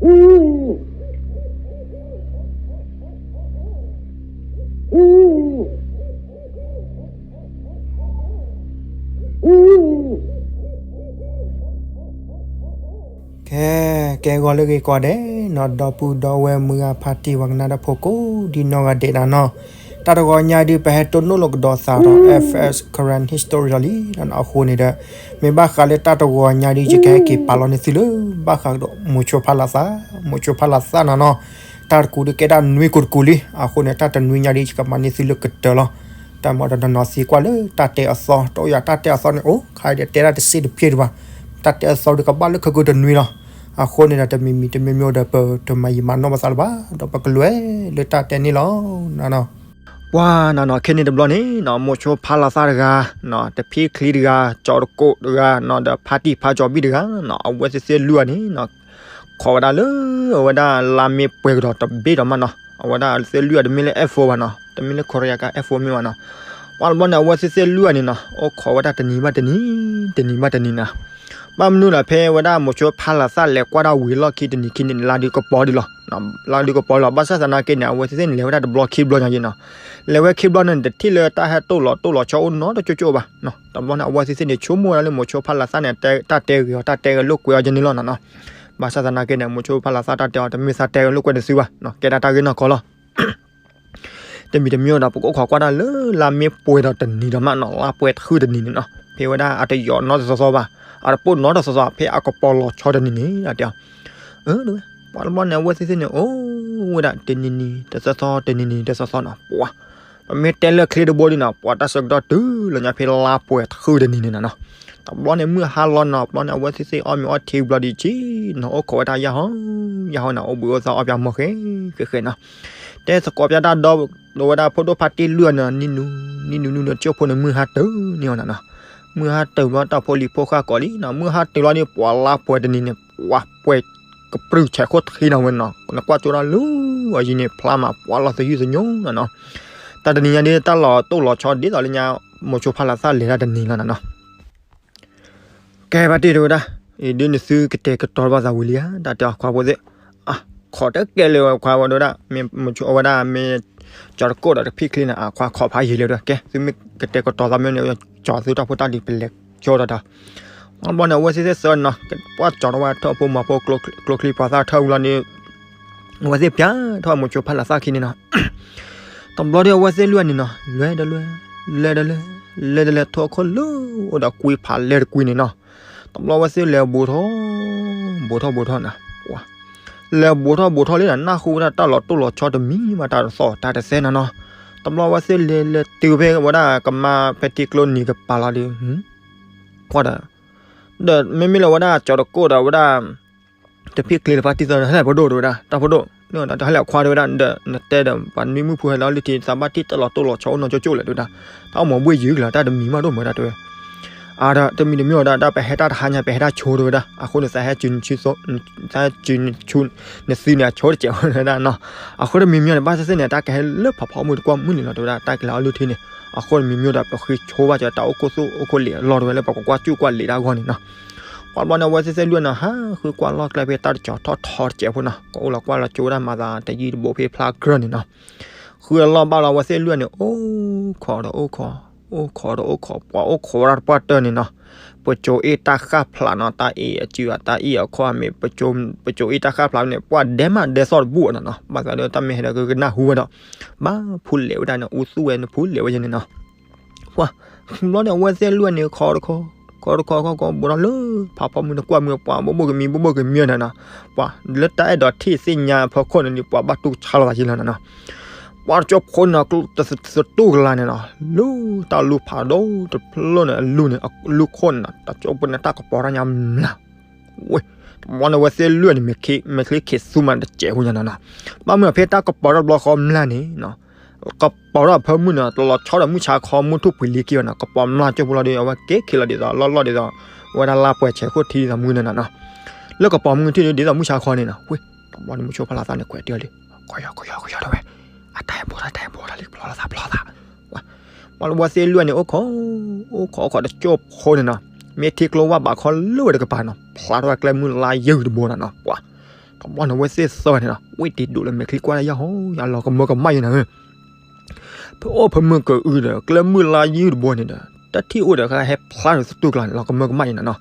ကဲ ကဲဂီၤလၢဂ့ၤကိးဂၤဒဲးနီၤ ဒီပုၢ်ဒီဝဲၢ်မုၢ်ဂၤဖါတံၢ်ဝဲကနၣ်တၢ်ဖိကိးဒ်နီၢ်ဂၤဒဲးနီၤ, တၢ်တဂီၤညါဒ်ပဟဲတိၢ်နီၣ်လိာ်ကဒီးသးဒီး F S Karen History လီၤလံနီၤ. အဃိန့ၣ်ဒီး မ့ၢ်ဘၣ်ဃးလၢတၢ်တဂီၤညါဒ်ယကဟဲက့ၤပာ်လီၤန့ၢ်သုလၢ ဘၣ်ဃးဒီးမိၤဆိဖါလၤသၣ် မိၤဆိဖါလၤသၣ်နီၤနီၤ, တၢ်တကူးဒ်ကဲဒၣ်နွံကိးတကူးလံ. အဃိန့ၣ် တၢ်တနွံညါဒ်ယကမၤန့ၢ်သုလၢကတၢၢ်လီၤ. တၢ်မၤဒီးနီၤနီၤသံကွၢ်လၢတၢ်တဲအသီ တအိၣ်ယၤတၢ်တဲအသီန့ၣ် အိၣ်ခါဒီးတဲဒၣ်တစ့ၣ်တဖျ့တဘၣ်, တၢ်တဲအသီဒ်ကဘၣ်လၢခဲကိာ်တနွံလီၤ. အဃိန့ၣ်ဒီး တမံၤမံၤတမံၤမံၤဒီး ပတမၤယံာ်မၤနီၢ်ပသးလၢၤဘၣ် ဒီးပကလဲၤလၢတၢ်တဲန့ၣ်လီၤနီၤနီၤ. ပှၤနီၤနီၤ ခဲန့ၣ်တဘျီန့ၣ်နီၤ မိၤဆိဖါလၤသၣ်တဂၤနီၤ တဖံချံတဂၤ ကၠီၤတကိးတဂၤနီၤ ဒီးဖါတံၢ်ဖါကၠီၤဘံၣ်တဂၤနီၤ အဝဲသ့ၣ်သ့ၣ်လွံၢ်ဂၤန့ၣ်နီၤ ခိးဝဲဒၣ်လၢ အဝဲဒၣ်လါမ့ၢ်ပှဲၤကဒီးတဘ့ၣ်ဒီးမးနီၤ အဝဲဒၣ်သ့ၣ်လွံၢ်ဂၤတမ့ၢ်လၢ F O ဘၣ်နီၤ တမ့ၢ်လၢ Korea က F O မ့ၢ်ဘၣ်နီၤ. ပှၤတဘျီန့ၣ် အဝဲသ့ၣ်သ့ၣ်လွံၢ်ဂၤန့ၣ်နီၤ အိၣ်ခိးဝဲဒၣ်တနံၤဘၣ်တနံၤ တနံၤဘၣ်တနံၤနီၤ. ဘၣ်မနုၤလဲၣ် ဖဲဝဲဒၣ်မိၤဆိဖါလၤသၣ်လဲၤကွၢ်ဒၣ်ဝံၤလီၢ်ခံတနံၤခံနံၤန့ၣ် လါဒုးကပီၤဒံးလီၤ လါဒုးကပီၤလီၤ. ဘၣ်ဆၣ်သနာ်က့န့ၣ် အဝဲသ့ၣ်သ့ၣ်န့ၣ်လဲၤဝဲဒၣ်တဘျီခံဘျီညါယ့နီၤ လဲၤဝဲခံဘျီန့ၣ် တထံၣ်လၢတၢ်ဟဲတိၢ်လီၤတိၢ်လီၤဆီအိၣ်နီတကၠိၣ်ကၠိၣ်ဘၣ်နီၤ. တဘျီန့ၣ် အဝဲသ့ၣ်သ့ၣ်န့ၣ် ဆိကမိၣ်ဝဲဒၣ်လၢမိၤဆိဖါလၤသၣ်န့ၣ် တၢ်တဲဂ့ၤအီၤ တၢ်တဲဂ့ၤလိာ်ကွဲအီၤယန့ၣ်လီၤနီၤနီၤ. ဘၣ်ဆၣ်သနာ်က့န့ၣ် မိၤဆိဖါလၤသၣ်တၢ်တဲအီၤ တမ့ၢ်သးတဲဂ့ၤလိာ်ကွဲတစုဘၣ်နီၤ ကဲဒၣ်တၢ်ဂ့ၢ်နီၢ်ကီၢ်လီၤ. တမံၤတမံၤဒီး ပကအိၣ်ခိးကွၢ်တၢ်လၢလါမ့ၢ်ပှဲၤဒီးတနံၤဒီးမးနီၤ လါပှဲၤတဃုတနံၤန့ၣ်နီၤ ဖဲဝဲဒၣ်အတယီၤနီတသီသီဘၣ် အတပိၢ်နီတသီသီ ဖဲအကပီၤလီၤဆီတနံၤန့ၣ် တဲအီၤ အၢ ပှၤတဘျီန့ၣ် အဝဲသ့ၣ်သ့ၣ်န့ၣ် အိၣ်ဝဲဒၣ်တနံၤနံၤတသီသီ တနံၤနံၤတသီသီနီၤ ပှၤ ပမ့ၢ်တဲလၢချ့တဘိဒ်နီၤ ပှၤတၢ်ဆၢကတီၢ်တုၤလီၤညါဖဲလါပှဲၤတဃုတနံၤန့ၣ်နီၤနီၤ. တဘျီန့ၣ် မုၢ်ဟါလီၤနီၤ တဘျီန့ၣ် အဝဲသ့ၣ်သ့ၣ်အီၣ်မ့ၤအီထံဘျီဒံးက့ၤနီၤ အိၣ်ခိးဝဲဒၣ်ယၢ်ဟီ ယၢ်ဟီန့ၣ် အိၣ်ဘှံးအိၣ်သါအီၣ်ပၠးမီၢ်ဃဲဃဲဃဲနီၤ တဲသကိးပၠးတၢ်ဒီးဝဲဒၣ်ဖိဒိၣ်ဖါတံၢ်လွံၢ်ဂၤန့ၣ် နံၤနူၤ နံၤနူၤနံၤနူၤ ကၠိဖိန့ၣ် မုၢ်ဟါတၢၢ်န့ၢ်အီၤနီၤနီၤ. မုၢ်ဟါတၢၢ်ဘျီ တၢ်ဖိလံၤဖိဃၣ်ကိးလံနီၤ မုၢ်ဟါတၢၢ်လီၤဒီး ပှၤလါပှဲၤတနံၤန့ၣ် ပှၤပှဲၤကပြုၢ်ဆဲးခိၣ်ထံနီၤဝဲနီၤ နကွၢ်ကၠိဒၣ်လၢအယံၤန့ၣ် ဖျါမး ပှၤလီၤသယုၢ်သညိနီၤနီၤ. တၢ်တနံၤညါဒ်တၢ်လီၤတိၢ်လီၤဆီဒ်သိးလၢညါ မိၤဆိဖါလၤသၣ်လဲၤတၢ်တနံၤလီၤနီၤနီၤ. ကဲဘၣ်တ့ၢ်တဲဝဲဒၣ်, အံၤဒ်နသုကတဲာ်ကတီၤဘၣ်သးဝံၤလံဧါ, တၢ်တဲအီၤခွါဖိသ့ၣ်, အခိးတကဲလၢၤဝဲခွါဝဲဒၣ်, မ့ၢ်မုဆိအဝဲဒၣ်မ့ၢ် ကၠီၤတကိၣ်ဒီးတဖံချ့န့ၣ် အခွါခိးဖးယံာ်လၢၤဒီး ကဲ သုမ့ၢ်ကတဲာ်ကတီၤသးမ့ၢ်န့ၣ် ကၠီၤသုတၢ်ဖိတၢ်လံၤပလဲၤကၠီၤဒီးတၢ်, ဘျီန့ၣ် အဝဲသ့ၣ်သ့ၣ်သၢနီၤ, ပှၤကၠီၤထီၣ်ဝဲထီၣ်ဖိမၤဖိကျိချံပှၤသၣ်ထၢၣ်ဝံၤလီၤန့ၣ် အဝဲသ့ၣ်ပျၢ်ထီၣ်မိၤဆိဖါလၤသၣ်ခံန့ၣ်နီၤ. တဘျီဒီးအဝဲသ့ၣ်လွံၢ်န့ၣ်နီၤ လဲၤဒီးလဲၤ, လဲၤဒီးလဲၤ, လဲၤဒီးလဲၤ ထိၣ်အခိၣ်လၢအိၣ်ဒီးကွံဖးလဲတကွံန့ၣ်နီၤ. တဘျီအဝဲသ့ၣ်လဲၤဘူးထီၣ်, ဘူးထီၣ်ဘူးထီၣ်နီၤ, လဲၤဘူးထီၣ်ဘူးထီၣ်လံနီၤ နၢ်ဟူဝဲဒၣ်တၢ်လီၤတိၢ်လီၤဆီတမံၤမး တၢ်တသီၣ်တၢ်တသဲနီၤနီၤ. တဘျီအဝဲသ့ၣ်လဲၤလဲၤတုၤဖဲဝဲဒၣ်ကမါဖဲထံကျိနံၤကပၤလီၤဒီး ကွၢ်ဒီး ဒီးမ့မ့ၢ်လၢဝဲဒၣ်ကၠီၤတကိၣ်ဒီးဝဲဒၣ် တဖံချ့တဖါတံၢ်သၢန့ၣ် ဟဲလဲၣ်ဖိဒိၣ်တဲဝဲဒၣ်, တၢ်ဖိဒိၣ်, တၢ်ဟဲလဲၣ်အခွါတဲဝဲဒၣ်, ဒီးနတဲဒီးပှၤနွံမုၣ်ဖိဟဲလီၤလၢထံ သးဘၣ်ထံၣ်တၢ်လီၤတိၢ်လီၤဆီအိၣ်နီၢ်ကၠိကၠိလဲၣ်တဲဝဲဒၣ်, တၢ်အိၣ်မူဘှ့ၣ်ယုၢ်ကလီၤ တၢ်တမံၤမးဒိၣ်မးဒၣ်တဲဝဲ အါဒီးတမံၤတမံၤအီၤဒၣ် တၢ်ပဟဲတၢ်တဟါညါ ပဟဲတၢ်ဆိတဲဝဲဒၣ်, အဃိန့ၣ် သးဟဲစုန သးဟဲစုနဆူနသံန့ၣ် အဆိတစဲးဝဲဒၣ်နီၤ. အဃိတမံၤမံၤန့ၣ် ဘၣ်သ့ၣ်သ့ၣ်န့ၣ် တၢ်ကဟဲလၢဖးဖီမုၢ်တကွၢ်မုၢ်န့ၣ်လီၤတဲဝဲဒၣ်, တၢ်ကလဲၤအီၤလၢထံန့ၣ်, အဃိတမံၤမံၤဒီး ပဃ့ဆိဘၣ်ကၠီတၢ်အိၣ်ခိၣ်သူၣ်အိၣ်ခိၣ်လံာ်အလီၢ်တဲဝဲလၢ ပကကွၢ်စူၣ်ကွၢ်လံာ်တၢ်ဂီၢ်န့ၣ်နီၤ. ပှၤဘျီန့ၣ် အဝဲသ့ၣ်သ့ၣ်လွံၢ်န့ၣ် ဟးဃုကွၢ်လီၢ်ကျဲဖဲတၢ်တကၠီၤထီၣ်ထီတစဲးဖိနီၤ, ကအိၣ်လီၤကွၢ်လီၤကၠိဝဲဒၣ်မၤသးတယံာ်တဘိဖဲဖျါကြၢးန့ၣ်နီၤ. ဃုအလီၢ်ဘၣ်လီၤအဝဲသ့ၣ်လွံၢ်န့ၣ် အိၣ်ခိးဒီးအိၣ်ခိး, အိၣ်ခိးဒီးအိၣ်ခိး, ပှၤအိၣ်ခိးဝဲဒၣ်တပှၢ်တၢၢ်န့ၣ်နီၤ. ပကၠိအ့ၣ်တၢ်ဃၣ်ဖျးနီၤ, တၢ်အ့ၣ်အစုအတၢ်အ့ၣ်အခီၣ်မ့ၢ် ပကၠိအ့ၣ်တၢ်ဃၣ်ဖျးန့ၣ် ပှၤဒဲးမးဒဲးသီၣ်တဘူၣ်နီၤနီၤ. ဘၣ်သးဒီးတၢ်မ့ၢ်ဟဲဒီးကကနၣ်ဟူဝဲဒီး ဘၣ်ဖူလဲးဝဲဒၣ်န့ၣ် အူသူၣ်ဝဲန့ၣ်ဖူလဲးဝဲယဲန့ၣ်နီၤ. ပှၤ ဘျီန့ၣ် အဝဲသ့ၣ်လွံၢ်န့ၣ် ခိးတခိး, ခိးတခိး ခိးတခိး ဘူးထီၣ်လၢ ဖးဖီမုၢ်နကွၢ်မုၢ် ပှၤဘိၣ်ဘိၣ်ကမံၤ ဘိၣ်ဘိၣ်ကမံၤနီၤနီၤ. ပှၤ လၢတၢ်အဲၣ်ဒိးထံၣ်သ့ၣ်ညါအဖီခိၣ်န့ၣ်ဒီး ပှၤဘၣ်တူၢ်ဆါလိာ်သးယံာ်လီၤနီၤနီၤ. ပှၤတကၠိဖိန့ၣ် သတူၢ်ကလာ်န့ၣ်နီၤ လူၤတၢ်လူၤဖးဒိၣ်တဖျၢၣ်န့ၣ် အလူၤန့ၣ် အလူၤခိၣ်န့ၣ်နီၤ တကၠိဖိန့ၣ် တၢ်ကပီၤတၢ်ညါမျၢ် ဝဲ တဘျီန့ၣ် အဝဲသ့ၣ်လွံၢ်န့ၣ် မဲာ်ချံခံးသူမးတစဲးဖိညါနီၤနီၤ. ဘၣ်မနုၤဖဲတၢ်ကပီၤထီၣ်တဘျီဃီမျၢ်န့ၣ်နီၤ ကပီၤထီၣ်ဖၢမုၢ်န့ၣ် တလီၤဆီဒီးမုၢ်ဆါခီ မုၢ်ထူၣ်ပှဲၤလံက့ၤဘၣ်နီၤ ကပီၤမျၢ်ကၠိဖိလီၤဒီး အဝဲက့ၤခံးလီၤဒ်သိး လီၢ်လီၢ်ဒ်သိး အဝဲဒၣ်လါပှဲၤဆဲးခိၣ်ထံဒ်သိးမုၢ်န့ၣ်နီၤနီၤ. လၢကပီၤမုၢ်ထံၣ်ဒ်သိးမုၢ်ဆါခီန့ၣ်နီၤ ဝဲ တဘျီန့ၣ် မိၤဆိဖါလၤသၣ်န့ၣ် ခွဲးတ့ၢ်လံ ကယီကယီကယီတဲဝဲ အတၢ်ဟဲဘူးထီၣ်တၢ်ဟဲဘူးထီၣ်လံ ဖျီလိာ်သးဖျီလိာ်သး ပှၤလၢအဝဲသ့ၣ်လွံၢ်န့ၣ် အိၣ်ခိး အိၣ်ခိးအိၣ်ခိးတကၠိဖိန့ၣ်နီၤ မ့ၢ်ထံကျိဝၢ်ဘးခီလၢဝဲတကပၤနီၤ ဖျါထီၣ်ဝဲကျဲမုၢ်လါယဲၢ်တဘိနီၤနီၤ ပှၤ တဘျီန့ၣ် အဝဲသ့ၣ်သၢဂၤန့ၣ်နီၤ ဝ့ၢ်တံၤဒိၣ်လၢမဲာ်ချံကွၢ်ဒၣ်ယဲၢ်ဟီ အလီၤကမၢကမၣ်ယဲၢ်နၤဧၢ, ဖဲအိၣ်ဖဲမုၢ်ကအုဒီး ကျဲမုၢ်လါယုၢ်တဘိန့ၣ်ဒီး တၢ်ထံၣ်အိၣ်ဒီး ဟဲဖျါဒီးသတူၢ်ကျါန့ၣ် လီၤကမၢကမၣ်ယဲၢ်နၤနီၤ.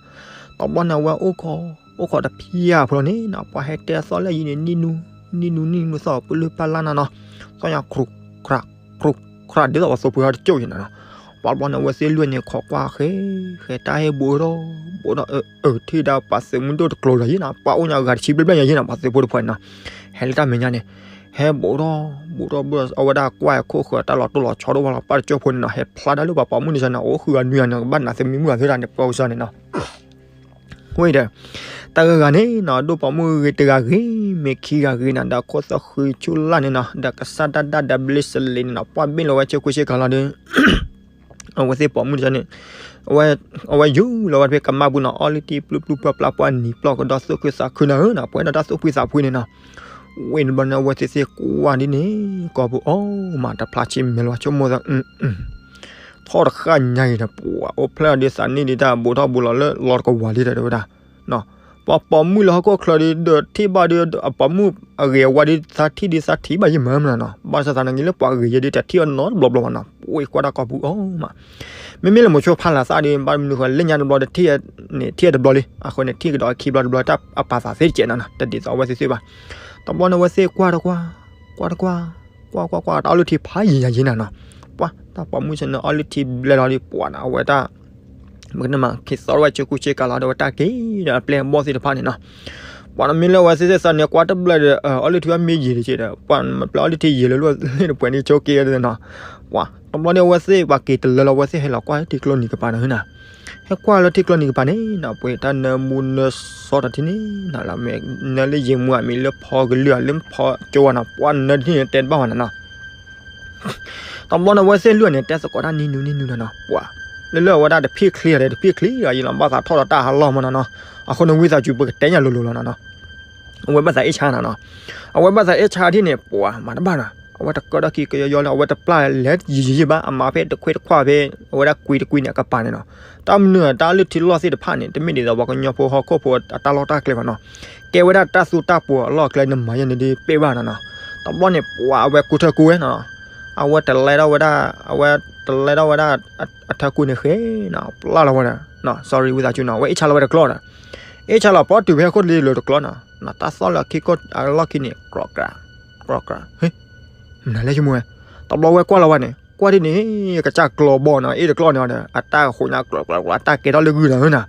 တဘျီန့ၣ် အဝဲအိၣ်ခိး အိၣ်ခိးတဖျၢၣ်ဖိလီၤန့ၣ်နီၤ ပှၤဟဲတဲသီၣ်လၢယံၤန့ၣ် နံၣ်နူ နံၣ်နူ နံၣ်နူသီၣ်ပလုၢ်ပာ်လၢ်နၤနီၤ, သီၣ်ညါခရူၣ်ခရၣ် ခရူၣ်ခရၣ် ဒ်သိးပှၤသိဖိဟဲတကၠိၣ်ယဲၢ်နၤနီၤ. ပှၤတဘျီန့ၣ် အဝဲသ့ၣ်လွံၢ်န့ၣ် ခိးကွၢ်ဃဲ ဃဲတၢ်ဟဲဘူးထီၣ် ဘူးထီၣ် အၢ အၢ ထံၣ်ဒၣ်ပှၤသုးမုၢ်ဒိၣ်တကျိၤလီၤယဲၢ်နၤ ပှၤအိၣ်ညါဂၤတဆံဘျဲၣ်ဘျဲၣ်ညါယဲၢ်နၤ ပှၤသုးဖိတဖၣ်န့ၣ်နီၤ, ဟဲလၢတၢ်မဲာ်ညါန့ၣ် ဟဲဘူးထီၣ် ဘူးထီၣ်ဘူးထီၣ် အဝဲဒၣ်ကွၢ်ခိၣ်ဃၢၤတၢ်လီၤတိၢ်လီၤဆီဒိၣ်ဝဲလီၤ ပၢ်တကၠိၣ်ဖိန့ၣ်နီၤ ဟဲဖျါတၢ်လၢပှၤပိာ်မုၣ်န့ၣ်န့ၣ် အိၣ်ဃုဂၤနွံဂၤန့ၣ် ကဘၣ်နးသုးမံမုၢ်ဂၤသ့ၣ်တဖၣ်န့ၣ် ပှၤကစၢ်န့ၣ်နီၤ ဝဲဒီး တၢ်ဂၤဂၤန့ၣ်နီၤ ဒိၣ်ပိာ်မုၣ်ဂ့ၤတဂၤဂ့ၤ မ့ၢ်ခံဂၤဂ့ၤနၤ ဒီးခိၣ်သၣ်ဃုဆူလၢ်န့ၣ်နီၤ ဒီးကစၢ်တၢ်ဒၣ်ဒီးဘျ့စလ့န့ၣ်နီၤ ပှၤဘ့ၣ်လီၤဝဲဆ့ကူဆ့ကၤလီၤဒီး အဝဲသ့ၣ်ပိာ်မုၣ်တဖၣ်န့ၣ် အဝဲယူၤလီၤဝဲတဖဲကမၣ်ပူၤနီၤ အီလုၢ်ထံပျုၢ်ပျုၢ်ပျၢ်ပျၢ် ပှၤနံၤပျီၢ်ကဒီးသူၣ်ခုသးခုနၤဧၢနီၤ ပှဲၤဒီးတၢ်သူၣ်ဖှံသးဖှံန့ၣ်နီၤ. ဝဲန့ၣ်ဘျီန့ၣ် အဝဲသ့ၣ်သ့ၣ်ကွၢ်ဒ်န့ၣ် ကိာ်ပူၤအီၣ်မးတဖျါဆံးမဲာ်လီၤ ဆိကမိၣ်သး ထီၣ်တဃၣ်ညါအံၤဒီး ပှၤအိၣ်ဖျဲၣ်ဒီးသးနံၣ်ဒ်တၢ်ဘူးထီၣ်ဘူးလီၤလၢလီၤတကဝၤလံဒီး တဲဝဲဒၣ် ပှၤပိာ်မုၣ်လၢဟီၣ်ခိၣ်ချၢဒီး ထံၣ်ဘၣ်ဒီး အပိာ်မုၣ်အဂ့ၤအဝါဒီး သးထံၣ်ဒီးသးထံၣ်ဘၣ်ယံာ်မးမနီၤနီၤ ဘၣ်ဆၣ်သးနဂ့ၤလၢပှၤဂ့ၤယဲဒီး တထံၣ်အနီတဘျီဘျီဘၣ်နီၤ ပှၤကွၢ်တၢ်ကိာ်ပူၤအီၣ်မး မ့မ့ၢ်လၢမိၤဆိဖးလၢ်သၣ်ဒီး ဘၣ်မနုၤဃီလၢညါတဘျီဒီး ထံၣ်န့ၣ် ထံၣ်တဘျီလံ အဃိန့ၣ် ထံၣ်ကဒီးခံဘျီတဘျီ တၢ်အပာ်သးသ့တကဲးနီၤနီၤ တဒ်သိးအဝဲသ့ၣ်သ့ၣ်ဘၣ် တဘျီန့ၣ်အဝဲသ့ၣ်ကွၢ်တကွၢ် ကွၢ်တကွၢ် ကွၢ်ကွၢ်ကွၢ် တၢ်အီလုၢ်ထံဖးယံာ်ယံာ်နၤနီၤ ပှၤတၢ်ပိာ်မုၣ်ဆန့ၣ် အီလုၢ်ထံဘျဲလီၤဒီး ပှၤနီၤ အဝဲတၢ် မ့ၢ်ကနမၤ ခ့သီဝဲဆ့ကူဆ့ကၤလီၤဒီး အဝဲတၢ်က့ၤဒီးအပျဲၢ်အဘီၣ်သ့ၣ်တဖၣ်န့ၣ်နီၤ ပှၤနီၤမ့ၢ်လၢအဝဲသ့ၣ်သ့ၣ်သးန့ၣ် ကွၢ်တဘျဲဒီး အီလုၢ်ထံဘၣ်မ့ၢ်ယံာ်တက့ၢ်ဒီး ပှၤမ့ၢ်ပျဲအီလုၢ်ထံယံာ်လၢလၢတပှဲၤန့ၣ် ဆိက့ဒီးနီၤ ပှၤတဘျီန့ၣ် အဝဲသ့ၣ်ပှၤက့ၤတလၢလီၤ အဝဲသ့ၣ်ဟဲလီၤကွၢ်လၢထံကျိနံၤကပၤန့ၣ်နီၤ ဟဲကွၢ်လၢထံကျိနံၤကပၤန့ၣ်နီၤ ပှဲၤတၢ်နၢမူနၢစီတထံၣ်န့ၣ်နီၤ လၢမ့ၢ် နၢလၢယံာ်မူအမံၤလၢဖီကလုာ်ဧါ လၢဖီကၠိဝဲနီၤ ပှၤနၢတထံၣ်န့ၣ် တဲတဘၣ်ဝဲနီၤနီၤ တဘျီန့ၣ် အဝဲသ့ၣ်လွံၢ်န့ၣ် တဲသကိးတၢ်နံၤနူနံၤနူလီၤနီၤ ပှၤ လၢလၢအဝဲဒၣ်တဖံၣ်ချ့ဒီး တဖံၣ်ချ့ဒီး ယလီၤဘၣ်သးထီၣ်ဒီးတၢ်ဟးလီၢ်မနီၤနီၤ အဃိန့ၣ် ဝံသးစူၤပကတဲညါလိၤလိၤလီၤနီၤနီၤ အဝဲဘၣ်သးအ့ၣ်ဆါနီၤနီၤ အဝဲဘၣ်သးအ့ၣ်ဆါထံၣ်န့ၣ် ပှၤမၤတဘၣ်နီၤ အဝဲတကၢထီၣ်ခံကယီယီလၢ အဝဲတပျၢ်လဲၤယံာ်ယံာ်ယံာ်ဘၣ် အမၤဖဲတခွ့တခွါဖဲ အဝဲဒၣ်ကွံတကွံန့ၣ် အကပၤန့ၣ်နီၤ တၢ်မနုၤတၢ်လုၢ်ထံလီၢ်သ့ၣ်တဖၣ်န့ၣ် တမ့ၢ်ဒ်သိးပှၤကညီဖိဟီၣ်ခိၣ်ဖိအတၢ်လီၢ်တၢ်ကျဲဘၣ်နီၤ ကဲဝဲဒၣ်တၢ်သူတၢ်ပှီၤအလီၢ်အကျဲန့ၣ် မၤယဲန့ၣ်ဒ်ပ့ၢ်ဘၣ်နီၤနီၤ တဘျီန့ၣ် ပှၤအဝဲကူထၢကူဝဲနီၤနီၤ အဝဲတလဲထီၣ်ဝဲဒၣ် အဝဲတလဲထီၣ်ဝဲဒၣ် အထၢကူန့ၣ်ဃဲနီၤ ပျၢ်လီၤဝဲဒီး sorry ဝံသးစူၤနီၤ အဝဲအ့ၣ်ဆါလီၤဝဲတကျီဒီး အ့ၣ်ဆါလီၤပီတုၤဖဲခိၣ်လံလိၤတကျီနီၤ တၢ်သီၣ်လၢခံခိၣ်အလီၢ်ခံန့ၣ် ကြီကြၤ ကြီကြၤ ဟ့ မနုၤလဲၣ်ဆိကမိၣ်ဝဲ တဘျီဝဲကွၢ်လီၤဝဲန့ၣ် ကွၢ်ဒ်န့ၣ် ကစၢ်ကျီဘီနီၤ အ့ၣ်တကျီန့ၣ်ဒီး အတၢ်ဃိးညါကြီကြီကြီ အတၢ်ကဲထီၣ်လၢဂုၢ်နီၤနီၤ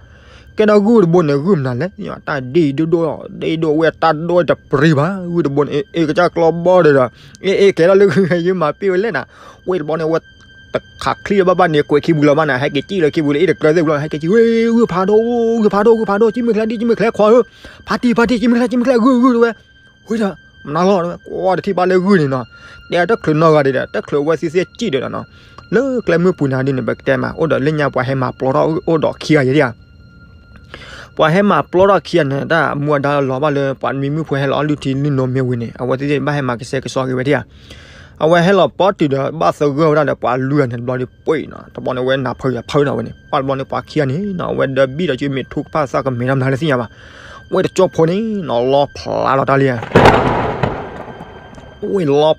ကဲထီၣ်ဂုၢ်တဘိန့ၣ် ဂုၢ်မနုၤလဲၣ် တၢ်ဒ့ၣ်ဒိၣ်ဒိၣ် ဒ့ၣ်ဒိၣ်ဝဲတၢ်ဒိၣ်တပရံၤဘၣ် ဂုၢ်တဘိန့ၣ် အ့ၣ်ကစၢ်ကျီဘီဒီး အ့ၣ်အ့ၣ်ကဲထီၣ်လၢဂုၢ် ယမၤပ့ၢ်ဝဲလဲၣ်နီၤ ဝဲတဘျီန့ၣ် အဝဲ တခးချံလၢဘၣ်ဘၣ်န့ၣ် ကွဲးခံပူၤလီၤမးနီၤ ဟဲက့ၤစံၣ်လၢခံပူၤလၢအ့ၣ်တကျီသ့ၣ်ပူၤလီၤ ဟဲက့ၤစံၣ်ဝဲ ဂုၢ်ဖးဒိၣ် ဂုၢ်ဖးဒိၣ် ဂုၢ်ဖးဒိၣ် ကံမ့ၢ်ချဲဒ် ကံမ့ၢ်ချဲခွါဧၢ ဖးတံၢ် ဖးတံၢ် ကံမ့ၢ်ချဲ ကံမ့ၢ်ချဲ ဂုၢ် ဂုၢ် တဲဝဲ ဝဲဒၣ် မနုၤလီၤ တဲဝဲ ကွၢ်တထံၣ်ဘၣ်လၢဂုၢ်န့ၣ်နီၤ တဲတချုးနီၢ်ဂၤဒံးဒီး တချုးအဝဲသ့ၣ်သ့ၣ်စံၣ်ဒီးနီၤနီၤ လၢကျဲမုၢ်ပူၤနၤဒ်န့ၣ် ပကတဲမး အိၣ်ဒီးလၢညါပှၤဟဲမၤပျီထီၣ်အိၣ်ဒီးခံဂၤယဲဒၣ်ဧါ ပှၤဟဲမၤပျီထီၣ်ခံဂၤန့ၣ် တၢ်မူအဒါလီၤဘၣ်လၢပှၤမံမုၣ်ဖိဟဲလီၤအီလုၢ်ထံလံနီၤမ့ၢ်ဝံၤန့ၣ် အဝဲသ့ၣ်သ့ၣ်ဘၣ်ဟဲမၤကဆှဲကဆှီက့ၤဝဲဒၣ်ဧါ အဝဲဟဲလီၤပီတုၤဒီး ဘၣ်သဂၢၢ်ဝဲဒၣ်ဒီးပှၤလွံၢ်ဂၤန့ၣ်တဘျီဒီး ပှ့ၤနီၤ တဘျီန့ၣ် အဝဲနၢ်ဖၢယၢ်ဖၢနီၤဝဲန့ၣ် ပှၤတဘျီန့ၣ် ပှၤခံဂၤန့ၣ်နီၤ အဝဲဒၢဘံၣ်ဒီးကမ့ၢ်ထူကဖၣ်သးကမဲာ်တၢ်မနုၤလဲၣ်သ့ၣ်ညါဘၣ် ဝဲတကၠိဖိန့ၣ်နီၤ လီဖျးလီၤတၢ်လံဧါ ဝဲလီဖျ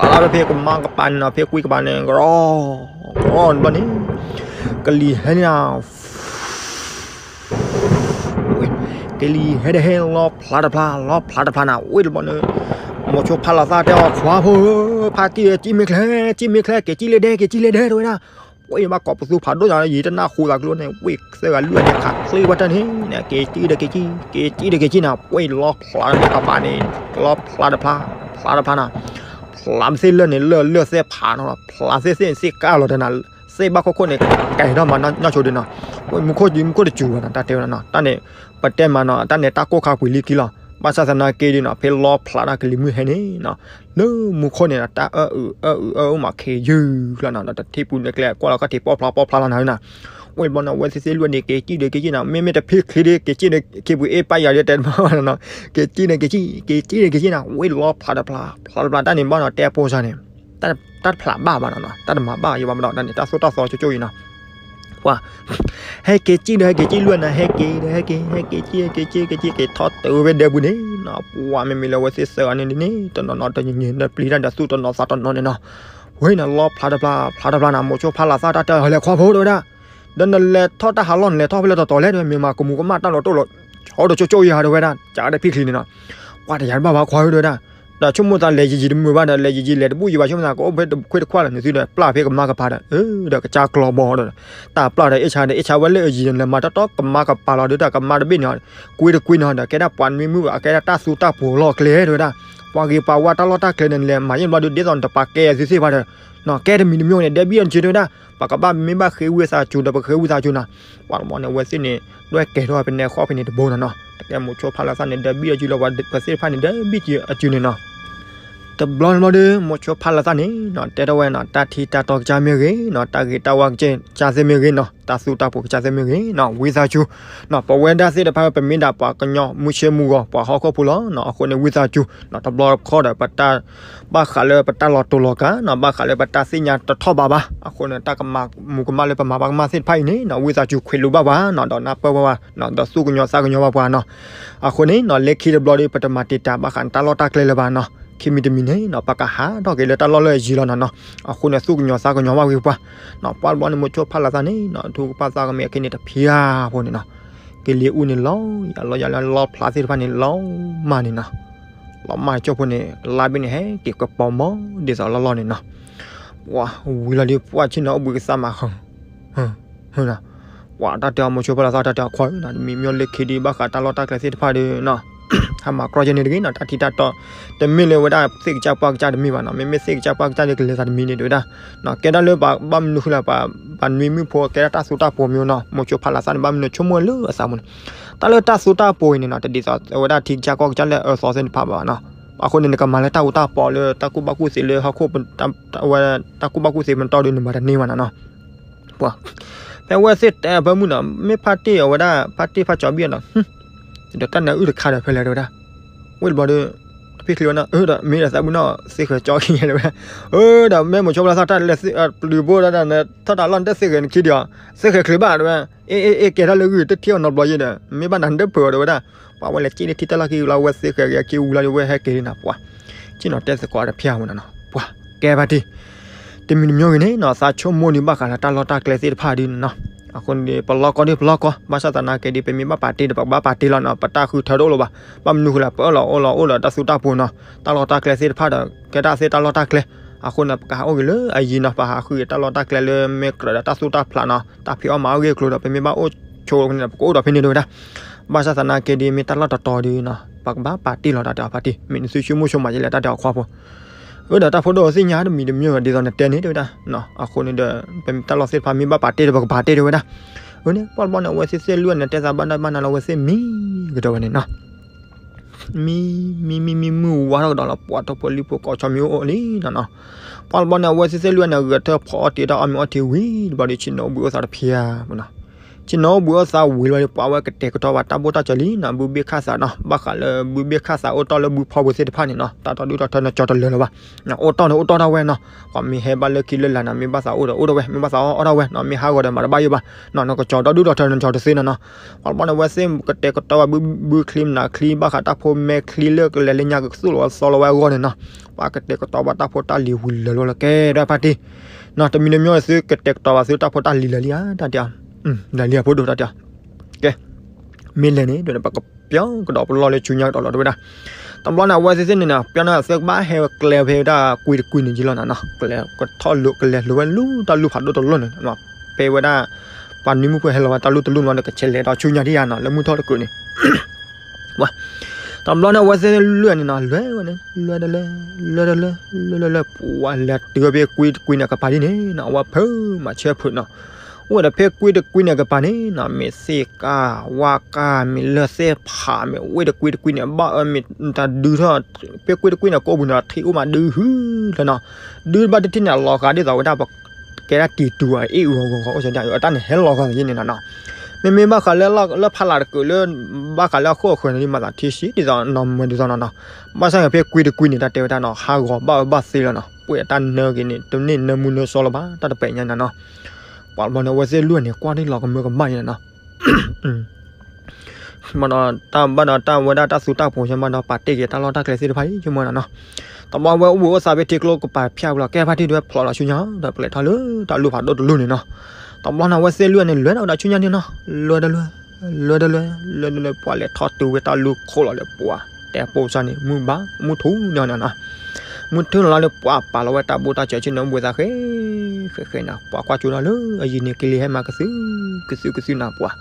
းလီၤဖဲကမါကပၤန့ၣ်နီၤ ဖဲကွံကပၤန့ၣ် ကရီ ကရီတဘျီန့ၣ် ကလံၤဟဲန့ၣ်နီၤ ကလံၤဟဲတဟဲ လီဖျးတဖျါ လီဖျးတဖျါနီၤ ဝဲတဘျီန့ၣ် မိၤဆိဖးလီၤသးတဲအီၤ ခွါဖိဧၢ ဖးတံၢ်ဧၢ ကံမ့ၢ်ချဲ ကံမ့ၢ်ချဲ က့ၤကံၣ်လၢဒဲ က့ၤကံၣ်လၢဒဲ တဲဝဲဒၣ် ဝဲဘၣ်ကိးပသူဖးဒိၣ်ညါ ယတနၢ်ဟူသးကျိန့ၣ် ဝဲသၢဂၤလွံၢ်ဂၤန့ၣ် ခးချ့ဝဲတၢ်န့ၣ် က့ၤကံၣ်ဒီးက့ၤကံၣ် က့ၤကံၣ်ဒီးက့ၤကံၣ်နီၤ ဝဲလီဖျးတဖျါကပၤန့ၣ် လီဖျးတဖျါ ဖျးတဖျါနီၤ ဖျးမ့ၢ်သ့ၣ်လၢာ်န့ၣ် လၢာ်လၢာ်သ့ၣ်ဖးနီၤ ဖျးသ့ၣ်သ့ၣ်န့ၣ်သ့ၣ်ကၢ်လီၤတဲနီၤ သ့ၣ်ဘၣ်ခိၣ်ခိၣ်န့ၣ် ကဲထီၣ်မၤနီၢ်ဆိဒံးနီၤ ဝဲမူခိၣ်မူခိၣ်တစူၤဘၣ်နီၤ တၢ်တဲဝဲဒၣ်နီၤ တၢ်န့ၣ် ပတဲမးနီၤ တၢ်န့ၣ်တၢ်ကိၢ်ခါပှ့ၤလံခံလီၤ ဘၣ်ဆၣ်သနာ်က့ဒ်နီၤ ဖဲလီဖျးတၢ်ကလံၤမုၢ်ဟဲန့ၣ်နီၤ လၢမူခိၣ်န့ၣ် တၢ်အၢအုးအၢအုးအၢအုးမးခ့ယုၢ်လီၤနီၤ ဒီးတထံၣ်ပူၤန့ၣ်ကျဲ ကွၢ်လီၤခီၣ်ထံးပီဖျါပီဖျါလီၤနၤနီၤ ဝဲတဘျီန့ၣ် အဝဲသ့ၣ်သ့ၣ်လွံၢ်န့ၣ် က့ၤစံၣ်ဒီးက့ၤစံၣ်နီၤ မ့မ့ၢ်တဖံးချ့ဒီး က့ၤစံၣ်န့ၣ် ခ့ပူၤအ့ၣ်ပၢ်ယၤဒီးတဲတဘၣ်ဘၣ်နီၤ က့ၤစံၣ်န့ၣ် က့ၤစံၣ် က့ၤစံၣ်န့ၣ် က့ၤစံၣ်နီၤ ဝဲလီဖျးတဖျါ ဖျးတဖျါ တၢ်န့ၣ်ဘၣ်နီၤ တဲအပိစၢ်န့ၣ် တၢ်တဖျးဘၣ်ဘၣ်နီၤနီၤ တၢ်တမၤဘၣ်ယဘၣ်မးဒီး တၢ်န့ၣ် တၢ်သိၣ်တၢ်သီကၠိကၠိအံၤနီၤ ပှၤ ဟဲက့ၤစံၣ်ဒီး ဟဲက့ၤစံၣ်လွံၢ်နီၤ ဟဲက့ၤဒီး ဟဲက့ၤ ဟဲက့ၤစံၣ် ဟဲက့ၤစံၣ် ဟဲက့ၤထီၣ်တုၤဝဲဒၢးပူၤန့ၣ် ပှၤမ့မ့ၢ်လၢအဝဲသ့ၣ်သၢဂၤန့ၣ်ဒ်န့ၣ် တနီၤနီၤတညီညီ နပျံၤတၢ်ဒီးသူၣ်တနီၤသးတနီၤန့ၣ်နီၤ, ဝဲန့ၣ်လီဖျါတဖျါ ဖျါတဖျါန့ၣ် မိၤဆိဖးလၤသၣ်တၢ်တဲအီၤ လဲၤခွါဖိတဝဲဒၣ်, ဒီးနလဲၤထီၣ်တၢ်ဟးလီၢ် နလဲၤထီၣ်ဖဲလဲၣ်တတီၤလဲၣ် တဝဲ မ့ၢ်မၤကမူၤကမၣ်တၢ်လီၤတိၢ်လီၤ ဆီဒီးကၠိကၠိယၤတဝဲဒၣ် ကးဒီးဖံချံန့ၣ်နီၤ, ပှၤတယၤတဘၣ်ဘၣ်ခွါဧၢတဝဲဒၣ်, ဒီးဆိကမိၣ်သးလဲၤယံာ်ယံာ်တမုာ်ဘၣ်ဒီး လဲၤယံာ်ယံာ်လဲၤတဘူၣ်ယံာ်ဘၣ် ဆိကမိၣ်သးကအိၣ်ဖဲတခွ့တခွါလီၤန့ၣ်သုဒီး ပျၢ်ဖဲကမါကပၤဒီး ဒီးကစၢ်ကျီဘီဒီး တၢ်ပျၢ်ဒီးအ့ၣ်ဆါဒီး အ့ၣ်ဆါဝဲလၢအယံာ်ဒီး လဲၤမၤတီတီကမါကပၤလီၤဒီး တၢ်ကမါတဘ့ၣ်န့ၣ် ကွ့တကွ့န့ၣ်ဒီး ကဲဒၣ်ပှၤနွံမုၣ် ကဲဒၣ်တၢ်သူတၢ်ပှိၤလီၢ်ကျဲတဝဲဒၣ်, ပှၤဂ့ၤပှၤဝါတၢ်လီၢ်တၢ်ကျဲန့ၣ် လဲၤမၤယံာ်ဘျီဒီး ဒ်သိးနတပာ်ကဲအသုသ့ၣ်တဖၣ်ဒီး ကဲတမံၤတမံၤန့ၣ် ဒဲဘံၣ်အီၤက့တဝဲဒၣ်, ပကဘၣ်မ့ၢ်ဘၣ်ဃ့ဝံသးစူၤဒီး ပဃ့ဝံသးစူၤနီၤ, ပှၤတဘျီန့ၣ် အဝဲသ့ၣ်န့ၣ် ဒွဲၣ်ကဲထီၣ်ဖဲန့ၣ်ဃီဖဲန့ၣ်တဘိနီၤနီၤ, တကဲမိၤဆိဖးလၤသၣ်န့ၣ် ဒဲဘံၣ်အီၤက့လီၤ ပှၤသ့ၣ်တဖၣ်န့ၣ် ဒဲဘံၣ်အီၤက့န့ၣ်နီၤ တဘျီတဘျီဒီး မိၤဆိဖးလၤသၣ်န့ၣ်နီၤ တဲထီၣ်ဝဲနီၤ တၢ်ထံတၢ်တီကစၢ်မ့ၢ်ဂ့ၤနီၤ တၢ်ဂ့ၤတၢ်ဝါကစၢ်သ့ၣ်မ့ၢ်ဂ့ၤနီၤ တၢ်သူတၢ်ပှိၤကစၢ်သ့ၣ်မ့ၢ်ဂ့ၤနီၤ ဝံသးစူၤနီၤ ပဝဲဒၣ်သ့ၣ်တဖၣ် ပမ့ၢ်ဒၣ်ပှၤကညီမုၢ်ဆ့ၣ်မုၢ်ဂီၤ ပှၤဟီၣ်ခိၣ်ဖိလီၤနီၤ အဃိန့ၣ် ဝံသးစူၤနီၤ တဘျီတခီၣ်ဒီး ပတၢ်ဘၣ်ဃးလၢပတၢ်လီၤတူာ်လီၤကာ်နီၤ ဘၣ်ဃးလၢပတၢ်သ့ၣ်ညါတထီၣ်ဘးဘၣ် အဃိန့ၣ် တၢ်ကမၤမူးကမၣ်လၢပမၤဘၣ်ကမၣ်သ့ၣ်တဖၣ်အံၤန့ၣ်နီၤ ဝံသးစူၤခွဲးလိာ်ဘၣ်ပှၤနီၤ ဒီးနၢ်ပၢၢ်ဘၣ်ပှၤနီၤ ဒီးသူၣ်ကညီၤသးကညီၤဘၣ်ပှၤနီၤ အဃိန့ၣ်နီၤ လၢခံတဘျီဒီး ပတမၤတံာ်တာ်ဘၣ်ဃးတၢ်လီၢ်တၢ်ကျဲလၢၤဘၣ်နီၤ ခံမံၤတမံၤန့ၣ်နီၤ ပကဟးထီၣ်က့ၤလၢတၢ်လီၢ်လၢအယံၤလီၤနီၤနီၤ အဃိန့ၣ် သူၣ်ကညီၤသးကညီၤဘၣ်ဝံပှၤနီၤ ပှၤတဘျီန့ၣ် မိၤဆိဖးလၤသၣ်န့ၣ်နီၤ ထူကပၣ်သးကမ့ၢ်အခံန့ၣ် တဖျါဖိန့ၣ်နီၤ ကလံၤအူန့ၣ်လီၤ ယလီၤယလီၤဖျါသ့ၣ်တဖၣ်န့ၣ် လီၤမၢ်န့ၣ်နီၤ လီၤမၢ်ကၠိဖိန့ၣ် လါဘ့ၣ်န့ၣ် ဟဲက့ၤကပီၤမီၤဒ်သိးလီၢ်လီၢ်န့ၣ်နီၤ ပှၤဝံၤလီၤဒီး ပှၤဆ့ၣ်နီၤအိၣ်ဘှံးကသးမးဃီ ပှၤတၢ်တဲအီၤ မိၤဆိဖးလၤသၣ်တၢ်တဲအီၤခွါဧၢနီၤ တမံၤမံၤလၢခံဒီး ဘၣ်ဃးတၢ်လီၢ်တၢ်ကျဲသ့ၣ်တဖၣ်ဒီးနီၤ ဟးမၤကြီက့ၤန့ၣ်တဂ့ၤနီၤ တၢ်ထံတၢ်တီ တမ့ၢ်လၢဝဲဒၣ်သ့ၣ်ကစၢ်ပှၢ်ကစၢ်တမ့ၢ်ဘၣ်နီၤ မ့မ့ၢ်သ့ၣ်ကစၢ်ပှၢ်ကစၢ်ဒီးကလဲၤသးတမံၤန့ၣ်တဝဲဒၣ် ကဲဒၣ်လၢပှၤဘၣ်မနုၤဃိလဲၣ် ပှၤနွံမုၣ်ဖိ ကဲဒၣ်တၢ်သူတၢ်ပှိၤမ့ၢ်နီၤ မိၤဆိဖးလၤသၣ်န့ၣ် ဘၣ်မနုၤဆိကမိၣ်လၢအသးပူၤန့ၣ် တၢ်လၢတၢ်သူတၢ်ပှိၤအံၤန့ၣ်နီၤ တဒ်သိးဝဲဒၣ်ထံကစၢ်ကီၢ်ကစၢ်လၢအအၢသီသ့ၣ်တဖၣ်ဘၣ်နီၤ အဃိန့ၣ် နကမၤလၢတၢ်အူတၢ်ပီလၢတၢ်ကူၣ်ဘၣ်ကူၣ်သ့လၢဟီၣ်ခိၣ် ဝဲတၢ်ကူၣ်ဘၣ်ကူၣ်သ့မတီၢ်ဒီး နမၤတန့ၢ်ဘၣ်နီၤနီၤ ပှၤ ဖဲဝဲသ့ၣ်တဲအဖၢမုၢ်နီၤ မ့ၢ်ဖါတ့ၢ်အဝဲဒၣ် ဖါတ့ၢ်ဖါကၠီဘံၣ်အီၤနီၤ ဒီးတၢ်နၢအုၣ်တခါဒီးဖဲလဲၣ်တဝဲဒၣ် ဝ့ၢ်တဘျီဒီး တဖံၣ်ချံဝဲနီၤ ဒီးမ့ၢ်ဒီးသးဘုနီၤ သ့ၣ်ဃဲၤကၠီက့ၤယဲတဝဲ ဒီးမ့ၢ်မိၤဆိဖးလၤသၣ်တၢ်လဲၤပျုၤဘိဒၣ်ဒီး ထီၣ်တၢ်လီၢ်နတသ့ၣ်ဃဲၤနခံဒီး သ့ၣ်ဃဲၤချ့ဘၣ်တဝဲ အ့ အ့ အ့ ကဲထီၣ်လၢဂုၢ်တထံၣ်အီၤနီတဘျီယဲဒီး မ့ၢ်ဘၣ်နၤနတဖုးအီၤတဝဲဒၣ် ပှၤဝဲလဲၤက့ၤလၢထံတၢ်လီၢ်ခံလီၤ ဝဲသ့ၣ်ဃဲၤဂ့ၤအခံဝံၤလီၤဒီး ဝဲဟဲက့ၤလံနီၤ ပှၤ ဆ့ၣ်နီၤတဲသကိးတဖျါဝဲနီၤနီၤ ပှၤ ကဲဘၣ်တံၢ် တမံၤတမံၤဂ့ၤန့ၣ်နီၤ သးဆိကမိၣ်ဒံးဘၣ်ဃးလၢတၢ်လီၢ်တၢ်ကျဲသ့ၣ်တဖၣ်ဒ်န့ၣ်နီၤ အဃိန့ၣ်ဒီး ပလီၢ်ကီၢ်ဒ်ပလီၢ်ကီၢ် ဘၣ်ဆၣ်သနာ်က့ဒီး ပမ့ၢ်ဘၣ်ပာ်တ့ၢ်ဒီး ပကဘၣ်ပာ်တ့ၢ်လီၤနီၤ ပတၢ်ဃုထၢတအိၣ်လၢၤဘၣ် ဘၣ်မနုၤဃိလဲၣ် ပအၢၣ်လီၤအီလီၤအိၣ်ဒီးတၢ်သူတၢ်ပှိၤနီၤ တၢ်လီၢ်တၢ်ကျဲသ့ၣ်တဖၣ်ဒီး ကဲဒၣ်သ့ၣ်တၢ်လီၢ်တၢ်ကျဲ အဃိန့ၣ် ပကဟးအိၣ်က့ၤလၢအယံၤနီၤ ပဟးဃုက့ၤတၢ်လီၢ်တၢ်ကျဲလၢမ့ၢ်ကြၢးဒီးတၢ်သူတၢ်ဖျးနီၤ တၢ်ဖံးအီၣ်မၤအီၣ်ဂ့ၢ်ကျိၤဒီး ပမ့ၢ်ဘၣ်အိၣ်ဆိးန့ၣ်ဒီး ပကအိၣ်ဒီးဖဲန့ၣ်တဝဲဒၣ် ဘၣ်ဆၣ်သနာ်က့ဒီး မ့ၢ်တၢ်လီၢ်တတီၤဒီးနီၤ ပကဘၣ်ပာ်တ့ၢ်လီၤတၢ်တဲအီၤဖါတံၢ် မ့ၢ်နသုဆိကမိၣ်ဆိကမးယဲလဲၣ်တၢ်တဲအီၤခွါဖိ အၢ ဒီးတၢ်ဖိဒိၣ်သ့ၣ်ညါတမံၤတမံၤ ဒ်သိးနတဲန့ၣ်တဝဲဒၣ် အဃိန့ၣ်ဒီး ပတၢ်လီၢ်သ့ၣ်တဖၣ်မ့ၢ်ဘၣ်ပာ်တ့ၢ်ဒီး ပကပာ်တ့ၢ်တဝဲဒၣ် အၢန့ၣ် ပှၤတဘျီန့ၣ် အဝဲသ့ၣ်သ့ၣ်လွံၢ်န့ၣ် တဲသးဘၣ်ဒၣ်ဘၣ်နၤလီၤ အဝဲသ့ၣ်မံကဒီးဝဲန့ၣ်နီၤ မံ မံ မံ မံ မုၢ်ဝါထီၣ်ကဒီးလီၤ ပှၤထီၣ်ဖိလံၣ်ဖိကိးဆီမံၤအိၣ်အိၣ်လံနီၤနီၤ ပှၤတဘျီန့ၣ် အဝဲသ့ၣ်သ့ၣ်လွံၢ်န့ၣ် ဂဲၤထၢၣ်ဖီအီၣ်တ့ၢ်တၢ်အီၣ်မ့ၤအီထံဝံၤတဘျီဒီး ဆ့ၣ်နီၤအိၣ်ဘှံးအိၣ်သးတဖျါနီၤ ဆ့ၣ်နီၤအိၣ်ဘှံးအိၣ်သးဝံၤတဘျီဒီး ပှၤဝဲကတဲာ်ကတီၤဘၣ်တၢ်ဘိၣ်တၢ်စၢၤလံနီၤ ဘုဘ့ၣ်ခၣ်သးနီၤ ဘၣ်ဃးလၢဘုဘ့ၣ်ခၣ်သးအိၣ်တီၢ်လၢဘုဖီပူၤသ့ၣ်တဖၣ်န့ၣ်နီၤ တၢ်ဒီဒူၣ်ဒီထၢနကၠီတလၢာ်လၢၤဘၣ် အိၣ်တီၢ်န့ၣ်အိၣ်တီၢ်တၢ်ဝဲနီၤ ပှၤမ့ၢ်ဟဲဘၣ်လၢခံလၢလာ်နီၤ မ့ၢ်ဘၣ်သးအိၣ်ဒီးအိၣ်တၢ်ဝဲ မ့ၢ်ဘၣ်သးအီၣ်အီၣ်တၢ်ဝဲနီၤ မ့ၢ်ဟးဂီၤဒီးမၤတဘၣ်ယိၣ်ဘၣ်နီၤ နကၠီဒီဒူၣ်ဒီထၢနကၠီတသ့နီၤနီၤ ပှၤတဘျီန့ၣ် အဝဲသ့ၣ်ကတဲာ်ကတီၤဘၣ်ဘု ဘုချံမနုၤချံ ဘၣ်ဃးတၢ်ဖိမဲချံလၢကလဲၤလၢညါကသူၣ်လီၤဝဲသီလီၤဝဲအဂီၢ်န့ၣ်နီၤ ပှၤကတဲာ်ကတီၤဘၣ်တၢ်ဖိတၢ်လံၤဝံၤလၢာ်လီၤလၢကဲဒီးဖါတံၢ် နီၤ တမံၤတမံၤသုကတဲာ်ကတီၤဘၣ်သုတၢ်ဖိတၢ်လံၤလၢာ်လံဧါ တၢ်တဲအီၤ လၢာ်လံဧါဖိဒိၣ်တၢ်တဲအီၤ ကဲ မ့ၢ်လဲၣ်န့ၣ် ဒီးပကပျီကဒီးပလီၢ်လၢဆူညါကဒီးလီၤတဝဲဒၣ် တဘျီန့ၣ် အဝဲသ့ၣ်သ့ၣ်န့ၣ်နီၤ ပျီန့ၣ် အသၢကဘၣ်ဟဲကျဲဖဲဝဲဒၣ်ကွံတကွံန့ၣ်က့လီၤနီၤနီၤ ကျဲကထီၣ်လိာ်ကလဲၤလိာ်ဝဲလူၤတၢ်လူၤဖးဒိၣ်တလိၣ်န့ၣ် ဖဲဝဲဒၣ် ပှၤနွံမုၣ်ဖိဟဲလီၤဝဲတၢ်လူၤတလိၣ်န့ၣ် ကဆဲးလဲၤဒီးဆူညါဒံးယါနီၤ လၢမုၢ်ထီၣ်တကုးန့ၣ် ပှၤ တဘျီန့ၣ် အဝဲသ့ၣ်လွံၢ်န့ၣ်နီၤ လွဲဝဲန့ၣ် လွဲတလၢ လွဲတလၢ လွဲတလၢ ပှၤလဲၤတုၤဝဲဖဲကွံတကွံန့ၣ်ကပၤဒ်န့ၣ်နီၤ အဝဲဖုးမၤဆၢဖုးနီၤ အိၣ်ဝဲဒီးဖဲကွံတကွံန့ၣ်ကပၤန့ၣ်နီၤ မ့ၢ်သ့ၣ်ကါ ဝါကါ မ့ၢ်လၢၢ်သ့ၣ်ဖး မ့ၢ်ဝ့ၢ်တကွံတကွံန့ၣ် ဘၣ်အၢမ့ၢ်တၢ်ဒုးထီၣ် ဖဲကွံတကွံန့ၣ် ကိးပူၤန့ၣ် ထံအိၣ်မးဒုးဟုလၢနီၤ ဒုးဘၣ်တထံၣ်န့ၣ် အလီၤဂာ်ဒ်သိးဝဲဒၣ်ပ ကဲဒၣ်တံၤတူၤဧါ အ့ၣ်အူအဂီၤဂီၤအိၣ်စ့ၢ်ဒၣ် အတၢ်န့ၣ်ဟဲလီၤဂာ်ယဲန့ၣ်နီၤနီၤ မ့မ့ၢ်ဘၣ်ဃးလၢ လၢဖးလၢ်တကုးလၢ ဘၣ်ဃးလၢအခိၣ်အဃၢၤန့ၣ် မၤသးထံဆံးဒ်သိးနီၢ်မၢဒ်သိးနီၤနီၤ ဘၣ်ဆၣ်န့ၣ်ဖဲကွံတကွံန့ၣ် တၢ်တဲဝဲဒၣ်နီၤ ဟးဂီၤဘၣ်အၢဘၣ်သီလီၤနီၤ ပှဲၤအတၢ်နၢက့ၤန့ၣ် တန့ၢ်နၢမူနၢစီလၢၤဘၣ် တၢ်တပဲာ်ညါနီၤနီၤ ပှၤတဘျီန့ၣ် အဝဲသ့ၣ်လွံၢ်န့ၣ် ကွၢ်ဒ်လီၤကမၢကမၣ်န့ၣ်နီၤ ဘၣ်ဒီးတၢ်ဝဲဒၣ်တၢ်သူတၢ်ပူၤညါဘၣ်ဒီး ပာ်တ့ၢ်က့ၤတၢ်လီၢ်တၢ်ကျဲသ့ၣ်တဖၣ်အံၤ ဆိကမိၣ်နီၤနီၤ. တဘျီဝဲအိၣ်ဘှံးအိၣ်သါဖဲထံကျိကပၤဖၠၣ်ဝံၤလီၤ ကဲဖါတံၢ်ဒုးဝဲဖျိးလီၤဆူညါဒီး ပလဲၤထီၣ်လၢတၢ်လူၢ်ဖးဒိၣ်တလူၢ်န့ၣ်နီၤ. တဘျီန့ၣ် အဝဲသ့ၣ်လွံၢ်ဂၤန့ၣ် လဲၤဒီးဝဲဒၣ်ဆူညါန့ၣ်နီၤ, လဲၤတလဲၤ, လဲၤတလဲၤ, လဲၤတလဲၤ ပှၤလဲၤထီၣ်တုၤဝဲတၢ်လူၢ်ခိၣ်လီၤဒီး ပှၤတဲပိာ်စၢ်န့ၣ် မုၢ်ဘၣ် မုၢ်ထူၣ်န့ၣ်နီၤ. မုၢ်ထူၣ်န့ၣ်လီၤဒီး ပှၤပာ်လီၤဝဲတၢ်ဘိၣ်တၢ်စၢၤဆ့ၣ်နီၤ အိၣ်ဘှံးသါဃဲ ဃဲဃဲနီၤ, ပှၤကွၢ်ကၠိဒီးလၢအယံၤန့ၣ် ကလံၤဟဲမၤကသုၣ် ကသုၣ်ကသုၣ်နီၤ ပှၤ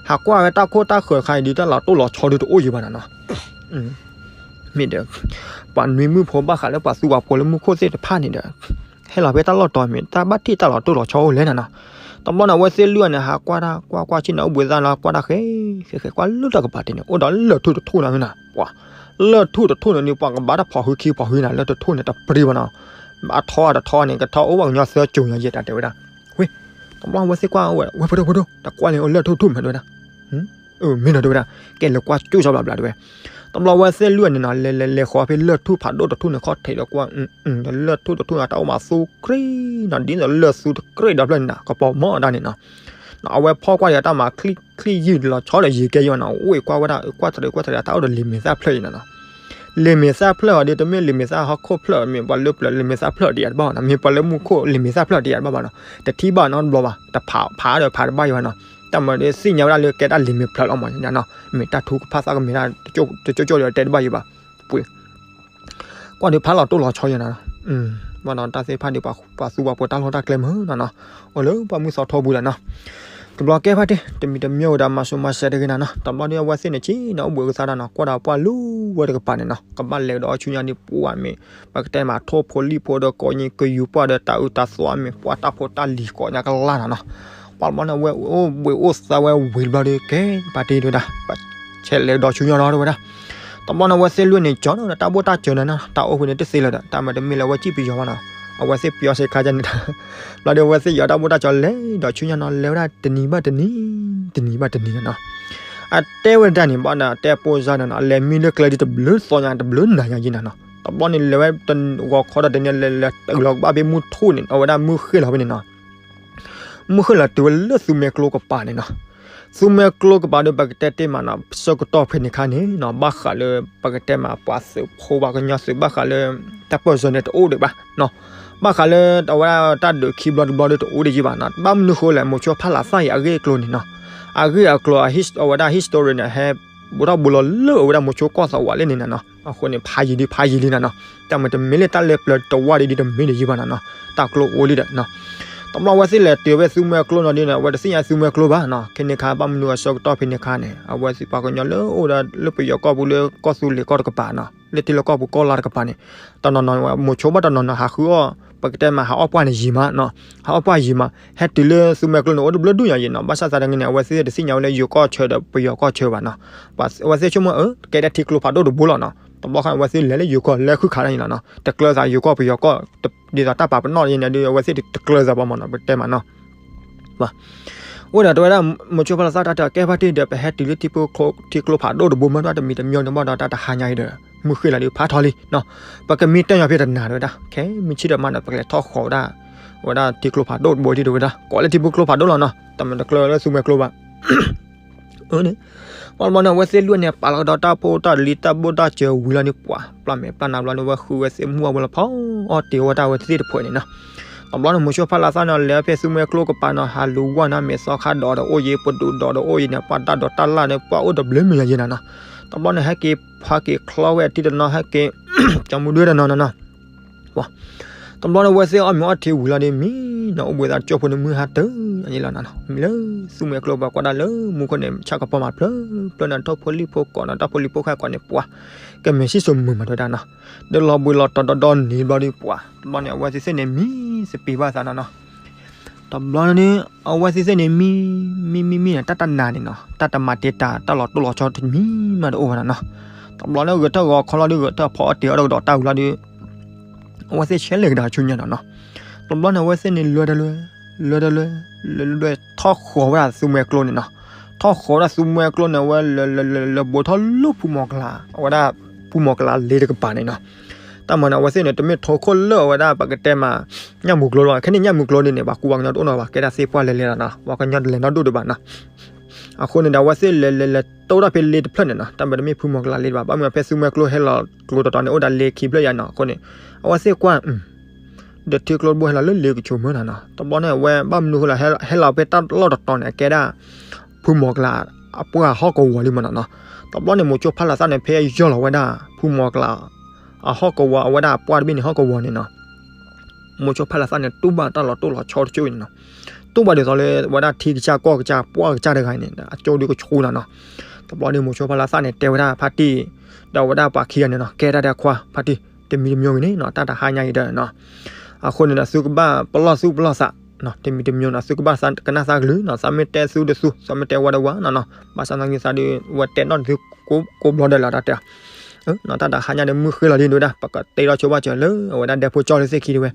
ဟးကွၢ်ဝဲတၢ်ခိၣ်တၢ်ဃၢၤတခါအံၤ ဒ်တၢ်လီၤတိၢ်လီၤဆီဒုးတအိၣ်ယံၤဘၣ်နီၤနီၤ. မ့ၢ်ဒီး ပှၤနွံမုၣ်ဖိဘၣ်ဃးလၢပှၤသူပှၤပိာ်လၢမူခိၣ်သ့ၣ်တဖၣ်န့ၣ်ဒီး ဟဲလီၤဖဲတၢ်လီၢ်တီၤမ့ၢ် တၢ်ဘၣ်ထံၣ်တၢ်လီၤတိၢ်လီၤဆီအိၣ်လဲၣ်နီၤနီၤ. တဘျီန့ၣ် အဝဲသ့ၣ်လွံၢ်ဂၤန့ၣ် ဟးကွၢ်တၢ်ကွၢ်ကွၢ်ဆ့ၣ်နီၤ အိၣ်ဘှံးသါလီၤ ကွၢ်တၢ်ဃဲ ဃဲဃဲ ကွၢ်လၢတၢ်ကပၤတ့ၢ်န့ၣ် အိၣ်ဒီးလၢၢ်ထူၣ်တထူၣ်နီၤနီၤ, ပှၤ လၢၢ်ထူၣ်တထူၣ်န့ၣ်န့ၣ် ပှၤကဘၣ်တၢ်ဖီၣ်ဟုခံဖီၣ်ဟုနီၤ, လၢၢ်ထူၣ်တထူၣ်န့ၣ် တပျံၤဘၣ်နီၤ, အထီတထီန့ၣ် ကထီၣ်အိၣ်ဘၣ်ကညီသၢစိၤညါယဲၢ်တၢ်တဲဝဲဒၣ်. ဝ့ၢ် တဘျီအဝဲသ့ၣ်ကွၢ်ဝဲ ဝဲၢ်ဖိဒိၣ်ဖိဒိၣ် တကွၢ်လၢလၢၢ်ထူၣ်တထူၣ်မးတဲဝဲဒၣ်. မ့ၢ်နီၤတဲဝဲဒၣ်, ကဲလဲၤကွၢ်ကၠိၣ်စီဘျီဘျီတဲဝဲ. တဘျီအဝဲသ့ၣ်လွံၢ်ဂၤန့ၣ်နီၤ လဲၤလဲၤလဲၤဃီၤဖဲလၢၢ်ထူၣ်ဖးဒိၣ်တထူၣ်န့ၣ် ခီၣ်ထံးဒီးကွၢ် ဒီးလၢၢ်ထူၣ်တထူၣ်န့ၣ် တၢ်အိၣ်မးသူကြ့နီၤ, ဒ်သိးလၢၢ်သူတကြ့ဒီဖျၢၣ်န့ၣ်နီၤ ကပီၤမီၢ်ဒၣ်န့ၣ်နီၤ. အဝဲဖီၣ်ကွၢ်ဒီးတၢ်မၤချံၣ်ယုၢ်လီၤဆီဒီးယံၤကဲယံၤနီၤ, အိၣ်ကွၢ်ဝဲဒၣ် ကွၢ်တရံးကွၢ်တရံး တၢ်အိၣ်ဒီးလံာ်မဲာ်သၣ်ဖျၢၣ်အံၤနီၤနီၤ. လံာ်မဲာ်သၣ်ဖျၢၣ်အီၤဒီးတမ့ၢ်လံာ်မဲာ်သၣ်ဟီၣ်ခိၣ်ဖျၢၣ် မ့ၢ်ပှၤလၢပျၢၤလံာ်မဲာ်သၣ်ဖျၢၣ်ဒံးအတဘၣ်ဘၣ်နီၤ, မ့ၢ်ပှၤလၢမူခိၣ်လံာ်မဲာ်သၣ်ဖျၢၣ်ဒံးအတဘၣ်ဘၣ်နီၤ, တထံၣ်ဘၣ်နီတဘျီဘၣ်, တဖးဖးဒီးဖးတဘၣ်ယံၤဘၣ်နီၤ. တၢ်မၤဒီးသ့ၣ်ညါဝဲဒၣ်လၢကဲဒၣ်လံာ်မဲာ်ဖျၢၣ်လီၤမး မ့ၢ်တၢ်ထူကဖၣ်သၣ်ကမ့ၢ်ဒၣ် တကၠိၣ်ကၠိၣ်ဒီးတဲတဘၣ်ယံၤဘၣ်. ပှ့ၤ ကွၢ်ဒီးဖးလီၤတိၢ်လီၤဆီယံၤနီၤ, ဘၣ်ဒီးတၢ်သ့ၣ်တဖၣ်ဒီး ပှၤသူပှၤပိာ်တၢ်လီၢ်တၢ်ကျဲမ့ၢ်နီၤနီၤ, အိၣ်လၢပှၢ်မုၢ်သီထိပူၤဒီးနီၤ. တဘျီကဲဖါတံၢ် တမံၤတမံၤဝဲဒီးမၤစိၤမၤစဲးတဂ့ၤနီၤနီၤ, တဘျီဒီးအဝဲသ့ၣ်န့ၣ် ဆ့ၣ်နီၤအိၣ်ဘှံးကသါဒီးနီၤ, ကွၢ်ဒီးပှၢ်လူၤဝဲတကပၤန့ၣ်နီၤ, ကဘၣ်လဲၤကဒီးဆူညါဒီးပှၢ်မ့ၢ် ပကတဲမးထိၣ်ဖိလံၣ်ဖိဒီးကိးညံကယူၤပှၢ်ဒီးတၢ်အုးတၢ်သီအမ့ၢ် ပှၢ်တၢ်ဖိတၢ်လံၤကိးညါကလၢ်နီၤနီၤ. ပှၢ်တဘျီန့ၣ် အဝဲအိၣ်ဘှံးအိၣ်သါဝဲဝံၤတဘျီဒီး ကဲဖါတံၢ်တဲဝဲဒၣ် ဆဲးလဲၤကဒီးဆူညါဒီးတဲဝဲဒၣ်. တဘျီန့ၣ် အဝဲသ့ၣ်လွံၢ်န့ၣ် ကၠီဒီးတၢ်ဘိၣ်တၢ်စၢၤန့ၣ်နီၤ, တၢ်အိၣ်ဖဲန့ၣ်တသ့လၢၤဒီး တၢ်မၤတမ့ၢ်လၢအဝဲစံၣ်ပယီၤဘၣ်နီၤ, အဝဲသ့ၣ်ပယီၤစ့ခါန့ၣ်ဒီး ဘျီဒီးအဝဲသ့ၣ်ယီၤတၢ်ဘိၣ်တၢ်စၢၤလဲၤဒီးဆူညါနီၤ, လဲၤဝဲဒၣ်တနံၤဘၣ်တနံၤ တနံၤဘၣ်တနံၤနီၤနီၤ. အတဲဝဲဒၣ်န့ၣ် ဘၣ်ဒီးတဲပိာ်စၢ်န့ၣ်နီၤ, အလဲၤမံလၢကျဲဒ်တဘျုးသီညါ တဘျုးနၤညါယံၤနီၤနီၤ. တဘျီန့ၣ်လဲၤဝဲဂီၤခီဒီးတနံၤ လဲၤလဲၤတုၤလီၤကဘၣ်ဖဲမုၢ်ထူၣ်န့ၣ် အဝဲဒၣ်မုၢ်ဃ့ၢ်လီၤဖဲန့ၣ်နီၤ. မုၢ်ဃ့ၢ်လီၤတုၤဝဲလၢသူမွဲကျိကပၤန့ၣ်နီၤ. သူမွဲကျိကပၤဒီး ပကတဲတ့ၢ်မးနီၤ, ဆၢကတီၢ်ဖဲန့ၣ်ခါန့ၣ်နီၤ, ဘၣ်ဃးလၢပကတဲမး ပှၤသုးဖိပှၤကညီသုး ဘၣ်ဃးလၢ တၢ်ပၢၢ်ဆၢန့ၣ်တအိၣ်ဒံးဘၣ်နီၤ. ဘၣ်ဃးလၢအဝဲဒၣ်တၢ်ဒုးခံဘျီတဘျီဒီးတအိၣ်ဒံးယံၤဘၣ်နီၤ. ဘၣ်မနုၤဃိလဲၣ်, မိၤဆိဖးလးသၣ်အံၤအဂ့ၢ်အကျိၤန့ၣ်နီၤ, အဂ့ၢ်အကျိၤ အဝဲဒၣ် history န့ၣ် ဟဲဘူးထီၣ်ဘူးလီၤလၢအဝဲဒၣ်မိၤဆိကီၢ်သးဝးလၢန့ၣ်နီၤနီၤ. အဃိန့ၣ် ဖးယံၤဒံး ဖးယံၤလံနီၤနီၤ. တၢ်မၤတမ့ၢ်လၢတၢ်လၢပျၢၤတဝၢ်ဒံးဒ်တမ့ၢ်ဒံးယံၤဘၣ်နီၤနီၤ. တၢ်ကျိအိၣ်လံဒီး တဘျီအဝဲသ့ၣ်လဲၤတုၤဖဲသူမွဲကျိနီၤဒ်န့ၣ် အဝဲတသ့ၣ်ညါသူမွဲကျိဘၣ်နီၤ. ခဲန့ၣ်ခါ ဘၣ်မနုၤအဆၢကတီၢ်ဖဲန့ၣ်ခါန့ၣ် အဝဲသ့ၣ်ပှၤကညီလၢအိၣ်ဒီးလၢပယီၤကီၢ်ပူၤလၢကီၢ်သူလ့ၤကီၢ်တကပၤနီၤ, လၢထံလီၢ်ကီၢ်ပူၤကီၢ်လါတကပၤန့ၣ် တနီၤနီၤ မိၤဆိဘၣ်တနီၤနီၤ ဟးဃုအီၣ် ပကတဲမး ဟးအီၣ်ပှၢ်န့ၣ်ယံၤမးနီၤ, ဟးအီၣ်ပှၢ်ယံၤမး, ဟဲတုၤလၢသူမွဲကျိန့ၣ် အိၣ်တဘျုးဒူၣ်ညါယံၤနီၤ. ဘၣ်ဆၣ်သနာ်က့န့ၣ် အဝဲသ့ၣ်တသ့ၣ်ညါဝဲလၢယိၤကီၢ်ဆၢဒီးပယီၤကီၢ်ဆၢဘၣ်နီၤ. အဝဲသ့ၣ်ဆိကမိၣ် အၢ ကဲဒၣ်ထံကျိဖးဒိၣ်တဘိလီၤနီၤ. တဘျီခါန့ၣ် အဝဲသ့ၣ်လဲၤလၢယိၤကီၢ်လဲၤဃုခးဒၣ်ယံၤလီၤနီၤ. တကျၢၤသးယိၤကီၢ်ပယီၤကီၢ် ဒ်သိးတၢ်ပာ်ပနီၣ်ယံၤန့ၣ်ဒီး အဝဲသ့ၣ်တကျၢၤသးဘၣ်မးနီၤ ပကတဲမးနီၤ. အိၣ်ဒီးတဲဝဲဒၣ် မိၤဆိဖးလးသၣ်တၢ်တဲ ကဲဖါတံၢ်ဒီး ပဟဲတုၤလၢထံကျိဖးဒိၣ်တဘိမး တမံၤတမံၤန့ၣ်ဘၣ်ဒီး တၢ်တဟါညါအံၤဒီး မုၢ်ဃ့ၢ်လီၤဒီးဖးထီလံနီၤ. ပကမံတၢ်ညီဖဲတနၤတဲဝဲဒၣ် ခဲမုၢ်ဆ့ၣ်ဒီးမးဒီး ပကလဲၤထီၣ်ဃီၤဝဲဒၣ် အဝဲဒၣ်ထံကျိဖးဒိၣ်တဘိဒံးတဲဝဲဒၣ် ကိးလၢထံဖိကျိဖးဒိၣ်လီၤနီၤ. တမ့ၢ်တကျၢၤလၢသူမွဲကျိဘၣ် အန့ၣ် ဘၣ်တဘျီန့ၣ် အဝဲသ့ၣ်လွံၢ်န့ၣ် ပာ်လီၤကဒီးတၢ်ဖိတၢ်လံၤတၢ်ဘိၣ်တၢ်စၢၤဝံၤလီၤန့ၣ် ပှၤ ပျၢ်မဲာ်ပျၢ်နါဘျီန့ၣ် အဝဲဃုဝဲသ့ၣ်မူအဝဲလီၤဖီအီၣ်တ့ၢ်ဝဲတၢ်ဝဲသ့ၣ်တဖှဲးန့ၣ်နီၤ. တဘျီန့ၣ် မိၤဆိဖးလးသၣ်န့ၣ် လဲၤဖဲသူမွဲကျိကပၤနီၤ ဟးလူၤဝဲနီၤ မဲာ်သီခါဒီးဒီးအိၣ်ယံၤ ပဒုးဒီးဒီးအိၣ်ယံၤန့ၣ် ပှၤတၢ်ဒိးတၢ်လၢ်န့ၣ် ပှၤအိၣ်တဘျုးမံၤယံၤနီၤနီၤ. တဘျီန့ၣ် ဟဲက့ၤဖးက့ၤချီဝဲအတံၢ်တနီၤ ဟဲက့ၤ ကၠီမူဒွဲတနီၤနီၤနီၤ တဘျီန့ၣ် အဝဲသ့ၣ်အီၣ်မ့ၤအီထံဝံၤလီၤဒီးမံနီၤ အိၣ်ဘှံးသါကၠိဖိန့ၣ်မုၢ်ဟါတၢၢ်အလီၤနီၤနီၤ မ့ၢ်လၢသူမွဲကျိပှၤကွၢ်ဒၣ်လၢမူခိၣ်န့ၣ် ဆၣ်ကပီၤမးဖျၢၣ်ဖျၢၣ်န့ၣ် ထိၣ်ဖိလံၣ်ဖိကိးန့ၣ် တၢ်ဖိလံၣ်ဖိဃၢ်ကိးန့ၣ် ပှၤ ကမဲာ်ဆံၣ်စိၤမုာ်မးတဲဝဲဒၣ်နီၤ ဒီးလီၤဘှံးလီၤတီၤဒီဒီနံၤဘျီဒီးပှၤ တဘျီန့ၣ် အဝဲသ့ၣ်သ့ၣ်န့ၣ်မံစပံးဘၣ်သးနီၤနီၤ တဘျီန့ၣ် အဝဲသ့ၣ်သ့ၣ်န့ၣ် မံ မံ မံ မံန့ၣ် တၢ်တနၤန့ၣ်နီၤ တၢ်တမၤတ့ၢ်တၢ် တၢ်လီၤတိၢ်လီၤဆီတမံၤမးတအိၣ်ဘၣ်နီၤနီၤ တဘျီန့ၣ် ဂဲၤထၢၣ်ဂီၤခီလီၤဒီး ဂဲၤထၢၣ်ဖီအီၣ်တ့ၢ်အီၣ်တကဒီးတၢ်ဝံၤလီၤဒီး အဝဲသ့ၣ်ဆဲးလဲၤကဒါဆူညါနီၤနီၤ တဘျီန့ၣ် အဝဲသ့ၣ်န့ၣ် လဲၤတလဲၤ လဲၤတလဲၤ လဲၤလဲၤ ထီၣ်ဃီၤဝဲဒၣ်သူမွဲကျိန့ၣ်နီၤ ထီၣ်ဃီၤဝဲဒၣ်သူမွဲကျိန့ၣ် အဝဲလဲၤလဲၤလဲၤလဲၤဘိးထီၣ်လၢဖူမီၤကလး အဝဲဒၣ်ဖူမီၤကလးလ့တကပၤန့ၣ်နီၤ တၢ်မၤန့ၣ် အဝဲသ့ၣ်န့ၣ် တမ့ၢ်ထိခိၣ်လၢအဝဲဒၣ်ပကတဲမး ညၣ်မုာ်ကျိလီၤ ခဲန့ၣ်ညၣ်မုာ်ကျိဒ်န့ၣ် ပှၤကူပှၤကညီတအိၣ်နီၤဘၣ် ကဲဒၣ်သ့ၣ်ပှၢ်လဲၤလဲၤလီၤနီၤ ပှၤကညီတလဲၤနီတဒူၣ်ဒံးဘၣ်နီၤ အဃိန့ၣ်ဒီး အဝဲသ့ၣ်လဲၤလဲၤလဲၤတိၢ်တၢ်ဖဲလ့တဖျၢၣ်န့ၣ်နီၤ, တၢ်မ့ၢ်တမ့ၢ်ဖုမီၤကလးလ့ဘၣ်, ဘၣ်မနုၤဖဲသုးမွဲကျိဟဲလီၤကျိတတီၤန့ၣ် အိၣ်ဒီးလ့ခံဖျၢၣ်ယါနီၤ. အဃိန့ၣ် အဝဲသ့ၣ်ကွၢ် ဒီးထံကျိတဘိဟဲလီၤလၢလ့ကဆိးမုၢ်နီၤနီၤ. တဘျီန့ၣ် အဝဲဘၣ်မနုၤဃိလီၤ ဟဲလီၤဖဲတၢ်လီၢ်တတီၤန့ၣ် အကဲဒၣ် ဖုမီၤကလးအပှၢ်ဟီၣ်ကဝီၤလံမနီၤနီၤ. တဘျီန့ၣ် မိၤဆိဖါလၤသၣ်န့ၣ် ဖဲယီၢ်လီၤဝဲဒၣ် ဖုမီၤကလး အဟီၣ်ကဝီၤ အဝဲဒၣ်အပှၢ်တဘ့ၣ်န့ၣ် ဟီၣ်ကဝီၤန့ၣ်နီၤ. မိၤဆိဖါလၤသၣ်န့ၣ် တူၢ်ဘၣ်တၢ်လီၤတိၢ်လီၤဆီတစိၢ်န့ၣ်နီၤ. တူၢ်ဘၣ်ဒ်သိးလၢ ဝဲဒၣ်ထံကစၢ်ကီၢ်ကစၢ်ပှၢ်ကစၢ်တဂၤန့ၣ် အကၠိဒုကဆူနီၤနီၤ. တဘျီန့ၣ် မိၤဆိဖါလၤသၣ်န့ၣ် တဲဝဲဒၣ်ဖါတံၢ် ဒီးဝဲဒၣ်ပှၤခံဂၤန့ၣ်နီၤ, ကဲတၢ်ဒီးခွါ ဖါတံၢ် တမံၤတမံၤဂ့ၤန့ၣ်နီၤ, တၢ်တဟါညါအံၤဒီးနီၤ အဃိန့ၣ်ဒီး သုကဘၣ်ပလီၢ်သူၣ်ပလီၢ်သး တမံၤတမံၤနီၤ, သုကဘၣ်ကနၣ်သးကလုၢ်နီၤ, သးမ့ၢ်တဲသူတသူ သးမ့ၢ်တဲဝဲတဝါနီၤနီၤ, ဘၣ်ဆၣ်သနာ်က့သးဒုး ဝဲတဲနီၣ်သုကိးဘျီဒီးလီၤတၢ်တဲ တၢ်တဟါညါဒီးမုၢ်ဃ့လီၤဒ်န့ၣ်ဝဲဒၣ် ပကတ့ထီၣ်ဆိဘၣ်စၢၤလၢ အဝဲဒၣ်ဒဲဖိကၠီလၢသ့ၣ်ခံဒ်ဝဲ,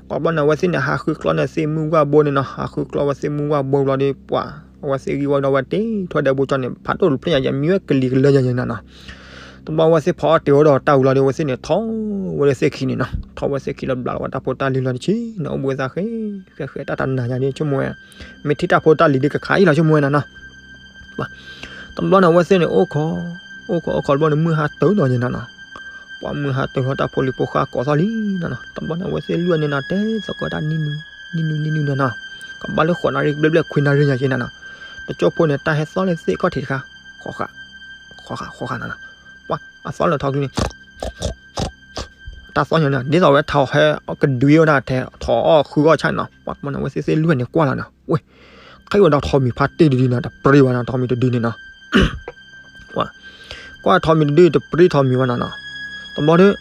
ကွၢ်ဘျီန့ၣ် အဝဲသ့ၣ်န့ၣ် ဟးဃုကျီန့ၣ်သ့ၣ်မုၢ်ဝၣ်ဘိန့ၣ်နီၤ, ဟးဃုကျီဝဲသ့ၣ်မုၢ်ဝၣ်ဘိဘျီဒီး ပှၤ အဝဲသ့ၣ်ဂံၢ်ဝဲဒီးဝဲတ့ထီၣ်ဒဲဖိကၠီန့ၣ် ဖးဒိၣ်တဖျၢၣ်ညါယဲ မံဝဲကလံၤကလၢယဲညါနီၤနီၤ. တဘျီအဝဲသ့ၣ်ဖီအီၣ်တ့ၤအိၣ်ဒီးတၢ်အူလီၤဒီး အဝဲသ့ၣ်န့ၣ် ထီၣ်ဝဲလၢသ့ၣ်ခံန့ၣ်နီၤ, ထီၣ်ဝဲသ့ၣ်ခံလၢဘျးလီၤဝဲတၢ်ဖိတၢ်လံၤလီၤတဆံနီၤ, အိၣ်ဘှံးသးဃဲ ဃဲဃဲ တၢ်တနၤညါဒ်ဆိကမိၣ်ဝဲ မ့ၢ်ထံၣ်တၢ်ဖိတၢ်လံၤဒ်ကခးအံၤလီၤဆိကမိၣ်ဝဲနီၤနီၤ. တဘျီန့ၣ် အဝဲသ့ၣ်န့ၣ် အိၣ်ခိး အိၣ်ခိးအိၣ်ခိးတဘျီန့ၣ် မုၢ်ဟါတၢၢ်နီၤယဲနီၤနီၤ, ပှၤမုၢ်ဟါတၢၢ်လီၤ တၢ်ဖိလံၤဖိဃၢ်ကိးသီၣ်လံနီၤနီၤ. တဘျီန့ၣ် အဝဲသ့ၣ်လွံၢ်န့ၣ်နီၤ တဲသကိးတၢ်နံၣ်နုၤ နံၣ်နုၤနံၣ်နုၤနီၤနီၤ, ကဘၣ်လၢဃိးနၣ်ရံၣ်ဘျဲၣ်ဘျဲၣ်ခွံနၣ်ရံၣ်ညါယဲနီၤနီၤ. တကၠိဖိန့ၣ် တၢ်ဟဲသီၣ်လၢသ့ၣ်ခီၣ်ထံးတခါ ဃီဃာ် ဃီဃာ် ဃီဃာ်နီၤနီၤ, ပှၤအသီၣ်လၢထီၣ်ကလုၢ်န့ၣ် တၢ်သီၣ်ညါန့ၣ် ဒ်သိးဝဲထီၣ်ဟဲကဒွံအိၣ်ဒၣ်ထဲ ထီၣ်အီၣ်ဃုအီၣ်ဆၣ်နီၤ. ပှၤတဘျီန့ၣ် အဝဲသ့ၣ်သ့ၣ်လွံၢ်န့ၣ်ကွၢ်လီၤနီၤ, ဝဲ ခ့ဝဲဒီးထိးမံၤဖါတံၢ်တဒုနီၤ တပြံဘၣ်နီၤ, ထိးမံၤတဒုန့ၣ်နီၤ ကွၢ်ထိးမံၤတဒု တပြံထိးမံၤဘၣ်နီၤနီၤ. တဘျီဒီး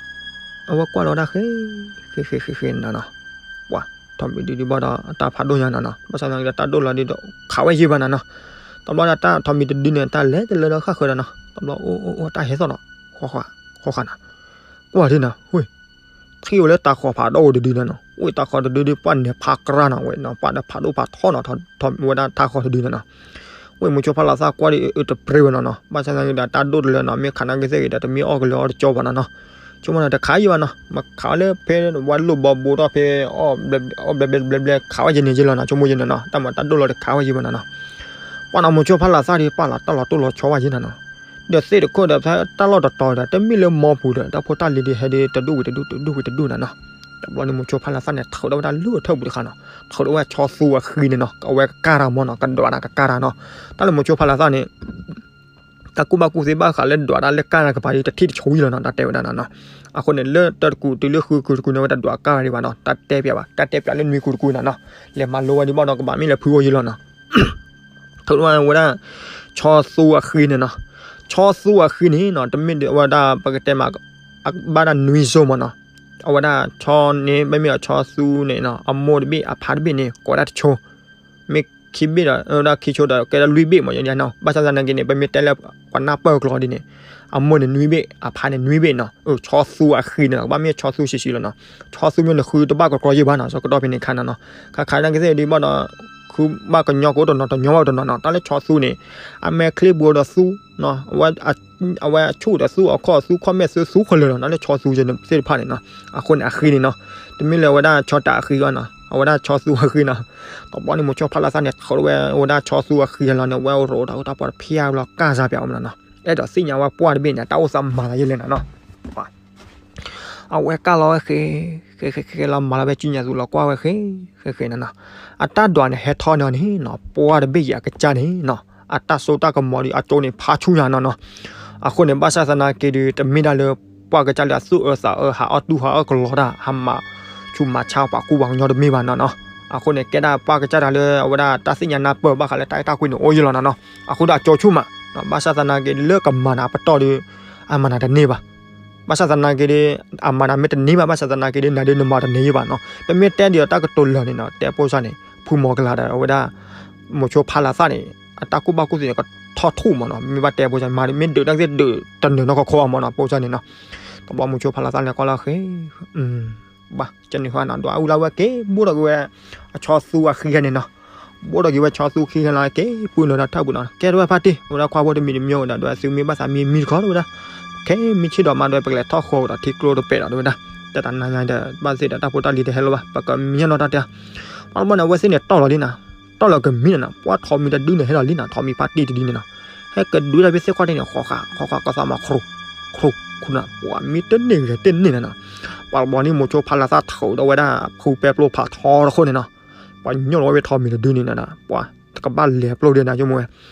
အဝဲကွၢ်လီၤဝဲဒၣ်ဃဲ ဃဲဃဲဃဲဃဲနီၤနီၤ, ပှၤထိးမံၤတဒုဒုဘၣ်ဒီး အတၢ်ဖးဒိၣ်ညါနီၤနီၤ, ဘၣ်ဆၣ်သနာ်က့ဒီး တၢ်ဒိၣ်လီၤဒုဒီး ခးဝဲယံၤဘၣ်နီၤနီၤ. တဘျီဒီးတၢ်ထိးမံၤတဒုန့ၣ် တၢ်လဲၤတလၢဒီးဃၣ်ဃၢၤဒီးနီၤ, တဘျီအိၣ်အိၣ်အိၣ် တၢ်ဟဲသီၣ်ဒီး ဃီဃာ် ဃီဃာ်နီၤ, ကွၢ်ဒ်နီၤ ဝဲ ထံၣ်ဝဲလၢတၤဃီၤဖးဒိၣ်အိၣ်တဒုနီၤနီၤ, ဝဲတၤဃီၤတဒုဒု ပှၤနဲၤဖးကြၢ်နီၤ, ဝဲနီၤ ပှၤဒီးဖးဒိၣ်ဖးထီနီၤ, ဝဲဒၣ်တၤဃီၤတဒုနီၤနီၤ. ဝဲမိၤဆိဖါလၤသၣ်ကွၢ်ဒီး အတပြံဝဲနီၤနီၤ, ဘၣ်ဆၣ်သနာ်က့ဒီး တၢ်ဒိၣ်တလၢနီၤ, မ့ၢ်ခးနာ်က့သ့ၣ်ဂ့ၤဒီး တမ့ၢ်အီၣ်ကလၢအီၣ်တကၠီဘၣ်နီၤနီၤ. ဆိကမိၣ်နီၤ တခးယံၤဘၣ်နီၤ, မ့ၢ်ခးဝဲလၢဖဲဝဲလိၣ်ဘီဘိထီၣ်ဖဲ အီၣ်ဘျဲဘျဲဘျဲဘျဲ ခးဝဲယံၤန့ၣ်ယံၤလီၤနီၤ, ဆိကမိၣ်ယံၤနီၤနီၤ, တၢ်မၤတၢ်ဒိၣ်လီၤတခးဝဲယံၤဘၣ်နီၤနီၤ. ပှၤနီၤမိၤဆိဖါလၤသၣ်ဒီး ပာ်လီၤတၢ်လီၤတိၢ်လီၤဆီဝဲယံၤနီၤနီၤ, ဒီးသ့ၣ်တခိၣ်ဒီး ဖဲတၢ်လီၢ်တတီၤဒီး တမ့ၢ်လၢမီပူၤဒီး တၢ်ဖိတၢ်လံၤဒုးဟဲဒုး တဒူၣ်ဝံၤတဒူၣ် တဒူၣ်ဝံၤတဒူၣ်နီၤနီၤ. တဘျီန့ၣ် မိၤဆိဖါလၤသၣ်န့ၣ် ထုးထီၣ်ဝဲတၢ်လုၢ်အထၢၣ်ပူၤတခါနီၤ, ထုးထီၣ်ဝဲဆီသူအဃံန့ၣ်နီၤ, အဝဲကကၢ်တၢ်မီၢ်နီၤ, ကဒွးတၢ်ကကၢ်တၢ်နီၤ. တၢ်လၢမိၤဆိဖါလၤသၣ်န့ၣ် တၢ်ကူၣ်ဘၣ်ကူၣ်သ့ဘၣ်ဃးလၢဒွးတၢ်လၢကၢ်တၢ်ကပၤဒီး တထံၣ်တဆိယံၤလီၤနီၤ, တၢ်တဲဝဲဒၣ်နီၤနီၤ. အဃိန့ၣ် လၢတၢ်တကူာ်တုၤလၢဃုကူာ်တကူာ်န့ၣ် ဝဲတဒွးကၢ်တၢ်ဒံးဘၣ်နီၤ, တၢ်တဲပၠးဘၣ်, တၢ်တဲပၠးလၢနွံကူာ်တကူာ်နီၤနီၤ, လဲၤမၤလိဝဲဒံးဘၣ်ဒီး ကဘၣ်မ့ၢ်လဲၤဖုအိၣ်ယံၤလီၤနီၤ. ထုးထီၣ်ဝဲဒၣ် ဆီသူအဃံန့ၣ်နီၤ, ဆီသူအဃံန့ၣ်နီၤ တမ့ၢ်ဒ်ဝဲဒၣ် ပကတဲမး ဘၣ်ဒၣ်နွံစိမးနီၤ. အဝဲဒၣ်ဆီန့ၣ် မ့မ့ၢ်အဆီသူန့ၣ်နီၤ အမိၢ်တဘ့ၣ်အဖါတဘ့ၣ်န့ၣ် ကိးဒၣ်တဆိ, မ့ၢ်ခံဘ့ၣ်ဒီး ဝဲဒၣ်ခံဆိဒီး ကဲဒၣ်လွံၢ်ဘ့ၣ်မး ယနီၤ. ဘၣ်ဆၣ်သနာ်က့န့ၣ် ပမ့ၢ်တဲလၢပှၤနၢ်ပၢၢ်ကျိာ်ဒ်န့ၣ် အမိၢ်န့ၣ်နွံဘ့ၣ် အဖါန့ၣ်နွံဘ့ၣ်နီၤ. ဆီသူအဃံန့ၣ်နီၤ ကဘၣ်မ့ၢ်ဆီသူဆံးဆံးလီၤနီၤ. ဆီသူမ့ၢ်နဃုတဘၣ်ကကျီယံၤဘၣ်နီၤ ဆၢကတီၢ်ဖဲန့ၣ်အခါနီၤနီၤ. ခါခါနာ်က့သ့ၣ်ဒံးဘၣ်ဒီး ဃုဘၣ်ကညီကအိၣ်တနီၤ တညီဘၣ်တနီၤနီၤ. တၢ်လၢဆီသူန့ၣ် အမဲာ်ချံဘိဒီးသူ အဝဲအဆူၣ်ဒီးသူ အခီၣ်သူ ခီၣ်မဲာ်သူ သူခဲလၢာ်လီၤနီၤ လၢဆီသူသ့ၣ်တဖၣ်န့ၣ်နီၤ. အဃိန့ၣ် အဃံန့ၣ်နီၤ တမ့ၢ်လၢအဝဲဒၣ်ဆီတၤအဃံအီၤနီၤ အဝဲဒၣ်ဆီသူအဃံနီၤ. တဘျီန့ၣ် မိၤဆိဖါလၤသၣ်န့ၣ် ထုးထီၣ်ဝဲ အဝဲဒၣ်ဆီသူအဃံလီၤန့ၣ် ဝဲရိးတၢ်တၢ်ပီၢ်တဖျၢၣ်လီၤ ကၢ်စၢ်ပၠးအီၤမးနီၤ. အဲၣ်ဒိးသ့ၣ်ညါဝဲပှၢ်တဘ့ၣ်န့ၣ် တၢ်အိၣ်သးမၤသးယဲလဲၣ်နီၤနီၤ. အဝဲကၢ်လီၤဝဲဃဲ ဃဲဃဲဃဲလီၤ မၤလီၤဝဲစုညါသူလီၤကွၢ်ဝဲဃဲ ဃဲဃဲနီၤနီၤ. အတၢ်ဒွးန့ၣ် ဟဲထီၣ်န့ၣ်န့ၣ်နီၤ ပှၢ်တဘ့ၣ်ယံၤအကစၢ်န့ၣ်နီၤ အတၢ်စိတၢ်ကမီၤဒီး အကၠိန့ၣ်ဖးဆူညါနီၤနီၤ. အဃိန့ၣ် ဘၣ်ဆၣ်သနာ်က့ဒီး တမ့ၢ်ဒၣ်လၢပှၢ်ကစၢ်လၢအသူၣ်အၢသးအၢ ဟးအီၣ်တူၢ်ဟးအီၣ်ကလီတၢ် ဟးမၤဆူၣ်မၤဆါပှၤကူပှၤကညီတမ့ၢ်ဘၣ်နီၤနီၤ. အဃိန့ၣ် ကဲဒၣ်ပှၢ်ကစၢ်တၢ်လၢအဝဲဒၣ်တၢ်သ့ၣ်ညါနၢ်ပၢၢ်ဘၣ်ဃးလၢတၢ်အဲၣ်တၢ်ကွံန့ၣ်အိၣ်ယံၤလီၤနီၤနီၤ. အဃိဒီးအကၠိဆူၣ်မး ဘၣ်ဆၣ်သနာ်က့ လၢကမၤနၤပတီၢ်ဒီး အမၤနၤတန့ၢ်ဘၣ်. ဘၣ်ဆၣ်သနာ်က့ဒီး အမၤနၤမ့ၢ်တန့ၢ်ဘၣ် ဘၣ်ဆၣ်သနာ်က့ဒီး နၤဒီးနမၤတန့ၢ်ယံၤဘၣ်နီၤ. ပမ့ၢ်တဲဒ်ဒီးတၢ်ကတိၤလၢာ်န့ၣ်နီၤ တဲပိစၢ်န့ၣ် ဖုမီၤကလၤဒီးအဝဲဒၣ် မိၤဆိဖါလၤသၣ်န့ၣ် အတၢ်ကူၣ်ဘၣ်ကူၣ်သ့န့ၣ် ကထီၣ်ထူၣ်မးနီၤ. မ့ၢ်ဘၣ်တဲပိစၢ် မၤမ့ၢ်ဒုးတၢ်ကသ့ၣ်ဒုးတနၢၤနီၢ်ခီခီအီၤမးနီၤ ပိစၢ်န့ၣ်နီၤ. တဘျီမိၤဆိဖါလၤသၣ်န့ၣ်ကွၢ်လီၤဃဲ ဘၣ်ကန့ၣ်ဃီနီၤ ဒွးအူလၢဝဲက့ၤ ဘိၣ်ထီၣ်က့ၤဝဲ အဆီသူအဃံဂၤန့ၣ်နီၤ. ဘိၣ်ထီၣ်က့ၤဝဲဆီသူဃံဂၤလီၤ က့ၤပှ့ၤလီၤဒီးထၢၣ်ပူၤနီၤ. ကဲထီၣ်ဝဲဖါတံၢ် အဝဲဒၣ်ခွါဖိတမံၤတမံၤဝဲဒီး ဒွးသုမ့ၢ်ဘၣ်သးမံမံတခီလၢဝဲဒၣ် ခဲမံဆ့ၣ်ဒီးမၤဒွး ပကလဲၤထီၣ်ဃီၤဝဲဒီးထံကျိတပဲာ်ဒီးဝဲဒၣ် တၢ်တနၤညါဒီး ဘၣ်သ့ၣ်ဒီးတၢ်ဖိတၢ်လံၤတဟဲလၢၤဘၣ် ပကမံညီနီၢ်တၢ်တဲ ဘၣ်တဘျီန့ၣ် အဝဲသ့ၣ်န့ၣ်တီၢ်လီၤလံနီၤ. တီၢ်လီၤကမံၤန့ၣ်နီၤ, ပှၤထိးမံၤတဒုန့ၣ် ဟဲလီၤလံနီၤ, ထိးမံၤဖါတံၢ်တဒုန့ၣ်နီၤ, ဟဲကဒုးတၢ်ဖဲသ့ၣ်ခီၣ်ထံးန့ၣ် ဃီဃာ် ဃီဃာ်ကသးမၤ ခရူၣ် ခရူၣ် ခူၣ်နီၤ, ပှၤမံတန့ၢ်ဂဲၤတန့ၢ်နီၤနီၤ, ပှၤလီၤန့ၣ် မိၤဆိဖးလၤသၣ်ထုးဒီးဝဲဒၣ် ဖူပဲပျိဖးထီတဃိန့ၣ်နီၤ, ပှၤညိၣ်လီၤဝဲဖဲထိးမံၤတဒုန့ၣ်နီၤ, ပှၤတကဘၣ်လဲၤပျိဒၣ်နၤ ဆိကမိၣ်ဝဲ,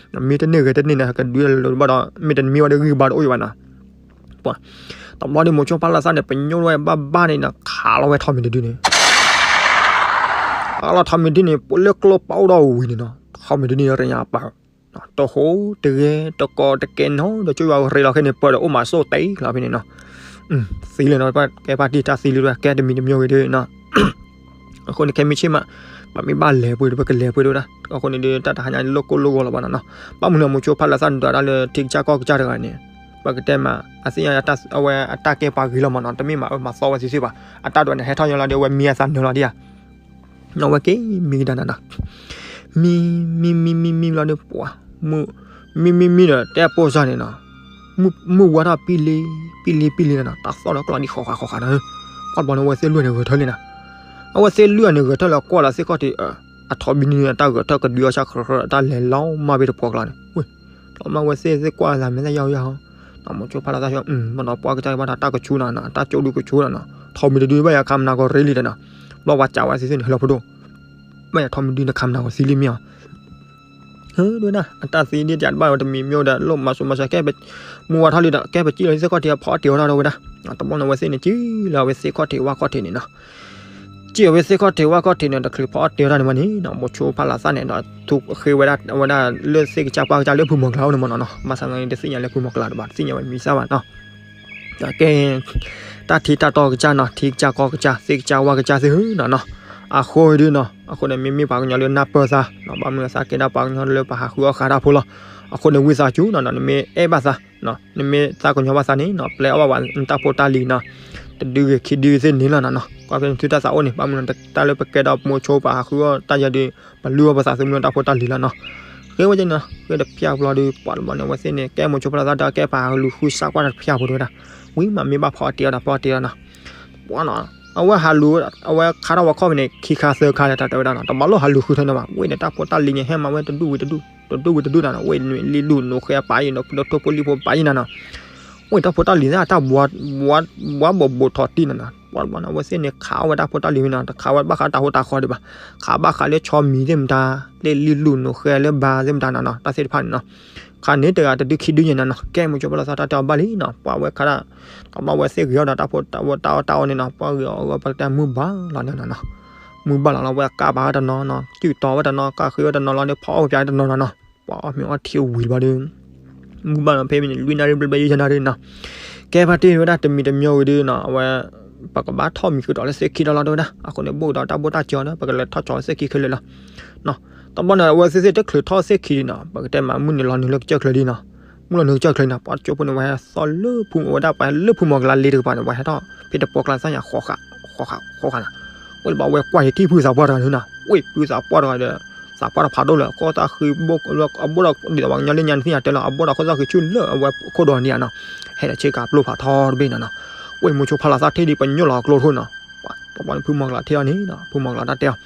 မံတန့ၢ်ဂဲၤတန့ၢ်နီၤ ကဒုးလၢဘၣ်ဒီး မ့ၢ်တမံဝဲဒီးဂံၢ်ဘါတအိၣ်ယံၤဘၣ်နီၤ, ပှၤ တဘျီဒီး မိၤဆိဖးလၤသၣ်န့ၣ် ပညိၣ်ဝဲဘၣ်ဘၣ်န့ၣ်နီၤ ခးလီၤဝဲထိးမံၤတဒုန့ၣ် ခးလီၤထိးမံၤတဒုန့ၣ် ပလၢကျိပာ်အိၣ်ဒီးဝံၤန့ၣ်နီၤ, ထိးမံၤတဒုန့ၣ် ရညါပာ် တဟူးတဂဲၤ တကိးတကဲနီၤ ဒီးကၠိယွၤရ့လီၤခဲန့ၣ် ပၢၢ်ဒီးအိၣ်မးစိၣ်တ့လီၤဖဲန့ၣ်နီၤ, သံလၢၤနီၤ, ကဲပၣ်တံၢ်တၢ်သံလံ ကဲတမံၤတမံၤဂ့ၤဒီးနီၤ အဃိန့ၣ် ခဲမုၢ်ဆ့ၣ်မး ပမ့ၢ်ဘၣ်လဲၤပှ့ၤဒီး ပကလဲၤပှ့ၤဒိၣ်ဒၣ်, အဃိန့ၣ်ဒီး တၢ်တဟါညါန့ၣ် လိၣ်ကိၢ်လိၣ်ဂီၤလီၤဘၣ်နီၤနီၤ, ဘၣ်မနုၤ မိၤဆိဖးလၤသၣ်န့ၣ် ဒွးတၢ်လၢထံကစၢ်ကီၢ်ကစၢ်တဂၤန့ၣ်, ပကတဲမး အသ့ၣ်ညါအဝဲအတၢ်ကဲပှၤဂ့ၤလီၤမးနီၤ, တမ့ၢ်မးအၢမၤသီဝဲသ့ၣ်သ့ၣ်ဘၣ်, အတၢ်ဒွးန့ၣ် ဟဲထီၣ်ညီလီၤဒီး အဝဲမံအသးနၢၤလီၤဒံးဧါ အဝဲက့ၤမံကဒါနၤနီၤ, မံ မံ မံ မံ မံလီၤဒီး ပှၤ မုၢ် မံ မံ မံဒီး တဲအပိၢ်စၢ်န့ၣ်နီၤ, မုၢ်ဝါထီၣ်ပံလံ ပံလံ ပံလံနီၤနီၤ, တၢ်သီၣ်ဒီးကျီၢ်ဒံးဃီဃာ်ဃီဃာ်နီၤ, ပှၤတဘျီန့ၣ် အဝဲသ့ၣ်လွံၢ်န့ၣ်ဂဲၤထၢၣ်လံနီၤ, အဝဲသ့ၣ်လွံၢ်န့ၣ်ဂဲၤထၢၣ်လၢကွၢ်လီၤသ့ၣ်ခီၣ်ထံး အထိးမံၤန့ၣ် အတၢ်ဂဲၤထၢၣ်ကဒုးအီၣ်ဆၣ်ခရၢခရၢ အတၢ်လဲၤလီၤမၢ်ဘ့ၣ်တပှီၢ်ကျါန့ၣ်, ဝဲ လီၤမၢ်ဝဲသ့ၣ်သ့ၣ်ကွၢ်သးမ့ၢ်သၣ်ယီၢ်ယီၢ် နီၤ, မိၤဆိဖးလၤသၣ်ဆိ ဘၣ်ဒီးပှၤကစၢ်ဘၣ်ဒီးတၢ်ကဆူနီၤနီၤ, တၢ်ကၠိဒုကဆူနီၤနီၤ, ထိးမံၤတဒုဘၣ်ယၤခးမနၤကီၢ်ရ့လံဒီးနီၤ, ဘျီပှၤစံးဝဲသ့ၣ်သ့ၣ်န့ၣ် ဟဲလီၤဖိဒိၣ်, ဘၣ်ယၤထိးမံၤဒုနခးမနၤကီၢ်သံလံမ့ၢ်အီၤ, ဟဲဒၣ် အတၢ်သံဒ်တၢ်တဘၣ်ဝဲတမံၤမ့ၢ်ဒီး လိၣ်မၤစူၤမၤစၢၤကဲ မုၢ်ဝါထီၣ်လံဒီး ကဲပစံၣ်လီၤသ့ၣ်ခီၣ်ထံးအဖီအတ့ၤဝဲဒၣ်ဒီးဝဲဒၣ်, တဘျီန့ၣ် အဝဲသ့ၣ်န့ၣ် စံၣ်လီၤဝဲသ့ၣ်ခီၣ်ထံးဝၣ်ခီၣ်ထံးန့ၣ်နီၤ စံၣ်အဝဲသ့ၣ်ခီၣ်ထံးဝၣ်ခီၣ်ထံးန့ၣ် တချုးဖီအတ့ၤဝဲဒၣ်န့ၣ်မးန့ၣ်နီၤ, မိၤဆိဖးလၤသၣ်န့ၣ်ဒီး ထူဃ့ဝဲဒၣ် အဝဲဒၣ်လၢသ့ၣ်ကစၢ်ပှၢ်ကစၢ်လၢဖုမီၤကျၢ်အိၣ်န့ၣ်မးနီၤနီၤ, ဘၣ်ဆၣ်န့ၣ် တသ့ၣ်ညါလၢဖုမီၤကျၢ်တဘၣ်, တသ့ၣ်ညါဝဲမံၤစၢ်ဘၣ်နီၤ, ကဲ တၢ်ထံတၢ်တီကစၢ်နီၤ, ထံကစၢ်ကီၢ်ကစၢ် သ့ၣ်ကစၢ်ဝၣ်ကစၢ်သ့ၣ်ဧၢနီၤနီၤ, အဃိဒုနီၤ, အဃိန့ၣ် မ့မ့ၢ်ပှၤကညီလၢနၢ်ပၢၢ်သးနီၤ, ဘၣ်မနုၤသးကဲဒၣ်ပှၤကညီလၢပဟးဃုအီၣ်ဃာ်တၢ်ဖိလီၤ, အဃိန့ၣ် ဝံသးစူၤနီၤနီၤ, နမ့ၢ်အဲၣ်ဘၣ်သး နမ့ၢ်သးကညီၤဘၣ်သးန့ၣ်နီၤ, ပျဲအီၣ်ဘၣ်ဝဲနတၢ်ဖိတၢ်လံၤနီၤ, တဒုဂ့ၤခံဒုသ့ၣ်န့ၣ်လီၤနီၤနီၤ, ကွၢ်ဖဲနသုတၢ်သးအိၣ်န့ၣ်, ဘၣ်မနုၤတၢ်လၢပကဲဒီးမိၤဆိပှၤဟးဃုအီၣ်တၢ်ယဲဒုး, ပလူအီၣ်ပသးသမူလၢတၢ်ဖိတၢ်လံၤလီၤနီၤ, ဃ့ဝဲကဲနီၤ, ဃ့တဖျၢၣ်ဘျီဒုး ပှၤတဘျီန့ၣ် အဝဲသ့ၣ်န့ၣ် ကဲမိၤဆိဖးလၤသၣ်ဒီး ကဲပဟးလူၤဃုစးကွၢ်တဖျၢၣ်ဖိတဝဲဒၣ်, ဝံၤမးမ့ၢ်ဘၣ်ဖီအတ့ၤအီၤဒီး ဖီအတ့ၤအီၤနီၤ ပှၤနီၤ, အဝဲဟးလူၤ, အဝဲခါထီၣ်ဝဲခီၣ်ဖဲန့ၣ် ခံခါသၢခါဒီး တၢ်တဲဝဲဒၣ်နီၤ, တဘၣ်လိၣ်ဟးလူၤဃုထၢန့ၣ်ဘၣ်, ဝဲန့ၣ်တၢ်ဖိတၢ်လံၤန့ၣ် ဟဲမၤဝဲတဒူၣ်ဝံၤတဒူၣ်, တဒူၣ်ဝံၤတဒူၣ်နီၤနီၤ, ဝဲန့ၣ်လံၣ်လူၢ်နိးဃဲအပာ်အံၤနီၤ, ဒီးထိၣ်ဖိလံၣ်ဖိပာ်အံၤနီၤနီၤ, ဝဲတၢ်ဖိတၢ်လံၤန့ၣ် အတၢ်ဘှါ, ဘှါဘိးဘိးထီၣ်တံၢ်နီၤနီၤ, ပှၤတဘျီန့ၣ် အဝဲသ့ၣ်န့ၣ် ခးအီၣ်ဝဲတၢ်ဖိတၢ်လံၤဝံၤနီၤ, တခးဝဲဘၣ်ဃးတၢ်ဟိတၢ်ဃီဒံးဘၣ်, ခးဘၣ်ဃးလၢဆီမံၤသ့ၣ်မတၤ, လံၣ်လူၢ်နိးဃဲလၢဘါသ့ၣ်မတၤနီၤနီၤ, တၢ်သ့ၣ်တဖၣ်န့ၣ်နီၤ ခါန့ၣ်တဂၤတဒုခံဒုညါနီၤနီၤ, ကဲမိၤဆိဖးလၤသၣ်တၢ်တဲအီၤဘၣ်လံနီၤ, ပှၤဝဲခါဒၣ်, တဘျီဝဲသ့ၣ်ဂ့ၤအီၤဒီးတၢ်ဖိတၢ်အီၣ်တၢ်အီန့ၣ်နီၤ, ပှၤဂ့ၤအီၤအဂီၢ် ပကတဲမုၢ်ဘၣ်လီၤနီၤနီၤ, မုၢ်ဘၣ်လီၤလီၤ ဝဲကးပာ်ဝဲတနီၤနီၤ, စုၣ်တီဝဲတနီၤ ကးဃ့ဝဲတနီၤလီၤဒီး ဖီအီၣ်ပၠးတနီၤနီၤနီၤ, ပှၤအီၣ်မ့ၤအီထံဝံၤတဘျီဒီး မုၢ်ဘၣ်လီၤဖဲမ့ၢ်န့ၣ် လွံၢ်နၣ်ရံၣ်ဘျဲၣ်ဘျဲၣ်ယဲၢ်နၣ်ရံၣ်နီၤ, ကဲဖါတံၢ်ဝဲဒၣ်တမံၤတမံၤဝံၤဒီးနီၤ, အဝဲ ပကဘၣ်ထီၣ်မံၤဃုာ်ဒီးလၢသ့ၣ်ခံဒီးလီၤတဲဝဲဒၣ်, အဃိန့ၣ် ဘိၣ်ဒီးတၢ်ဘိၣ်တၢ်စၢၤဒီး ပကလဲၤထီၣ်ကၠီၤလၢသ့ၣ်ခံခဲလၢာ်လီၤ. တဘျီန့ၣ် အဝဲသ့ၣ်သ့ၣ်တချုးထီၣ်သ့ၣ်ခံလံနီၤ, ပကတဲမး မုၢ်နုာ်လီၤနုာ်လၢကစၢၢ်ချၢလံနီၤ, မုၢ်လီၤနုာ်ကစၢၢ်ချၢလံနီၤ, ပှၤကၠိဖိန့ၣ် ဝဲဟဲသီလၢဖု ဝဲဒၣ်ပှၤလၢဖုမီၤကလါလ့တကပၤန့ၣ် ပှၤဟဲထီၣ်ဖဲတပှီၢ်ကျါသၣ်ညါ ဃီဃာ်ဃီဃာ်ဃီဃာ်နီၤ, ဝဲလၢဘၣ်ဝဲကွၢ်ဟံၣ်ထံၣ်ဖုသးပှၢ်တဂၤန့ၣ်နီၤ, ဝဲဖုသးပှၢ်တဂၤဒီး သးပှၢ်တဖးဒိၣ်လၢ ခိၣ်သၣ်ဃံဘိၣ် အဘိၣ်ဒီးဒ်သိးပှၤကညီလၢညါန့ၣ်သ့ၣ်ညါတဲလီၤ အဘိၣ်ဒီးခိၣ်သၣ်ဃံဆူၣ်လၢအဝဲခိၣ်ဒီးန့ၣ်နီၤ, ဟဲဒီးဆ့ကၤပျိၢ်ဖးထီတဘ့ၣ်နီၤနီၤ, ဝဲမိၤဆိဖးလၤသၣ်ထံၣ်ဒီးပညိၣ်လီၤအကျိတခိၣ်နီၤ, ပှၤတဘျီန့ၣ် ဖုမီၤကလါထံၣ်အီၤန့ၣ်နီၤ, ဖုမီၤကလါတၢ်တဲအီၤ,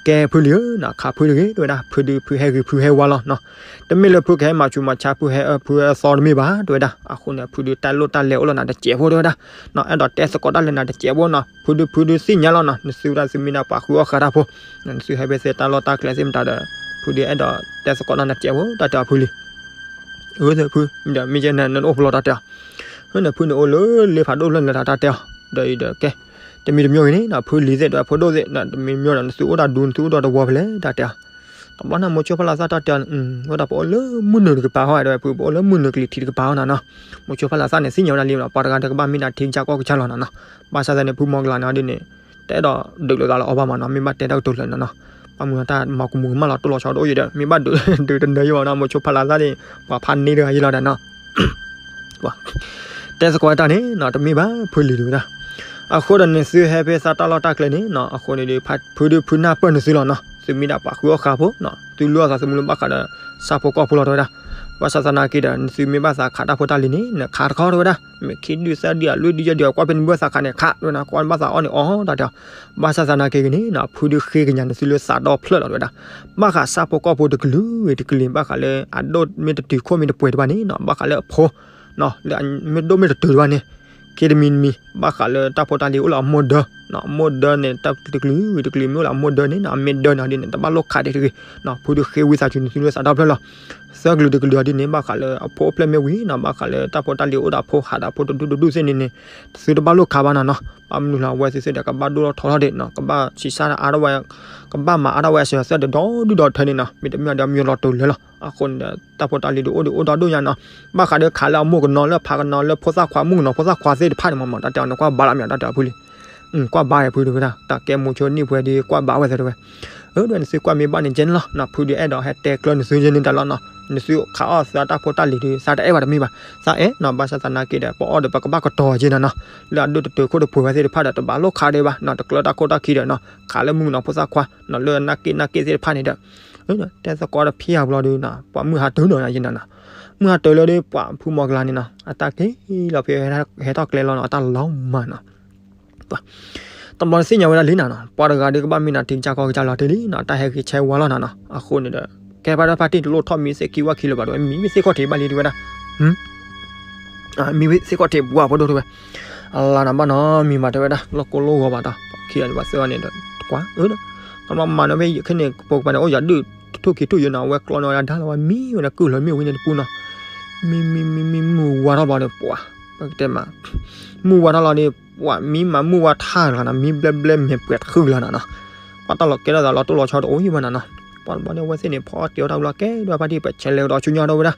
ကဲဖုလံဧၢနီၤ, ခးဖုတဂ့ၤ တဲဝဲဒၣ်, ဖုဒုးဖုဟဲဂ့ၤဖုဟဲဝါလီၤနီၤ, တမ့ၢ်လၢဖုကဟဲမၤဆူးမၤဆါဖုဟဲအၢဖုဟဲအသီ တမ့ၢ်ဘၣ် တဲဝဲဒၣ်, အဃိန့ၣ် ဖုဒုးတၢ်လိၣ်တၢ်လဲၤအိၣ်လၢနၤတစဲးဖိ တဲဝဲဒၣ် နီၤ, အဲၣ်ဒိးတဲသကိးတၢ်လၢနၤတစဲးဖိနီၤ, ဖုဒုးဖုဒုးသ့ၣ်ညါလီၤနီၤ, နသုဝဲဒၣ်သုမ့ၢ်ဒၣ်ပှၤဃုအီၣ်ဃာ်တၢ်ဖိ, နသုဟဲဖဲသ့ၣ်တၢ်လီၢ်တၢ်ကျဲသ့ၣ်မတၤဒီး, ဖုဒုးအဲၣ်ဒိးတဲသကိးတၢ်နစဲးဖိ တၢ်တဲအီၤဖုလံ, အၢ ဖု, မ့ၢ်ကဲန့ၣ် နအိၣ်ဖဲလဲၣ်တၢ်တဲအီၤ, ဟၢန့ၣ် ဖုန့ၣ်အိၣ်လၢလ့ဖးဒိၣ်ဖျၢၣ်န့ၣ်လီၤ တၢ်တဲအီၤ, ဒီးအံၤဒီးကဲ, တမံၤတမံၤဂ့ၤန့ၣ်နီၤ, ဖုလံၤသ့ၣ်ဒီးဖိဒိၣ်သ့ၣ်နီၤ, တမံၤတမံၤဒီး နသုအိၣ်တၢ်ဒူ နသုအိၣ်တၢ်တဝီဖဲလဲၣ် တၢ်တဲအီၤ, တဘျီန့ၣ် မိၤဆိဖးလၤသၣ်တၢ်တဲအီၤ, ဝဲဒၣ်ပအိၣ်လၢမုၢ်နုာ်တကပၤဟီ တဲဝဲဖု, ပအိၣ်လၢမုၢ်နုာ်ကလံၤထံးတကပၤဟီနီၤနီၤ, မိၤဆိဖးလၤသၣ်န့ၣ် သ့ၣ်ညါဝဲဒၣ်လံနီၤ, ပှၤတဂၤဒီးကဘၣ်မ့ၢ်ဒၣ်ထံကစၢ်ကီၢ်ကစၢ်လီၤနီၤနီၤ, ဘၣ်ဆၣ်သနာ်က့န့ၣ် ဖုမီၤကလၤန့ၣ်ဒ်န့ၣ် တအဲၣ်ဒိးဒုးလိာ်သးလၢအီၤဘၣ်မးနီၤ, မ့ၢ်ဘၣ်တဲတၢ်ကတိၤလၢာ်နီၤနီၤ, ဘၣ်မနုၤတၢ်မၤကမူၤကမၣ်လီၤတိၢ်လီၤဆီတအိၣ်ယံၤဒီး မ့ၢ်ဘၣ်ဒုးတနၢၤယံၤဘၣ်နီၤ, မိၤဆိဖးလၤသၣ်န့ၣ် ပှၤဖးန့ၢ်တဂၤယံၤလီၤဒီးနီၤ တဲသကိးတၢ်န့ၣ်နီၤ, တမ့ၢ်ဘၣ် ဖုလံၤတဝဲဒၣ်, အဃိဒီးနသုဟဲဖဲသးတၢ်လီၢ်တၢ်ကျဲန့ၣ်နီၤ, အဃိန့ၣ်ဒီး ဖုဒုးဖုနၢ်ပၢၢ်နသုလီၤနီၤ, သုမ့ၢ်ဒၣ်ပှၤဃုအီၣ်ဃာ်ဖိနီၤ, သုလုၢ်အီၣ်သးသမူလၢဘၣ်ဃးဒီး ဆၣ်ဖိကီၢ်ဖိလီၤတဝဲဒၣ်, ပ ဘၣ်ဆၣ်သနာ်က့ဒီး နသုမ့ၢ်ဘၣ်သးခးတၢ်ဖိတၢ်လံၤန့ၣ် နခးတခီတဲဝဲဒၣ်, မ့ၢ်ခံဒုၣ်သၢဒုၣ်အလွံၢ်ဒုၣ်ယဲၢ်ဒုၣ် ကွၢ်ဖဲနမ့ၢ်ဘၣ်သးခးန့ၣ် ခးတဲဝဲဒၣ်, ကွၢ်ဘၣ်သးအီၣ်န့ၣ်အီၣ်တၢ်တဲအီၤ. ဘၣ်ဆၣ်သနာ်က့ဂ့ၤန့ၣ်နီၤ ဖုဒုးဃ့ကညးနသုလၢသးဒီဖျၢၣ်လီၤတဲဝဲဒၣ်. ဘၣ်ဃးဆၣ်ဖိကီၢ်ဖိတကလုာ်ဂ့ၤတကလုာ် ဘၣ်ဃးလၢအဒိၣ်မ့ၢ်တတုၤခိၣ်မ့ၢ်တပှဲၤတဘၣ်န့ၣ်နီၤ ဘၣ်ဃးလၢအဖိ လၢအမ့ၢ်ဒိၣ်မ့ၢ်တတုၤတဘၣ်န့ၣ် ခံတမံၤတမံၤ ဘၣ်ဃးလၢတၢ်ဖိတၢ်လံၤအိၣ်လၢအမိၢ်ဒၢ, အမိၢ်ဒၢန့ၣ် တၢ်တကလုာ်ဂ့ၤတကလုာ်မ့ၢ်အိၣ်လၢအမိၢ်ဒၢန့ၣ်နီၤ အမ့ၢ်ဒၢန့ၣ်ဒ်န့ၣ် တဘၣ်လိၣ်ခးဒံးတဂ့ၤ, ဖုဒုးဃ့ဝံသးစူၤနသုလၢသးဒီဖျၢၣ်လီၤ. သၢကလုာ်တကလုာ်အီၤဒ်န့ၣ် ဘၣ်ဃးလၢအဖိအိၣ်ဖျဲၣ်မ့ၢ်ဝံၤနီၤ ဘၣ်ဃးလၢတၢ်ဖိတၢ်လံၤအိၣ်ဒီးအဖိဟးဒီးအဖိတဒူၣ်တဒူၣ်သ့ၣ်န့ၣ်န့ၣ် သုတဘၣ်လိၣ်ခးဘၣ်နီၤနီၤ. ဘၣ်မနုၤလၢအဝဲသ့ၣ်သ့ၣ်ဒီး ကဘၣ်ဒိၣ်ထီၣ်ထီထီၣ်ဒံးနီၤ ကဘၣ်ဆံးစၢ်အါထီၣ်ဝဲ, ကဘၣ်မၤအါထီၣ်ဝဲအစၢၤအသွဲၣ်ဒီးဒီဒူၣ်ဒီထၢန့ၣ်နီၤ မ့တမ့ၢ်ဒီးမ့ၢ်လီၤတိာ်လၢာ်လီၤ. အဃိန့ၣ်ဒီး တၢ်ဖိတၢ်လံၤဒုးအိၣ်ဒုးအိၣ်ဒီဒူၣ်ညါနီၤ. ဘၣ်ဃးဒီးခးလၢအမိၢ်ကနီၤလၢဖးကနီၤလၢဖိသၣ်ခွါ မုၣ်ကနီၤဖိသၣ်ခွါသ့ၣ်တဖၣ်န့ၣ်မ့ၢ်မ့ၢ်တၢ်တဲအီၤန့ၣ် ကွၢ်ဘၣ်လီၤမ့ၢ်တၢ်တဲအီၤဖုလံ ကွၢ်ဘၣ်ဝဲဖုတဲဝဲဒၣ် တၢ်ကဲမိၤဆိနံၣ်ပှဲၤဒီးကွၢ်ဘၣ်ဝဲသ့တဲဝဲ. အၢ ဒီးနသုကွၢ်မ့ၢ်ဘၣ်န့ၣ်ကဲန့ၣ်လီၤနီၤ ဖုဒုးအဲၣ်ဒိးဟဲတဲကျၢၤနသုကဲန့ၣ်တၢ်လီၤနီၤ နသုခးအီၣ်သးတၢ်ဖိတၢ်လံၤဒုး သးတအဲၣ်ဘၣ်တမ့ၢ်ဘၣ် သးအဲၣ်နီၤ ဘၣ်ဆၣ်သနာ်က့ဒီး ပအီၣ်ဒီးပကဘၣ်ကတီၤကဲနီၤနီၤ လၢအဒိၣ်တတုၤခိၣ်တပှဲၤဝဲသ့ၣ်တဖၣ်ဒီး တဘၣ်လိၣ်ခးဒံးဘၣ်နီၤ တကျၢၤတၢ်ခိၣ်တၢ်ခံဒီးနီၤ ခးလၢမုၣ်ကနီၤဖိသၣ်ခွါနီၤ လၢနာ်က့နာ်က့သ့ၣ်တဖၣ်န့ၣ်ဒီး တဲသကိးတဖံးအါဘျီဒုးနီၤ ပှၤမုၢ်ဟါတုၤနီၤနီၤ မုၢ်ဟါတုၤလၢဒုး ပှၤဖုမီၤကလၤန့ၣ်နီၤ အတၢ်က့ၤလီၤဖဲဟဲထီၣ်ကျဲလီၤနီၤ အတၢ်လီၤမၢ်နီၤ တဘျီန့ၣ်သ့ၣ်ညါဝဲဒၣ်လံနီၤနီၤ ပှၤတဂၤဒုးကဘၣ်မ့ၢ်နၤထံကစၢ်ကီၢ်ကစၢ်လီၤတ့ၢ်လံနီၤ တၢ်ဟဲဂ့ၤဆဲဝါလီၤနီၤနီၤ အဃိန့ၣ်ဒီး ကဲဘၣ်ဒီးဖါတံၢ်တလိၣ်ထီၣ်မံသ့ၣ်ခံဝၣ်ခံလၢၤဘၣ် တဝဲမံဝဲသ့ၣ်ခီၣ်ထံးဘၣ်လံတဲဝဲဒၣ် မံဝဲသ့ၣ်ခီၣ်ထံးပှၤဖိဒိၣ်တဲဝဲ အလါနၤဘၣ်နီၤ မံဘၣ်တဲဝဲဒၣ် လီၢ်ကိၢ်လီၢ်ဂီၤဘၣ်ဒီး ခံဂၤန့ၣ်ဘၣ်သၢဂၤန့ၣ်ဒီး တကွၢ်အၢဒီး တဘျီမၤနီၤဖဲခဲန့ၣ် ပိာ်ကပၤန့ၣ် အိၣ်ယၤဒုၣ်ထူၣ်ခံထူၣ်ယိာ်နီၤ အဝဲကျီန့ၢ်ဝဲဒၣ်ဒါလီၤဝဲ မံဝဲဒၣ်ကုၢ်လီၤမ့ၢ်ဝံန့ၣ်တပူၤနီၤ မံမံမံမံမုၢ်ဝါထီၣ်ဘျီဒီး ပှၤ ပကတဲမး မုၢ်ဝါထီၣ်လီၤဒီး ပှၤမံမၤမုၢ်ဝါထါလီၤနီၤ မံဘျဲဘျဲမဲာ်ပှဲၤတဃုလီၤနီၤနီၤ ပှၤတၢ်လီၤကဲထီၣ်သးလီၤတိၢ်လီၤဆီတအိၣ်ယံၤဘၣ်နီၤနီၤ ပှၤတဘျီန့ၣ် အဝဲသ့ၣ်န့ၣ် ဖီအီၣ်တ့ၤအီၣ်တၢ်ဘျီကဲဒီးဖါတံၢ် ပဆဲးလဲၤကဒီးဆူညါထီၣ်ဝဲဒၣ်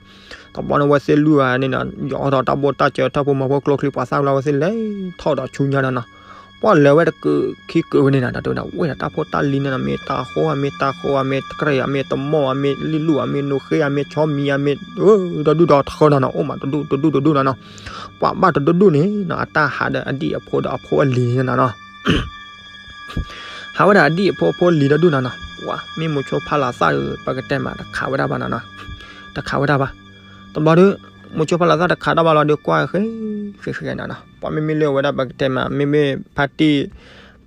တဘျီန့ၣ် အဝဲသ့ၣ်လွံၢ်ဂၤန့ၣ်နီၤ ယီၤထီၣ်တၢ်ဘိၣ်တၢ်စၢၤ တၢ်ဖိမီၤဖိကျိချံ ပှၤသၣ်ဘျီ အဝဲသ့ၣ်လဲၤထီၣ်ဒီးဆူညါဒီးနီၤ ပှၤလဲၤဝဲတကုးခံကုးဝဲန့ၣ်နီၤ တၢ်တဲဝဲဒၣ် ဝဲဒၣ်တၢ်ဖိတၢ်လံၤန့ၣ်နီၤ မ့ၢ်တၤဃိဧါ မ့ၢ်တၤဃိဧါ မ့ၢ်တကြဲးဧါ မ့ၢ်တမိၢ်ဧါ မ့ၢ်လံၣ်လူၣ်ဧါ မ့ၢ်နိဃ့ဧါ မ့ၢ်ဆီမံၤဧါ မ့ၢ် ဒီဒူၣ်ဒီထၢနီၤနီၤ အိၣ်မးတဒူၣ်တဒူၣ်တဒူၣ်နီၤနီၤ ပှၤဘၣ်တဒူၣ်ဒူၣ်န့ၣ်နီၤ အတၢ်ဟးဒီးအဒံၣ်အဖိဒီးအဖိအလံၤန့ၣ်နီၤနီၤ ဟးဝဲဒၣ်အဒံၣ်အဖိအဖိလံၤဒီဒူၣ်နီၤနီၤ ပှၤမ့ၢ်မိၤဆိဖးလၤသၣ်ဒီး ပကတဲမးတခးဝဲဒၣ်ဘၣ်နီၤနီၤ တခးဝဲဒၣ်ဘၣ် တဘျီဒီး မိၤဆိဖးလၤသၣ်တခးတၢ်ဘၣ်လီၤဒီး ကွၢ်ဃဲဃဲဃဲနီၤနီၤ ပှၤမ့မ့ၢ်လၢအဝဲဒၣ် ပကတဲမး မ့မ့ၢ် ဖါတံၢ်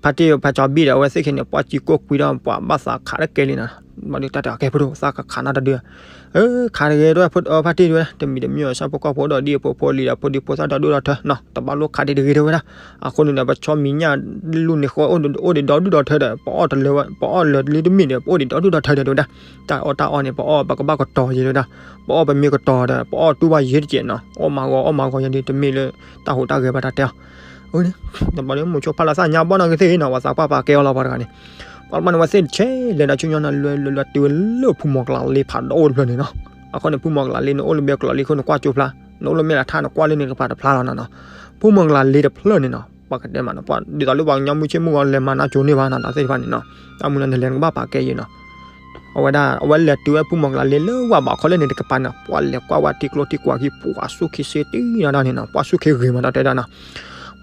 ဖါတံၢ်ဖါကၠီဘံၣ်ဒီး အဝဲသ့ၣ်ခဲန့ၣ် ပှၤစံးကိၣ်ကွံဒီး ပှၤဘၣ်သးခးတကဲလံနီၤ ဘျီဒီး တၢ်တဲအကဲဖိဒိၣ် သးကခးနီတဒု ခးတဂ့ၤ ဖါတံၢ်တဲဝဲ တမံၤတမံၤ ဆၣ်ဖိကီၢ်ဖိဒီး ဒံၣ်အဖိဖိလံၤဒီး ဖိဒံဖိသၣ်ဒီဒူၣ်ဒီထၢနီၤ တဘၣ်လိၣ်ခးဒံးတဂ့ၤတဲဝဲဒၣ် အဃိန့ၣ်ဒီး ပဆီမံၤညၣ်လူၢ်န့ၣ်ဃီ အိၣ်ဒံးဒီဒူၣ်ဒီထၢဒီး ပအီၣ်တလၢ ပအီၣ်လၢာ်လံတမ့ၢ်ဒီး ပအိၣ်ဒံးဒီဒူၣ်ဒီထၢဒီးတဲဝဲဒၣ် တၢ်အီၣ်တၢ်အီန့ၣ် ပအီၣ်ပကဘၣ်ကတီၤယဲတဲဝဲဒၣ် ပအီၣ်ပမ့ၢ်ကတီၤဒီး ပအီၣ်တူၢ်ဘၣ်ယဲတကဲးနီၤ အီၣ်မၤဂီၤအီၣ်မၤဂီၤယဲဒီး တမ့ၢ်လၢတၢ်ဟူးတၢ်ဂဲၤဘၣ်တၢ်တဲအီၤ အၢ တဘျီဒီး မိၤဆိဖးလၤသၣ်ညါဘီနီၢ်ကသ့ၣ်နီၤ ပှၤသးပှၢ်ပာ်ကဲအီၤလီၤပှၤတဂၤန့ၣ် ပှၤတဘျီန့ၣ် အဝဲသ့ၣ်တဆဲးလဲၤဒီးဆူညါနီၤ လဲၤလဲၤလဲၤတုၤဝဲလၢဖုမီၤကလၤလ့ဖးဒိၣ်တဖျၢၣ်န့ၣ်နီၤ အဃိန့ၣ် ဖုမီၤကလၤလ့န့ၣ် အိၣ်လၢဘဲကျိးလံအဃိန့ၣ် ကွၢ်ကၠိဖျါ နအိၣ်လၢမဲာ်လးထါန့ၣ် ကွၢ်လၢန့ၣ်တကပၤတဖျါလီၤနီၤနီၤ ဖုမီၤကလၤလ့တဖျၢၣ်န့ၣ်နီၤ ပှၤကတဲမးနီၤ ပှၤဒ်သိးလၢပှၤကညီမုၢ်ဆ့ၣ်မုၢ်ဂီၤလဲၤမၤနါကၠိန့ၢ်ဘၣ်နီၤ တၢ်သ့ၣ်တဖၣ်န့ၣ်နီၤ တၢ်မုၢ်လၢ်န့ၣ်လဲၤနကဘၣ်ပာ်ကဲယဲနီၤ အဝဲဒၣ် အဝဲလဲၤတုၤဝဲဖုမီၤကလၤလ့လၢဝၢ်ဘးခီလၢန့ၣ်တကပၤန့ၣ် ပှၤလဲၤကွၢ်ဝဲထံကျိထံကွာ်ခံ ပှၤဆူၣ်ခ့စ့တံၢ်နီၤဒၣ်န့ၣ်နီၤ ပှၤဆူၣ်ခ့ဂ့ၤမးတၢ်တဲဒၣ်နီၤ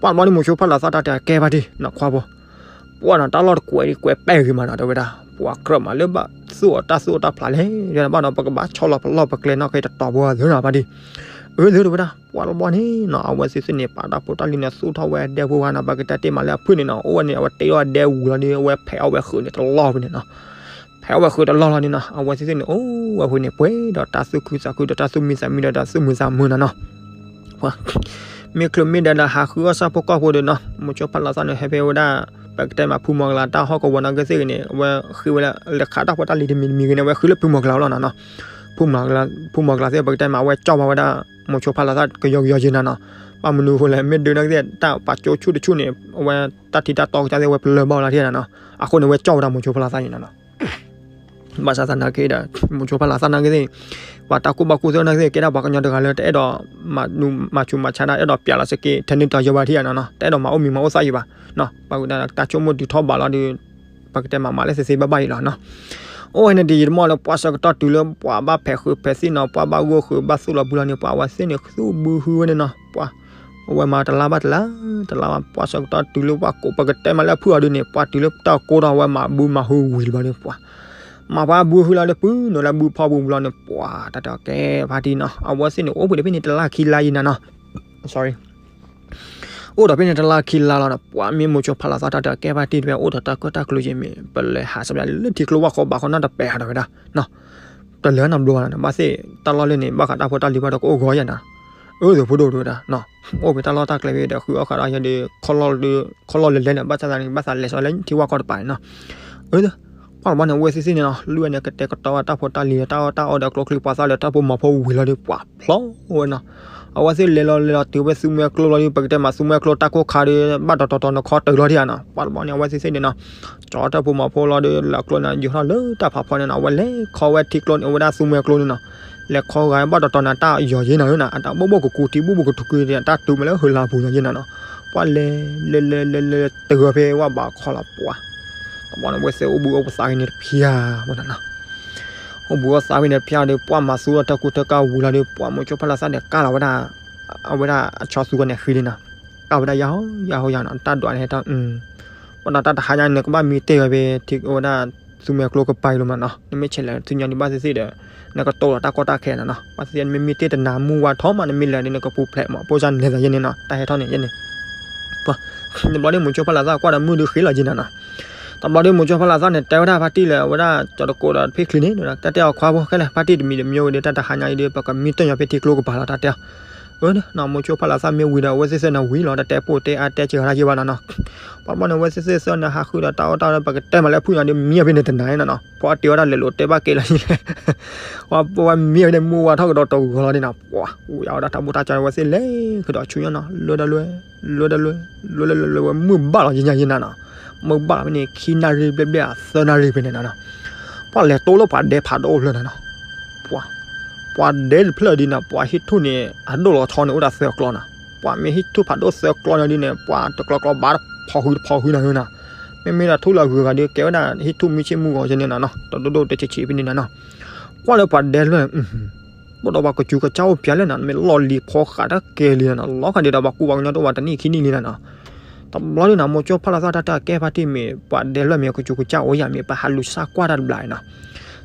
ပှၤတဘျီန့ၣ် မိၤဆိဖးလၤသၣ်တၢ်တဲကဲဘၣ်ဒံးနီၤ ခွါဖိ ပှၤနီၤ တၢ်လီၢ်တကွဲးဒံး ကွဲးပဲၢ်ဂ့ၤမးနီၤ တဲဝဲဒၣ် ပှၤကြၢးမးလၢဘၣ်သူၣ်အီၤတၢ်သူၣ်အီၤတၢ်ဖျးလဲၣ် တဲဘၣ်နီၤ ပကဘၣ်ဆီလီၤပလီၢ်ပကျဲနီၣ်ဃ့တတီၤဘိသ့နီၤ ဘၣ်ဒံး အၢ သ့တဲဝဲဒၣ် ပှၤတဘျီန့ၣ်နီၤ အဝဲသ့ၣ်သ့ၣ်န့ၣ် ပာ်တၢ်ဖိတၢ်လံၤန့ၣ် သူၣ်ထီၣ်ဝဲအဒဲဖိဂၤနီၤ ပကတဲတ့ၢ်မးလၢအဖုၣ်န့ၣ်နီၤ အိၣ်ဝဲန့ၣ် အဝဲတ့ထီၣ်အဒဲဝံၤလီၤဒီး အဝဲဖဲးအီၣ်ဝဲဃုာ်န့ၣ်တလီၢ်ဖဲန့ၣ်နီၤ ဖဲးအီၣ်ဝဲဃုာ်တလီၢ်လီၤန့ၣ်နီၤ အဝဲသ့ၣ်သ့ၣ်န့ၣ် အိၣ်ဝဲဖဲန့ၣ် ပှဲၤဒီးတၢ်သူၣ်ခုသးခုဒီးတၢ်သူၣ်မံသးမံဒီးတၢ်သူၣ်မုာ်သးမုာ်နီၤနီၤ မ့ၢ်ချုးမ့ၢ်ဒဲးဒီးဟးဃုအီၣ်ဆၣ်ဖိကီၢ်ဖိဒီးနီၤ မိၤဆိဖးလၤသၣ်န့ၣ် ဟဲဖဲဝဲဒၣ် ပကတဲမးဖုမီၤကလၤတၢ်ဟီၣ်ကဝီၤနီၣ်ကသ့ၣ်ဂ့ၤန့ၣ် အဝဲဃ့ဝဲဒၣ် လဲၤခးတၢ်ဖိတၢ်လံၤတမံၤတမံၤဂ့ၤန့ၣ် အဝဲဃ့လၢဖုမီၤကလၤလီၤနီၤနီၤ ဖုမီၤကလၤသ့ၣ် ပကတဲမး အဝဲကၠီၣ်ဘၣ်ဝဲဒၣ် မိၤဆိဖးလၤသၣ်ကယီကယီက့ၤနီၤနီၤ ဘၣ်မနုၤအဃိလဲၣ် မ့ၢ်ဒုးနီၣ်ကသ့ၣ် တၢ်ပာ်ကၠိဆူၣ်တဆူၣ်န့ၣ် အဝဲတၢ်ထံတၢ်တီကစၢ်သ့ၣ် အဝဲပလၢၢ်ဘၣ်ဝဲလီၤထံၣ်နီၤနီၤ အဃိန့ၣ် အဝဲကၠီၣ်ဝဲဒၣ်မိၤဆိဖးလၤသၣ်န့ၣ်နီၤနီၤ ဘၣ်ဆၣ်သနာ်က့ဒီး မိၤဆိဖးလၤသၣ်နာ်က့သ့ၣ် ပှၤတၢ်ကူၣ်ဘၣ်ကူၣ်သ့ၣ်နာ်က့သ့ၣ် ကဲဒၣ်ပှၤကညီတဂၤလၢတအဲၣ်ဒိး မၤဆူးမၤဆါဒၣ် အဲၣ်ဒိးပျးလီၤစ့ၢ်ကီး ထဲန့ၣ်တီၤယိဘၣ်ထံၣ်နီၤနီၤ တအဲၣ်ဒိးမၤအိၣ်မံၤမၤအိၣ်သၣ်ယိဘၣ် ပှၤတၢ်ဆိကမိၣ်တုၤထီၣ်ဘးလီၤဒီး ပကတဲမးမၤလၢသ့သ့ဘၣ်ဘၣ်အံၤလီၤနီၤ အိၣ်ဝဲန့ၣ်ဒ်ယံာ်တမီၢ်လၢပှၤဆၢကတီၢ်တုၤလၢပှၤဘၣ်ဖဲးဃုာ်ဖဲးသံၣ်နီၤ ပှၤဘၣ်ဂိၢ်ဃုာ်ဘၣ်သူၣ်လီၤဘုလီၤန့ၣ် ပှၤအဝဲသ့ၣ်န့ၣ်သူၣ်ဘုဟုဝဲန့ၣ်နီၤ ပှၤ အဝဲမၤတလါဘၣ်တလါ တလါဘၣ် ပှၤဆၢကတီၢ်တုၤလၢပှၤကိးပကတဲမးလၢအဖုၣ်အီၤဒုးန့ၣ် ပှၤတုၤလၢတၢ်ကိးထီၣ်ဝဲမၤဘုမၤဟုဝံၤလၢၤဘၣ်ဒီးပှၤ မၤပှၤဘုဟုလီၤဒီး ပုၢ်နီၤလၢဘုဖီပူၤဘျီန့ၣ် ပှၤတၢ်တကဲဖါတံၢ်နီၤ အဝဲသ့ၣ်န့ၣ် အိၣ်ဖဲန့ၣ်တလါခံလါယံၤနၤနီၤ sorry အိၣ်ဒီးဖဲန့ၣ်တလါခံလါလီၤဒီး ပှၤမ့ၢ်မိၤကၠိဖးလးသီတၢ်တကဲဖါတံၢ်တဝဲ အိၣ်ဒီးတၢ်ကၢၣ်တၢ်ကျူၤယံၤမ့ၢ် ပလဲၤဟးစးဘၣ်လၢထံကျိဝၣ်ဃီဘးဃီနီတပဲာ်ဒီးဝဲဒၣ် တလၢနီတဘျီဘၣ်နီၤ ဘၣ်သ့ၣ်တၢ်လီၢ်လၢန့ၣ် ဘၣ်ဃးတၢ်ဖိတၢ်လံၤဘၣ်ဒီးကအိၣ်ဂီၤယၤနီၤ အၢ သဖိဒိၣ်တဝဲဒၣ် အိၣ်ဖဲတၢ်လီၢ်တၢ်ကျဲဖဲဒီး ဃုအီၣ်ဃးဒီးယဲဒီး ခီၣ်လီၢ်လဲၤလဲၣ် ဘၣ်ဆၣ်သနာ်က့ ဘၣ်သးလဲၤစီလၢထံဝၣ်ကီၢ်တပၤန့ၣ်နီၤ အၢ ပှၤတဘျီန့ၣ် အဝဲသ့ၣ်သ့ၣ်န့ၣ်နီၤ လွံၢ်ဝဲန့ၣ် ကတဲာ်ကတီၤဝဲတၢ်ဖိတၢ်လံၤ တၢ်အီၣ်တၢ်အီဒီးကျိချံမျိာ်သၣ်ဒီး တၢ်ဖိမၤဖိဝံၤလီၤဒီး ပှၤဖျီဝဲနီၤ အဝဲသ့ၣ်လဲၤလီၤလဲၤလီၤတုၤဝဲသူမွဲကျိလီၤဒီး ပကတဲမးသူမွဲကျိတၢ်ကိၢ်ခါဒီး ဘၣ်တီၤတီၤတီၤန့ၣ်ခီတၢၤလီၤဒံးဧါနီၤ ပှၤတဘျီန့ၣ် အဝဲသ့ၣ်သ့ၣ်န့ၣ်နီၤ ကၠီတၢ်ဖိမၤဖိလီၤဒီး လၢကျိန့ၣ် ယိၤထီၣ်လၢတၢ်ဖးဖီန့ၣ်နီၤ အဝဲလဲၤခီဝဲထံကျိန့ၣ် အဝဲဒၣ်သူမွဲကျိန့ၣ်နီၤ လဲၤခီဂၤဘၣ်တီၤတီၤန့ၣ် တၢ်ယီၤယ့နီၤနီၤ အတၢ်ဘိၣ်ဘိၣ်ကကူထံ ဘိၣ်ဘိၣ်ကထူကု တၢ်တူၢ်မးလၢဟၢလါပူၤညါယ့နီၤနီၤ ပှၤလဲၤလဲၤလဲၤလဲၤလဲၤတုၤဖဲဝၣ်ဘးခီလီၤပှၤ တဘျီန့ၣ်ဝဲသ့ၣ်အိၣ်ဘှံးအိၣ်သါဖဲန့ၣ်တဖၣ်ဝဲနီၤ အိၣ်ဘှံးအိၣ်သါဖဲန့ၣ်တဖၣ်ဒီး ပှၤမၤသူဒီးတၢ်ကူတၢ်ကၤဝံၤလီၤဒီး ပှၤမိၤကၠိဖးလးသီန့ၣ် ကၢ်လီၤဝဲဒၣ် အဝဲဒၣ်အဆီသူဂၤန့ၣ်ဃံလံနီၤ ကၢ်ဝဲဒၣ်ယၤဟီယၤဟီယၤနီၤ တၢ်ဒွးန့ၣ်ဟဲထီၣ် ဘၣ်ဒီးတၢ်တဟါညါန့ၣ် နကဘၣ်မံတ့ၢ်ဝဲဖဲထံဝဲဒၣ်သူမွဲကျိကပၤအံၤလီၤမးနီၤ နမ့ၢ်ဆဲးလဲၤဆူညါဒံးဘၣ်သ့ၣ်သ့ၣ်ဒီး နကတိၤလီၤတၢ်ကီတၢ်ခဲနီၤနီၤ ဘၣ်သ့ၣ်သ့ၣ် နမ့ၢ်မံတ့ၢ်တနၤမုၢ်ဝါထီၣ်မး နမ့ၢ်လဲၤဒီးနကပူၤဖျဲးမး ပိၢ်စၢ်နဲၣ်သးယဲန့ၣ်နီၤ တၢ်ဟဲထီၣ်န့ၣ်ယဲန့ၣ် တဘျီဒ်မိၤကၠိဖးလးသီကွၢ်ဒီးမုၢ်ဒုးဃ့လီၤယဲနီၤနီၤ တဘျီဒ်မိၤကၠိဖးလးသီန့ၣ် တဲဝဲဒၣ်ဖါတံၢ်လၢ အဝဲဒၣ်ကၠီၤတကိးဒီးဖံချံန့ၣ် တၢ်တဲအီၤခွါဖိခဲလၢာ် ဖါတံၢ်တမံၤတမံၤဝဲဒီး တၢ်တဟါညါအံၤဒီး ပကမံတ့ၢ်ညီဖဲထံကျိကပၤလီၤ တၢ်တဲအီၤ အၢ မိၤကၠိဖးလးသီမ့ၢ်ဝံၤဒီး အဝဲသ့ၣ်သ့ၣ်န့ၣ်ဝံၤလီၤ တၢ်တဲပိာ်တဲအါတဲစှၤတၢ်ယဲဘၣ်နီၤနီၤ ပှၤတဘျီန့ၣ် အဝဲသ့ၣ်သ့ၣ်သ့ၣ်န့ၣ် ဟးဃုဒီးတၢ်အီၣ်တၢ်အီဒီး ပကတဲမးလၢဖုၣ်ညါဒီး မံအီၤဖဲန့ၣ်တနၤနီၤနီၤ ပှၤတဲဝဲဒၣ်လဲၤလိာ်တဲဘၣ်ကဲလီၤ ပှၤမံအီၤဖဲန့ၣ် မုၢ်ဝါထီၣ်ကဒီးတဂီၤလီၤဒ်နီၤ ပှၤ ဝံၤအဝဲဒၣ်တၢ်ဘူၣ်တၢ်ကၠီဝဲသ့ၣ်လဲၤဃုာ်ဒီးဆူညါနီၤ လွဲဒီးလွဲ လွဲဒီးလွဲ လွဲဒီးလွဲ လွဲဝဲမုၢ်ဘၣ်လီၤယညါယနၤနီၤ မုၢ်ဘၣ်ဖဲန့ၣ် ခံနၣ်ရံၣ်ဘျဲၣ်ဘျဲၣ်အသၢနၣ်ရံၣ်ဖဲန့ၣ်နီၤနီၤ ပှၤလဲၤတိလၢပှၤဒဲဖးဒိၣ်အိၣ်ဖျၢၣ်နီၤနီၤ ပှၤ ပှၤဒဲတဖျၢၣ်ဒ်န့ၣ် ပှၤဟံၣ်ထူၣ်န့ၣ် အဒိၣ်လီၤဆီန့ၣ် အိၣ်ဒၣ်သၢကျီနီၤ ပှၤမ့ၢ်ဟံၣ်ထူၣ်ဖးဒိၣ်သၢကျီန့ၣ်ဒ်န့ၣ် ပှၤတကျီကျီဘၣ်တဖီဃုတဖီဃုနီၤနီၤ မ့မ့ၢ်ဒၣ်ထူၣ်လၢအဂုၤအဂၤဒီး ကဲဝဲဒၣ်ဟံၣ်ထူၣ်မုၢ်ဆ့ၣ်မုၢ်ဂီၤယဲန့ၣ်နီၤနီၤ တဒိၣ်ဒိၣ်တဆံးဆံးဖဲန့ၣ်နီၤနီၤ ကွၢ်လၢပှၤဒဲဖျၢၣ်န့ၣ် ဘၣ်ဒီးပှၤကစူၤကစၢ်အိၣ်ပၠးလၢနီၤ မ့ၢ်လီၢ်လံၤဖီဃးတၢ်ကဲလံနီၤနီၤ လီၤဃးဒ်ဒီးပှၤကူပှၤကညီတအိၣ်ဘၣ်တနံၣ်ခံနံၣ်လံနီၤနီၤ တဘျီဒ်နီၤ မိၤကၠိဖးလးသီတၢ်တၢ်ကဲဖါတံၢ်မ့ၢ် ပှၤဒဲဖျၢၣ်မ့ၢ်ကစူၤကစၢ်အိၣ်ယၤမ့ၢ် ပဟးလူၤစၢ်ကွၢ်တၢ်တဘျီနီၤ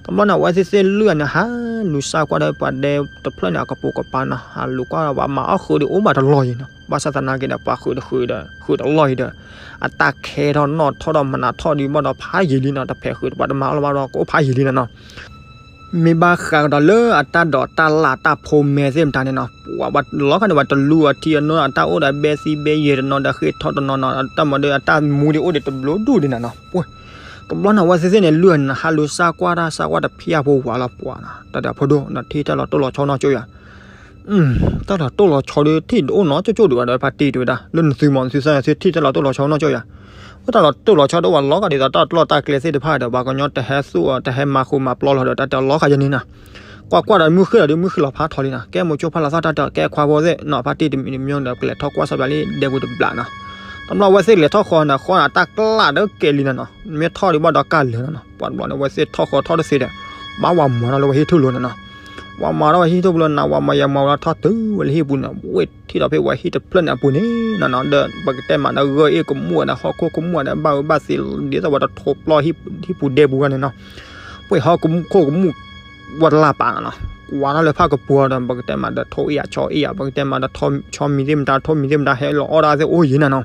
တဘျီန့ၣ် အဝဲသ့ၣ်သ့ၣ်လွံၢ်ဂၤန့ၣ် ဟးလူၤစၢ်ကွၢ်ဒီးပှၤဒဲတဖျၢၣ်န့ၣ် အကပိာ်ကပၤနီၤ ဟးလူၤကွၢ်ဒီးပှၤမၤအီၣ်ဃုာ်ဒီးအိၣ်ဘၣ်တလီၢ်ယံၤနီၤ ဘၣ်ဆၣ်သနာ်က့ဒီး ပှၤဃုာ်တဃုာ်ဒီး ဃုာ်တလီၢ်ယံၤဒီး အတၢ်ခဲထီၣ်နီၣ်ထီၣ်ဒီးမနၤထီၣ်ဒီးဘၣ်ဒီးဖးယံာ်လံနီၤ တဖဲးဃုာ်တပှၤတမၤအီၣ်လၢၤဘၣ်ဒီး ကအိၣ်ဖးယံာ်လံနီၤနီၤ မ့ၢ်ဘၣ်ဃးကဒီးလၢအတၢ်ဒိးတၢ်လၢ်တၢ်ဖိမဲသ့ၣ်မတၤန့ၣ်နီၤ ပှၤလီၤခါန့ၣ် ပှၤတလူၤအထံအနိအတၢ်အိၣ်ဒီးဘဲသံဘဲယဲၢ်တနီၤဒီးဃ့ထီၣ်တနီၤနီၤ တၢ်မၤဒီးအတၢ်မူဒံးအိၣ်ဒံးတဘျုးဒူၣ်ဒံးနီၤနီၤ ပှၤ တဘျီန့ၣ် အဝဲသ့ၣ်သ့ၣ်န့ၣ် လွံၢ်ဂၤန့ၣ် ဟးလူၤစၢ်ကွၢ်တၢ်စၢ်ကွၢ်တဖၠၣ်ဖိဝၤလီၤပှၤနီၤ တၢ်ဒီးဖိဒိၣ်နီၤ ထံၣ်တၢ်လီၤတိၢ်လီၤဆီနီၢ်ကၠိယၤ တၢ်လီၤတိၢ်လီၤဆီဒီး ထံၣ်တအိၣ်နီတကၠိၣ်ဒံးဘၣ်ဒီး ဖါတံၢ်တဲဝဲဒၣ် လၢနသုမီၤနသုသၢန့ၣ် သုထံၣ်တၢ်လီၤတိၢ်လီၤဆီနီၢ်ကၠိယၤ ဝဲတၢ်လီၤတိၢ်လီၤဆီတအိၣ်ဘၣ်လီၤဂာ်ဒ်သိးတၢ်လီၢ်တၢ်ကျဲသ့ၣ်တဖၣ်ဒီး ပှၤကညီတဟဲသူၣ်အီၤ တဟဲမၤဃူမၤပျီလီၤဒီး တၢ်တဲလီၤဂာ်ယဲန့ၣ်နီၤ ကွၢ်ကွၢ်ဒီးမုၢ်ဃ့လီၤဒီး မုၢ်ဃ့လီၤဖးထီလံနီၤ ကဲမိၤကၠိဖးလးသီတၢ်တၢ်ကဲခွါဖိသ့ၣ်နီၤ ဖါတံၢ်တမံၤတမံၤဒီး ကလဲၤထီၣ်ကွၢ်စီပျးလံ ဒဲပူၤတဘျးနီၤ တဘျီအဝဲသ့ၣ်လဲၤထီၣ်ဃီန့ၣ် ဃီန့ၣ် တၢ်ကျၢ်ဒီးကဲလံနီၤနီၤ မ့ၢ်ထီၣ်ဒီးဘၣ်ဒီးကၢ်လၢာ်နီၤနီၤ ပှၤတဘျီန့ၣ် အဝဲသ့ၣ်ထီၣ်ဃီထီၣ်တသ့ဒီး ဘၣ်ဝၤမၤထီၣ်လၢဝဲဟံၣ်ထူၣ်လိၤနီၤနီၤ ဝၤမၤထီၣ်ဝဲဟံၣ်ထူၣ်ပူၤလီၤနီၤ ဝၤမၤယၤမၤဝဲထီၣ်တုၤဝဲလၢဟံၣ်ပူၤန့ၣ် ဝ့ၢ်ထံၣ်ဒီးဖဲဝဲဟံၣ်တဖျၢၣ်န့ၣ်အပူၤန့ၣ်နီၤနီၤ ဒီးပကတဲမးဒီး ဂၢၢ်အ့ၣ်ကမူၣ်ဒီး ဟီၣ်ခိၣ်ကမူၣ်ဒီး ဘၣ်ဝဲဘၣ်သ့ ဒ်သိးပှၤတထိးပျီဟံၣ်ပူၤဒဲပူၤဂၤန့ၣ်နီၤ ဝ့ၢ်ဟီၣ်ခိၣ်ကမူၣ် ဝဲလၢပာ်နီၤနီၤ ကွၢ်ထီၣ်လၢဖၣ်ကပူၤဒီး ပကတဲမးဒီး ထိးအ့ၣ်ယၤဆီအ့ၣ်ယၤ ပကတဲမးဒီး ဆီမံၤသ့ၣ်မတၤ ထိးမံၤသ့ၣ်မတၤ ဟဲလီၤအီၣ်ဒၣ်သ့ၣ်အိၣ်ယံၤနီၤနီၤ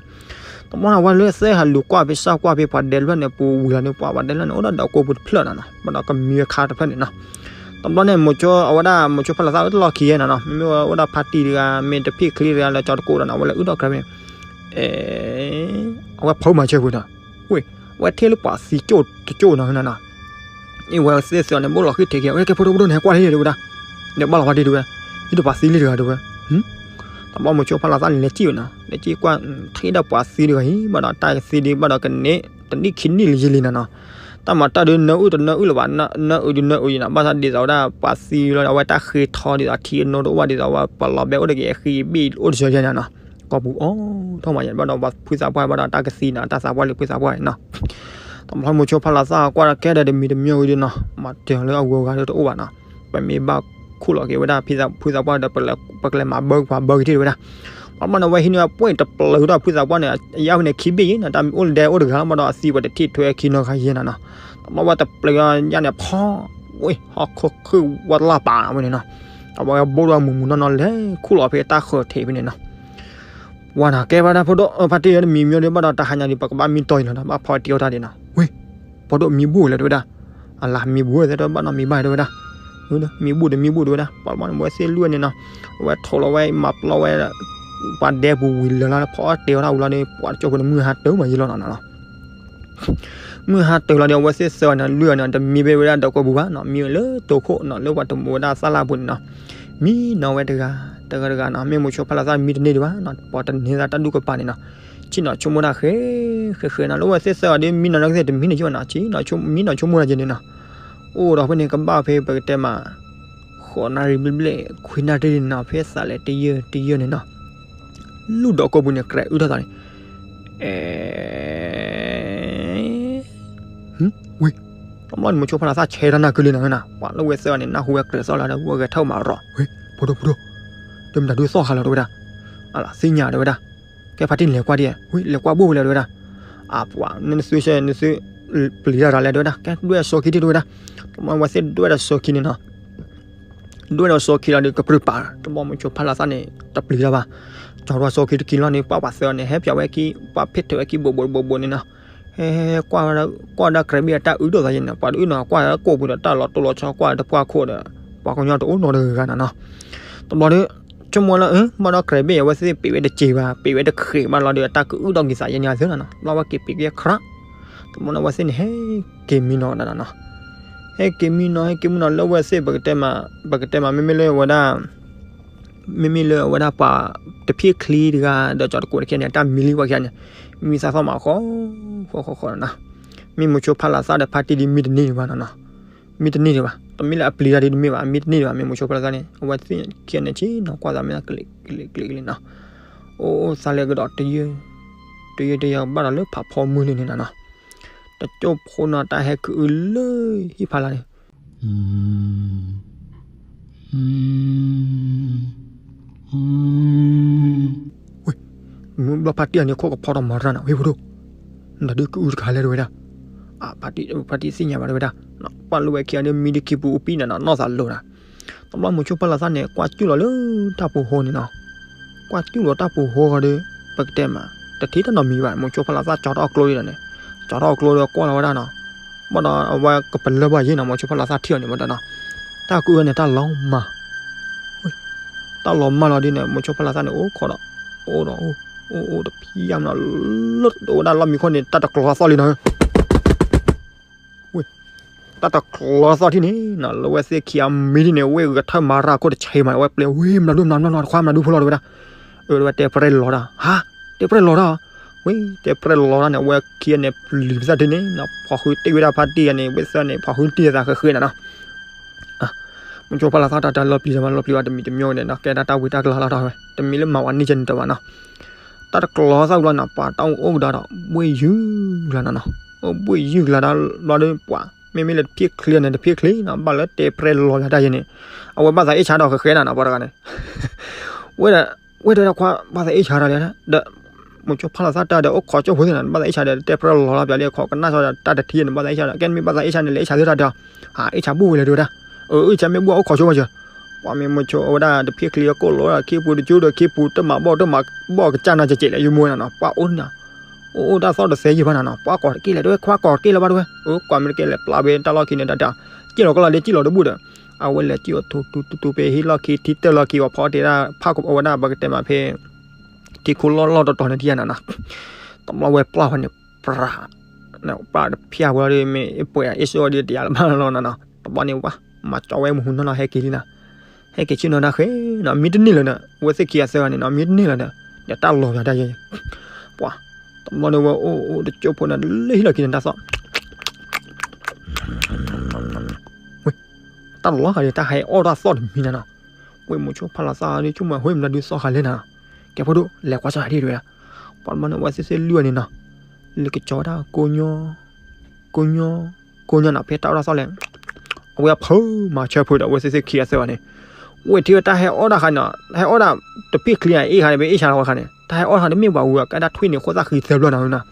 တဘျီန့ၣ် ဝဲလၢသဲဟးလူၤကွၢ်ဖဲစၢ်ကွၢ်ဖဲပှၤဒဲဖျၢၣ်န့ၣ်ပူၤဝံၤလီၤန့ၣ် ပှၤပှၤဒဲဖျၢၣ်န့ၣ် အိၣ်ဒၣ်ဒီးကိးပူၤတဖျၢၣ်နီၤနီၤ ဘၣ်ဒီးကမံအခါတဖျၢၣ်န့ၣ်နီၤ တဘျီန့ၣ် မိၤကၠိ အဝဲဒၣ်မိၤကၠိဖးလးသီ အိၣ်တလီၢ်ခံယဲနီၤနီၤ မ့မ့ၢ်ဝဲအိၣ်ဒၣ်ဖါတံၢ်တဂၤ မ့ၢ်တဖံၣ်ချံတဂၤ လၢကၠီၤတကိးဒီးနီၤ အဝဲလၢအုၣ်ထီၣ်ကြဲးဖဲန့ၣ် အဝဲဖိမၤဆၢပူၤနီၤ ဝ့ၢ် အဝဲထံၣ်လၢပှၤသံကၠိၣ်တကၠိၣ်နီၤနီၤ အဝဲသ့ၣ်သ့ၣ်န့ၣ် ဘိၣ်လီၤဃံထံးက့ၤ အဝဲကဲဖိဒိၣ်ဖိဒိၣ်န့ၣ် ဟဲကွၢ်လၢယဲၢ်တဲဝဲဒၣ် ဒီးဘၣ်လီၤဖါတံၢ်တဲဝဲ ဟံၣ်တပှၤသံလံတဂၤတဲဝဲ တဘျီမိၤကၠိဖးလးသီန့ၣ် လဲၤစံၣ်ဝဲနီၤ လဲၤစံၣ်ကွၢ် ထံၣ်ဒီးပှၤသံတဂၤအံၤ ဘၣ်ဒီးတၢ်သံဒံး ဘၣ်ဒီးကန့ၢ် တနံၣ်ခံနံၣ်လံယံၤလံနီၤနီၤ တၢ်မၤတၢ်ဒုးနၢအုၣ်တနၢအုၣ်လၢၤဘၣ် နၢအုၣ်ဒုးနၢအုၣ်ယံၤနီၤ ဘၣ်ဆၣ်ဒ်သိးဝဲဒၣ် ပှၤသံလီၤ အဝဲတၢ်ဃ့ထီဒ်သိးထံအနိတအိၣ်ဘၣ် ဒ်သိးဝဲပလီၤဘဲအိၣ်တဂ့ၤ အဃံအဘ့ၣ်အိၣ်တစၢၤယဲၢ်နီၤနီၤ ကိးပူၤအိၣ်ထီၣ်မးယဲၢ် ဘၣ်ဒီးပှၤဖုသးပှၢ်ဘၣ်ဒီးတၢ်ကသံနီၤ တၢ်သးပှၢ်လံဖုသးပှၢ်နီၤ တဘျီမိၤကၠိဖးလးသီကွၢ်ဒီးကဲဒီးတမံၤတမံၤဝံၤဒီးနီၤ မၤတၢ်လၢအဂုၤအဂၤဒီးတအိၣ်ဘၣ်နီၤ ပမ့ၢ်ဘၣ်ခူၣ်လီၤက့ၤဝဲဒၣ် ဖုသးပှၢ်ဒီး ပကလဲၤမၤဘၢကပၤဘၢကထံၣ်ဝဲဒၣ် ပှၤဘၣ်န့ၣ် ဝဲဟံးန့ၢ်အပှ့ၢ်တပျၢၤဒီးဖုသးပှၢ်န့ၣ် အယါဖဲန့ၣ်ခံဘ့ၣ်ယံၤနီၤ တၢ်မ့ၢ်အိၣ်လၢဒဲအိၣ်တဂၤလီၤ ဘၣ်ဒီးအသံပှၤတထံၣ်ထွဲခံနီတဂၤယဲၢ်နီၤနီၤ တဘျီဝဲတပျံၤညါန့ၣ်ဖီ, ဝဲဟီၣ်ခိၣ်ခုၣ်ဝဲလၢပာ်ဝဲန့ၣ်နီၤ, အဝဲဘိၣ်ဒိၣ်မုာ်မုာ်နီၢ်နီၢ်လဲၤခူၣ်လီၤဖဲတၢ်ဃၢၤထံးဖဲန့ၣ်နီၤ. ဝဲန့ၣ်ကဲဘၣ်ဒၣ်ဖိဒိၣ် ဖါတံၢ်ဧၢ တမံၤမံၤဒီးဘၣ်ဒီးတဟါညါဒီး ပကဘၣ်မံတီၢ်အံၤလီၤဒီး ဘၣ်ဖီတံၢ်အီၣ်တၢ်ဒံးနီၤ, ဝဲ ဖိဒိၣ်မံဘူၣ်လဲၣ်တဲဝဲဒၣ်, အလၤမံဘူၣ်သဲတဲဘၣ်နီၤ မံဘၣ်တဲဝဲဒၣ်, မံဘူၣ်ဒီးမံဘူၣ်တဲဝဲဒၣ်, ပှၤမ့ၢ်ဝဲသ့ၣ်လွံၢ်န့ၣ်နီၤ, အဝဲထိးလီၤဝဲ မၤပျီဝဲ ပှၤဒဲပူၤဝံၤလၢၤလီၤ ဖီအီၣ်တ့ၢ်အီၣ်တၢ်ဝံၤလီၤဒီး ပှၤတကၠိဖိန့ၣ် မုၢ်ဟါတၢၢ်မးယံၤလီၤနီၤနီၤ. မုၢ်ဟါတၢၢ်လီၤဒီး အဝဲသ့ၣ်သၢဂၤန့ၣ် လွံၢ်ဂၤန့ၣ် တမံဘၣ်ဝဲဒၣ်ဒီးကိာ်ပူၤဘၣ်နီၤ, မံဝဲလၢတိခိၣ်နီၤ လၢပှၤတမူဝဲဒၣ်သၣ်လၣ်ပူၤန့ၣ်နီၤ, မံနီၤဝဲတဂၤ တဂၤတဂၤနီၤ, မ့ၢ်မိၤဆိဖးလီၤသၣ်မံတန့ၢ်ဒံးဘၣ်နီၤ, ပှၤတန့ၢ်သးတၢ်ဒူၣ်ကပၤန့ၣ်နီၤ, ဆ့ၣ်နီၤဆိကမိၣ်တၢ်ဃဲ ဃဲဃဲနီၤ, လၢအဝဲသ့ၣ်သၢဂၤဒီး မံနီၤနီၤကသ့ၣ်တမံန့ၣ်က့ၤဘၣ်နီၤ, ဆ့ၣ်နီၤမံနီၤဆိကမိၣ်တၢ်က့ၤန့ၣ်နီၤ, အိၣ်ဒီးဖဲန့ၣ်ကဘၣ်ဖဲပကတဲမး ဃိးနၣ်ရံၣ်ဘျဲၣ်ဘျဲၣ် ခွံနၣ်ရံၣ်န့ၣ်နီၤ, ဖဲသးလဲၤတယၢၢ်တယၢၢ်န့ၣ်နီၤ, လူၢ်ဒီးကိာ်ပူၤန့ၣ် ကြဲးအုၣ်ထီၣ်သးန့ၣ်, အဲ ဝ့ၢ်, တဘျီန့ၣ် မိၤဆိဖးလီၤသၣ်ဆဲးတၢ်နၢ်ကုလံနီၤနီၤ, ပှၤလၢဝဲသၢဂၤန့ၣ် နၢ်ဟူဝဲကြဲးသီၣ်လီၤဒီး ဝဲဂဲၤထၢၣ်မၤရီၤ, ဝ့ၢ် ဖိဒိၣ်ဖိဒိၣ်, တမတၤဒုးသီၣ်ဃာ်လီၤတဲဝဲဒၣ်, အလၢသ့ၣ်ညါတဲဝဲဒၣ်, ကဲဖါတံၢ်လဲၤကွၢ်ဒံး, ဝ့ၢ် လဲၤကွၢ်ဘိၣ်ဝဲလဲၣ်တဲဝဲဒၣ်, အပှၤ နသုဆဲ နသု ပျံၤတၢ်ဒီးလဲၣ်တဲဝဲဒၣ်, ကဲဒွဲၣ်စီခံတ့ၢ်တဲဝဲဒၣ်, တဘျီဝဲသ့ၣ်ဒွဲၣ်ဒီးစီခံန့ၣ်နီၤ ဒွဲၣ်ဒီးစီခံလီၤဒီးကပြုၢ်ပာ်, တဘျီမိၤဆိဖးလီၤသၣ်န့ၣ် တပျံၤတၢ်ဘၣ်, ကၠီၤဒွဲၣ်စီခံတခံလီၤန့ၣ် ပှၤပှၤသၢန့ၣ် ဟဲပၠးဝဲခံ ပှၤဖ့ၣ်ထုးဝဲခံဘိးဘိးဘိးဘိးန့ၣ်နီၤ, ဟဲ ကွၢ်ဝဲဒၣ်ကြဲးဘ့ၣ်အတၢ်အုၣ်ဒိၣ်သးယဲန့ၣ် ပှၤတအုၣ်နီၤ ကွၢ်ကိာ်ပူၤဒီးတၢ်လီၤတိၢ်လီၤဆီ ကွၢ်တပှၢ်ခိၣ်ဒီး ပှၤကညီတအိၣ်နီတဂၤနီၤနီၤ, တဘျီဒီး ဆိကမိၣ်လၢ ဘၣ်ဒီးကြဲးဘ့ၣ်အဝဲသ့ၣ်ပ့ၤဝဲတစ့ဘၣ် ပ့ၤဝဲတဃ့းဘၣ်လီၤဒီး တၢ်ကအုၣ်ဒီးက့ၤသးယဲန့ၣ်သ့နီၤနီၤ, ဘျီဝဲက့ၤပ့ၤက့ၤခရး, တဘျီန့ၣ်အဝဲသ့ၣ်န့ၣ် ဟဲက့ၤမံနီၤဒၣ်နီၤနီၤ, ဟဲက့ၤမံနီၤ ဟဲက့ၤမံနီၤ လၢဝဲသ့ၣ်ပကတဲမး ပကတဲမး မ့မ့ၢ်လၢဝဲဒၣ် မ့မ့ၢ်လၢအဝဲဒၣ်ပှၤတဖံၣ်ချံတဂၤ ဒီးကၠီၤတကိးတခဲန့ၣ် တၢ်မံလံဝဲခံဂၤန့ၣ် မံသးသီၣ်မးဃီ ဃီဃီဃီနီၤ, မ့ၢ်မိၤဆိဖးလီၤသၣ်ဒီးဖါတံၢ်ဒ်မံတန့ၢ်ဒံးဘၣ်နီၤနီၤ, မံတန့ၢ်ဒံးဘၣ် တမ့ၢ်လၢအပျံၤတၢ်ဒ်တမ့ၢ်ဘၣ် မံတန့ၢ်ဒံးဘၣ် မ့ၢ်မိၤဆိဖးလီၤသၣ်န့ၣ် အဝဲသ့ၣ်ခံဂၤန့ၣ်ဆ့ၣ်နီၤကွၢ်သးမ့ၢ်ကလံးကလံးကလံးကလံးနီၤ, အိၣ်သးလဲၤကဒီး တယၢၢ်တယၢၢ်တယၢၢ်ဘၣ်ဒီးလၢဖးဖီမုၢ်လံန့ၣ်နီၤနီၤ, တကၠိဖိနီၤ တၢ်ဟဲကအုၣ်လၢဟံၣ်ဖးလၢ်န့ၣ် ဝ့ၢ်, မုၢ်ဘျီဖါတံၢ်အန့ၣ် ခိၣ်ကဖီထီၣ်မၤရၢ်နီၤ ဝ့ၢ်ဖိဒိၣ်, နတၢ်ဒုးကအုၣ်တခါလဲၣ်တဲဝဲဒၣ်, ဖါတံၢ်သ့ၣ်ညါဘၣ်တဲဝဲဒၣ်, ပှၤလၢဝဲခံဂၤဒီးမံတခံပူၤအပံၣ်န့ၣ်နီၤ နီၢ်သးလိၤနီၤ, တဘျီမိၤဆိဖးလီၤသၣ်န့ၣ် ကွၢ်ကၠူၣ်လီၤလၢတၢ်ပူၤဃီန့ၣ်နီၤ, ကွၢ်ကၠူၣ်လီၤတၢ်ပူၤဃီဒီး ပကတဲမး တထံၣ်တၢ်နီတမံၤဘၣ် မိၤဆိဖးလီၤသၣ်ကၠီထီၣ်အကျိဒ်န့ၣ်, ကၠီထီၣ်အကျိဒီးကွၢ်လီၤဝဲဒၣ်နီၤ, ဘၣ်ဒီးအဝဲကပလၢၢ်ဘၣ်ယဲနီၤ မိၤဆိဖးလီၤသၣ်ထံၣ်အီၤန့ၣ်ဘၣ်ဒီးနီၤ, တၢ်ကအုၣ်န့ၣ် တၢ်လီၤမၢ် တၢ်လီၤမၢ်လီၤဒ်န့ၣ် မိၤဆိဖးလီၤသၣ်န့ၣ် အိၣ်ခိးဒီး အိၣ်ဒီး အိၣ် အိၣ် အိၣ်တဖံးယါမနီၤ, လၢတအိၣ်ဝဲဒၣ်လီၢ်မံခိၣ်န့ၣ် တၢ်တကျီၤသီၣ်လံနီၤ, ဝ့ၢ်, တၢ်တကျီၤသီၣ်ထံၣ်န့ၣ်နီၤ လၢဝဲသ့ၣ်ခံဂၤမံဒ်န့ၣ် ဝ့ၢ်ဂဲၤထၢၣ်မၤရၢ်ခိၣ်တဆဲးမး အဝဲပျဲဝ့ၢ် မနုၤဒုမနုၤမနုၤတခွါ မနုၤဒုဖိလီၤတဲဝဲဒၣ်, အဝဲတဲပြဲၢ်လီၤတၢ် ဟါ, တဲပြဲၢ်လီၤတၢ်, ဝ့ၢ် တဲပြဲၢ်လီၤတၢ်န့ၣ် အဝဲခံဂၤန့ၣ် ပျံၤပသၣ်ထံၣ်န့ၣ်နီၤ ဖီၣ်ဃုတ့ၢ်ဝဲဒၣ်ဖါတံၢ်ဂၤန့ၣ် ဝ့ၢ်သၢန့ၣ် ဖီၣ်ဃုတ့ၢ်သးဃဲဃဲနီၤနီၤ မိၤဆိဖးလီၤသၣ်တၢ်တၢ်လီၤပျံၤ တၢ်မၤလီၤပျံၤဝဲတမံၤတမံၤန့ၣ်နီၤ ကဲဒၣ်တၢ်ဝံတၢ်ကလၤလီၤတၢ်ဝဲ တမံၤလၢမၤဝဲန့ၣ်ကဲန့ၣ်တဘၣ်နီၤ, တၢ်တကျီၤသီၣ်ဘျီနီၤ ပှၤတၢ်အိၣ်ကဒီးဒီး ဘှ့ၣ်ယုၢ်ကလၤနီၤနီၤ, အိၣ်ဘှ့ၣ်ယုၢ်ကလၤဒီးဘျီဒီးပှၤ မ့မ့ၢ်လၢတဖံၣ်ချံန့ၣ် တဖံၣ်ချံနီၤ ဘၣ်လၢတဲပြဲၢ်လီၤယၤတၢ်ယဲန့ၣ် အဝဲဘၣ်သးအ့ၣ်ဆါဒီးဃဲဃဲနီၤနီၤ ပှၤတဂၤန့ၣ် ဝဲဒၣ် ဝဲဒၣ်တၢ်ခွါ ဘၣ်သးအ့ၣ်ဆါတၢ်လဲၣ် ဒီး မိၤဆိဖးလီၤသၣ်တၢ်ဒီး အိၣ်ခိးကၠိဖိသ့ၣ်နီၤ ဘၣ်သးအ့ၣ်ဆါဒီး တဲပြဲၢ်လီၤလီၤပျးလံ ခိးကနၣ်စီဒီး တၢ်တထံၣ်န့ၣ် ဘၣ်သးအ့ၣ်ဆါဒီး ကဲမ့ၢ်ဘၣ်သးအ့ၣ်ဆါန့ၣ် လဲၤအ့ၣ်ဆါသ့တၢ်ဒီး အ့ၣ်ဆါဘူၣ်ဝဲလဲၣ်တဲဝဲဒၣ် အ့ၣ်ဆါမ့ၢ်ဘူၣ်အိၣ်ခိးကၠိမးစၢၤ ပှၤမ့ၢ်မိၤဆိအဝဲဒၣ် တဖံၣ်ချံအကိၣ်လိာ်ဒီး ခ့ပူၤတကၠိဒီး ခ့ပူၤတမၤဘီၣ်တမၤဘီၣ်ကစၢ်နီၤကဲးကဲးလဲၣ် ယမိၢ်နီၤနီၤ ပှၤအိၣ်နီၤ အိၣ်အိၣ်တၢ်သီၣ်တသဲယံၤဘၣ်နီၤနီၤ ပှၤကိးတက့ၢ်လဲၣ်တဲဝဲ ခွါကိးတက့ၢ်လၢၤဘၣ်တဲဝဲ အကိးမ့ၢ်တက့ၢ်လဲၣ် ပျၢ်ဘ့တၢ်လီၢ်ခံန့ၣ်တၢ်တၢ် စံၣ်လီၤကီၢ်လီၤဒ့ စံၣ်လီၤတဘူၣ်ဒီး အဝဲလဲၤစံၣ်အီၤထူထူထူထူဖဲဟံၣ်လီၢ်ခံ ထံတၢၢ်လီၢ်ခံ ပှၤဖီတ့ၢ်ဒၣ် ဖးအဝဲဒၣ် ပကတဲမးဖဲ ထံခိၣ်လီၢ်လီၢ်တတီၤန့ၣ်တယါနီၤနီၤ တဘျီဝဲပျၢ်ဝဲန့ၣ် ပြး ပျၢ်တဖျၢၣ်ဝဲဒီး မ့ၢ်အပှဲၤအ့ၣ်စိအီၤဒီးတယါလၢၤဘၣ်လီၤနီၤနီၤ တဘျီန့ၣ်ဝဲ မၤကၠီဝဲမုၢ်ဟူနီၤနီၤ ဟဲက့ၤလံနီၤ ဟဲက့ၤဆ့ၣ်နီၤတၢ်ဃဲနီၤ မံတန့ၢ်လၢၤဒီး အဝဲသ့ၣ်ခံဂၤသၢဂၤန့ၣ်နီၤ မံတန့ၢ်လၢၤဒီး ဒီးတၢ်လီၤယၤတၢ်ယဲ ပှၤ တဘျီန့ၣ်ဝဲအိၣ်အိၣ်တကၠိဖိန့ၣ် လၢဟံၣ်လီၢ်ခံန့ၣ် တၢ်သီၣ် ဝဲ တၢ်လီၤဃာ်ဒီး တၢ်ဟဲအီၣ်တၢ်သီၣ်တမံၤနီၤနီၤ ဝဲမိၤဆိဖးလီၤသၣ်ဒီး ဆိကမိၣ်ဝဲမနုၤဒုးသီၣ်ဃာ်လဲၣ်နီၤ ကဲဖိဒိၣ် လဲၤကွၢ်စၢ်ဒ်တဲဝဲဒၣ် ပှၤတဘျီန့ၣ် အဝဲသ့ၣ်သ့ၣ်လွံၢ်ဂၤန့ၣ်နီၤ လဲၤကကၠီဝဲဒၣ် ကိညိ ကိညိ ကိညိနီၤ ဖဲတၢ်အီၣ်တၢ်သီၣ်လဲၣ် အဝဲအဖၢမၤဆၢဖုးဒီး အဝဲသ့ၣ်သ့ၣ်ခံဂၤသၢဂၤန့ၣ် ဝဲထံၣ်ဝဲတၢ်ဟဲအီၣ်တၢ်ဃာ်နီၤ ဟဲအီၣ်ဒၣ် တဖံၣ်ချံအအ့ၣ်ဃာ်န့ၣ် ပအ့ၣ်ဆါလီၤဝဲဃာ်န့ၣ် တၢ်ဟဲအီၣ်တၢ်ဃာ်န့ၣ် မ့ၢ်ပှၤဝံၤအကဲဒၣ်ထွံၣ်န့ၣ် ဃိသၣ်ဃံသၢဖျၢၣ်နီၤနီၤ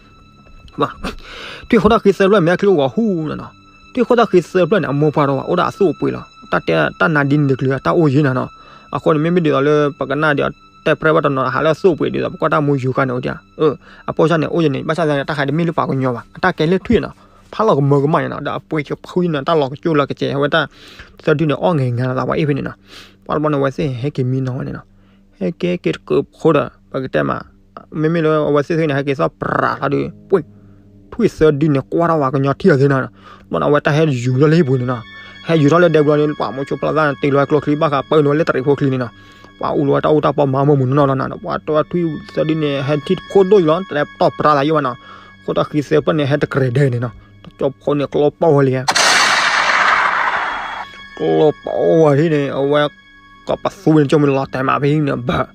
ထွံၣ်ဃိသၣ်ဃံသၢဖျၢၣ် မ့ၢ်အချံအိၣ်ဂီၤဟူနီၤနီၤ ထွံၣ်ဃိၣ်သၣ်ဃံသၢဖျၢၣ်န့ၣ် အမိၢ်ပှၢ်တအိၣ်ဘၣ်, အိၣ်ဒီးအသူၣ်အပှ့ၤလီၤ. တၢ်တဲတၢ်နါဒ်န့ၣ်တကလုာ် တၢ်အိၣ်ယံၤနၤနီၤ. အဃိန့ၣ် မ့မ့ၢ်ဒ်သိးလၢပကနၣ်ဒ်အီၤ တဲပြဲဘၣ်တနီၤ ဟးလၢအသူၣ်အပှ့ၤဒ်သိး ပကွၢ်တၢ်မူယူၤဃါန့ၣ် အိၣ်ဒံးဧါ. အပိစၢ်န့ၣ် အိၣ်ယံၤန့ၣ် ဘၣ်ဆၣ်သနာ်က့ တၢ်ဃါတမ့ၢ်လၢပှၤကညီဘၣ်, အတၢ်ကဲလၢထွံၣ်နီၤ, ဖးလီၤကမၢကမၣ်န့ၣ်နီၤ, ဒီးအပှ့ၤကဖုန့ၣ် တၢ်လီၤကစူၣ်လီၤကစဲး အဝဲတၢ်သၢဒုန့ၣ် အီၣ်ငဲၤငါလီၤသးဝဲအ့ၣ်ဖဲန့ၣ်နီၤ. ပှၤတဘျီန့ၣ် အဝဲသ့ၣ်ဟဲက့ၤမံနီၤဝဲန့ၣ်နီၤ. ဟဲက့ၤက့ၤတကးဖိဒီး ပကတဲမး, မ့မ့ၢ်လၢအဝဲသ့ၣ်သ့ၣ်န့ၣ် ဟဲက့ၤသီၣ်ပြးလီၤဒီး ပှ့ၤ ထွံၣ်သၢဒုန့ၣ် ကွၢ်ထီၣ်ဝဲကညီထံၣ်အီၤသ့နီၤ. ဘျီန့ၣ် အဝဲတၢ်ဟဲယူၤထီၣ်လၢဟံၣ်ပူၤန့ၣ်နီၤ. ဟဲယူၤထီၣ်လၢဒဲဘျီန့ၣ် ပှၤမိၤဆိဖးလီၤသၣ်န့ၣ် တ့လီၤဝဲကျိချံဘၣ်ဃး ပၢနုာ်ဝဲလၢတရံးဖိချံန့ၣ်နီၤ. ပှၤအူလီၤဝဲတၢ်အူတၢ်ပီမၤမုာ်မုာ်နီၢ်နီၢ်လီၤနီၤ. ပှၤတဲထွံၣ်သၢဒုန့ၣ် ဟဲထံၣ်တဖိဒိၣ်ယံၤလီၤ, တလဲၤတီၢ်ပြးသးယံၤဘၣ်နီၤ. ဃိၣ်တၢ်ဃံသၢဖျၢၣ်န့ၣ် ဟဲတကြဲးဒဲန့ၣ်နီၤ. တကးဖိန့ၣ် ကျီပီၢ်ဝဲလံ ကျီပီၢ်ဝဲဒၣ်န့ၣ် အဝဲ ကပသူဝဲန့ၣ် ကၠိမ့ၢ်လီၤတဲာ်မးဖဲန့ၣ်ဘၣ်,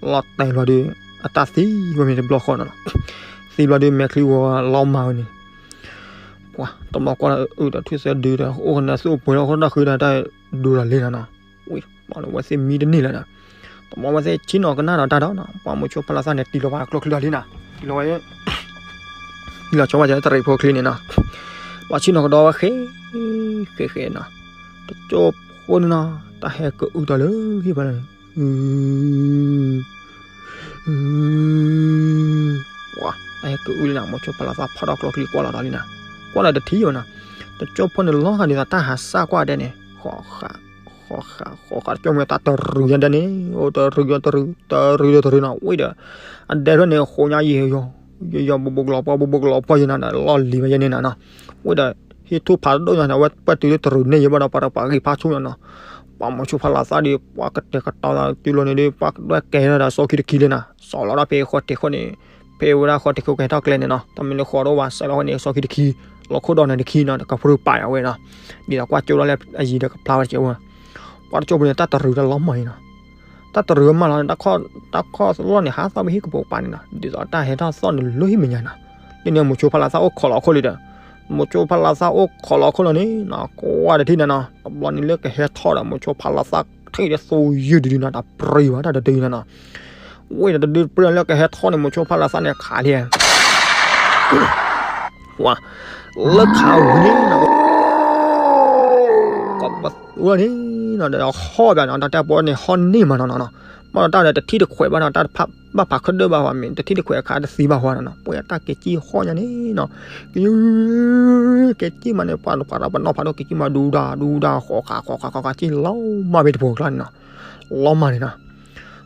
လီၤတဲာ်လီၤဒီး အတၢ်သံဝဲမ့ၢ်တဘျီဃီနီၤနီၤ. သံဘျီဒီး မဲာ်ချံဂီၤလီၤမၢ်ဝဲန့ၣ်, ပှၤတဘျီကွၢ်အုဒီးထွံၣ်သၢဒုဒီး အိၣ်ကနၢ်သူၣ်အပှ့ၤလီၤ ဃိၣ်တၢ်ဃံဒီးတၢ်ဒိလီၤလံနီၤနီၤ. ဝံၤ ဘျီန့ၣ် အဝဲသ့ၣ်မံတန့ၢ်လၢၤနီၤ. တဘျီအဝဲသ့ၣ်ဆ့ၣ်နီၤကနၣ်ဒီးတၢ်ဒီးနီၤ ပှၤမိၤဆိဖးလီၤသၣ်န့ၣ် တ့လီၤဝဲကျိချံလီၤလံနီၤ, တ့လီၤဝဲ တ့လီၤဆီဝဲတရံးဖိချံန့ၣ်နီၤ. ပှၤဆ့ၣ်နီၤကဒီးဝဲဃဲ ဃဲဃဲနီၤ. တကးဖိန့ၣ်နီၤ တၢ်ဟဲကအုဒီးလၢဟံၣ်ဖီလာ်န့ၣ်, ပှၤတၢ်ဟဲကအုလံနီၤ. မိၤဆိဖးလီၤသၣ်ဖီၣ်ထီၣ်ကျိချံကွၢ်လီၤဒီးလံနီၤ, ကွၢ်လီၤတထံၣ်ဘၣ်နီၤ. တကးဖိန့ၣ် လီၤဃာ်ဒ်သိးတၢ်ဟးစၢ်ကွၢ်ဒဲန့ၣ်, ဃီဃာ် ဃီဃာ် ဃီဃာ် တကးမ့ၢ်တၢ်တရူးညါဒဲန့ၣ်, အိၣ်တရူးယီၤတရူး တရူးဒီးတရူးနီၤ. ဝံၤဒီး အဒဲဖျၢၣ်န့ၣ် ဃိးညါယံၤယီၤ ယီၤယီၤ ဘူးဘူးကလီၤပှီၢ် ဘူးဘူးကလီၤပှီၢ်ယံၤနီၤဒီး လီၢ်လံၤဝဲယဲန့ၣ်နီၤနီၤ. ဝံၤဒီး ဟံၣ်ထူၣ်ဖးဒိၣ်ညါန့ၣ် အဝဲပှဲၤတုၤလၢတရူးန့ၣ်ယံၤဘၣ်ဒီး ပှၤတပှၤဂံၢ်ဖးဆူညါနီၤ. ပှၤမိၤဆိဖးလီၤသၣ်ဒီး ပှၤကတဲာ်ကတီၤသးတုၤလီၤန့ၣ်ဒီး ပှၤကဒွဲၣ်ကဲထီၣ်ဒီးစီခံတခံလံနီၤ. စီၤလီၤဒၣ်ဖဲဃီတ့ၢ်ခိၣ်န့ၣ်, ဖဲဝဲဒၣ်ဃီတ့ၢ်ခိၣ်ကဟဲထီၣ်ကျဲန့ၣ်နီၤ. တၢ်မ့ၢ်လၢဃီတအိၣ်ဘၣ် စဲးလီၤဃီန့ၣ် စီခံတခံ, လီၤခိၣ်ဒီးန့ၣ်တခံနီၤ ကဖုပာ်အဝဲနီၤ. ဒ်သိးကွၢ်ကၠိလီၤလၢအယံၤဒီးကဖျါဝဲတကဲဝဲ. ပှၤတကးဖိန့ၣ် တၢ်တရူးတၢ်လီၤမၢ်အံၤနီၤ. တၢ်တရူးမးလီၤန့ၣ် တၢ်ခီၣ်လီၢ်န့ၣ် ဟးသီၣ်ဝဲဟံၣ်ကပိာ်ကပၤန့ၣ်နီၤ. ဒ်သိးတၢ်ဟဲထီၣ်သီၣ်န့ၣ်လၢဟံၣ်မဲာ်ညါနီၤ. ဒ်န့ၣ် မိၤဆိဖးလီၤသၣ်အိၣ်ခိးလီၤခိၣ်လံဒီး, မိၤဆိဖးလီၤသၣ်အိၣ်ခိးလီၤခိၣ်လီၤန့ၣ်နီၤ ကွၢ်တထံၣ်န့ၣ်နီၤ. တဘျီန့ၣ်လၢကဟဲထီၣ်ဒီး မိၤဆိဖးလီၤသၣ်ထံၣ်ဒီးသိယုၢ်တဒုနီၤ တၢ်ပြံဘၣ်တၢ်တဒုနီၤနီၤ. ဝံၤဒီးတဒုပြံလၢကဟဲထီၣ်န့ၣ် မိၤဆိဖးလီၤသၣ်န့ၣ်ခးလံ ဝါ, လၢခးဝံၤန့ၣ်နီၤ, ကပသူဝဲန့ၣ်နီၤ ဒီးဟီၣ်ဘၣ်နီၤ တၢ်တဲပီန့ၣ် ဟီၣ်န့ၢ်မးနီၤနီၤနီၤ. ဘၣ်ဒီးတၢ်ဒီးတထံၣ်တခွဲးဘၣ်နီၤ တၢ်ဘၣ်ဖးခၢၣ်ဒၢၣ်ဘၣ်ဝဲမ့ၢ် တထံၣ်တခွဲးအခါတသံဘၣ်ဝဲနီၤနီၤ. ပှၤတၢ်က့ၤကံၢ်ဟီၣ်ညါန့ၣ်နီၤ, က့ၤ က့ၤကံၢ်မးန့ၣ် ပှၤပှၤပနီၣ်ဖးဒိၣ်က့ၤကံၢ်မး ဒူဒၣ် ဒူဒၣ် ဃီၤဃး ဃီၤဃး ဃီၤဃး က့ၤလီၤမၢ်ဖဲတဖိကျါန့ၣ်နီၤ. လီၤမၢ်န့ၣ်နီၤ.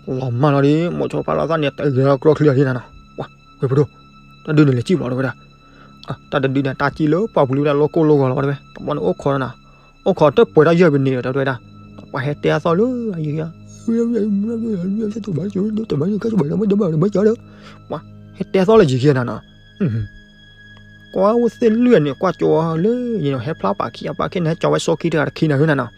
လီၤမၢ်လီၤဒီး မိၤဆိဖးလီၤသၣ်န့ၣ် တဂဲၤလီၤကျိချံလီၤလံနီၤနီၤ. ဝဲ ဝဲၢ်ပဒိၣ်, တၢ်ဒုန့ၣ်လဲၤကံၣ်ဘျီတဝဲဒၣ်. တၢ်တဒုန့ၣ် တၢ်ကံၣ်လၢပှၢ်ပူၤလံဝဲဒၣ်လီၢ်ကိၢ်လီၢ်ဂီၤလီၤဝဲတဝဲ, တဘျီန့ၣ်အိၣ်ခိးနီၤ, အိၣ်ခိးတပှဲၤတၢ်ယၢၢ်ပနံၤဒီးတဝဲဒၣ်. ပှၤဟဲတဲအသီၣ်လၢအယံၤ, ဟဲတဲအသီၣ်လၢယံၤခံနီၤနီၤ. ကွၢ်ဝဲသ့ၣ်လွံၢ်န့ၣ် ကွၢ်ကၠိလၢယံၤနီၤ ဟဲဖျါပှၤခံ ပှၤခံန့ၣ် ဟဲကၠီဝဲစီခံတဂၤတခံန့ၣ်နီၤနီၤ.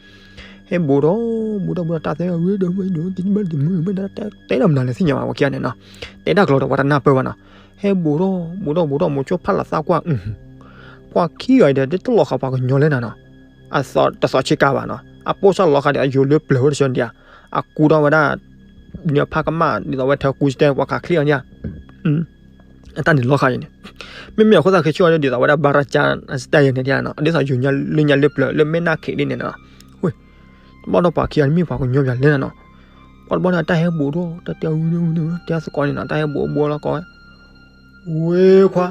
ဟဲဘူးထီၣ် ဘူးထီၣ် ဘူးထီၣ် တၢ်သဲဝဲ တဲဒီးမနုၤလဲၣ်သ့ၣ်ညါဘၣ် ပှၤခံဂၤန့ၣ်နီၤ. တဲတၢ်ကျိၤဒီးပှၤတနၢ်ပၢၢ်ဘၣ်နီၤ. ဟဲဘူးထီၣ် ဘူးထီၣ် ဘူးထီၣ် မိၤဆိဖးလီၤသၣ်ကွၢ်, ပှၤခံဂၤအံၤဒီး တလီၤဃာ်ပှၤကညီလဲၣ်နီၤနီၤ. အသီၣ်တသီၣ်ဆ့ကၤဘၣ်နီၤ. အပိၢ်စၢ်လီၤဃာ်ဒီးအယိၤလၢပျၢၤဝဲတဆၢန့ၣ်ဒံးဧါ. အကူထီၣ်ဝဲဒၣ် နဖးကမၣ် ဒ်သိးဝဲထၢကူစတဲ ပှၤခးချံအီၤန့ၣ်ဧါ. အတၢ်န့ၣ်လီၤဃာ်အံၤန့ၣ် မ့မ့ၢ်အဃိသတး ဃ့ဆှၢအီၤဒ်သိးဝဲဒၣ် ဘါရၢ်ကၠၢ် style န့ၣ်ဒံးဧါနီၤ. ဒ်သိးယိၤညါလၢညါလၢပျၢၤ လၢမဲၢ်နၢ်ခ့းဒ်န့ၣ်နီၤ. ဝ့ၢ် တဘျီဒီးပှၤခံဂၤတမ့ၢ်ပှၤကညီဘၣ်လဲၣ်နီၤနီၤ. ပှၤတဘျီန့ၣ် တၢ်ဟဲဘူးထီၣ် တၢ်တဲဝဲ တဲသကိးန့ၣ်နီၤ တၢ်ဟဲဘူးဘူးလီၤကီးဝဲ ဝ့ၢ်ခွါ,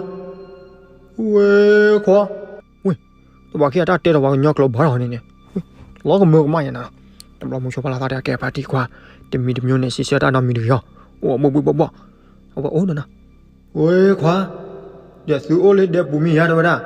ဝ့ၢ်ခွါ, ဝ့ၢ်, ဒီးပှၤခံဂၤတၢ်တဲဒီးပှၤကညီကျိာ်ဘၣ်ထီၣ်န့ၣ်န့ၣ် လီၤကမၢကမၣ်ယါနီၤ. တဘျီမိၤဆိဖးလီၤသၣ်တဲကဲဖါတံၢ်ခွါ တမံၤတမံၤန့ၣ် စံးဆၢတၢ်နီတမံၤတဂ့ၤအီၤ အိၣ်ဘှီၣ်ဘှီၣ်ဘှီၣ်ဘှီၣ် အဝဲအိၣ်နီၤနီၤ. ဝ့ၢ်ခွါ, ဒီးသုအိၣ်လၢဒဲပူၤမ့ၢ်ယါတဲဝဲဒၣ်,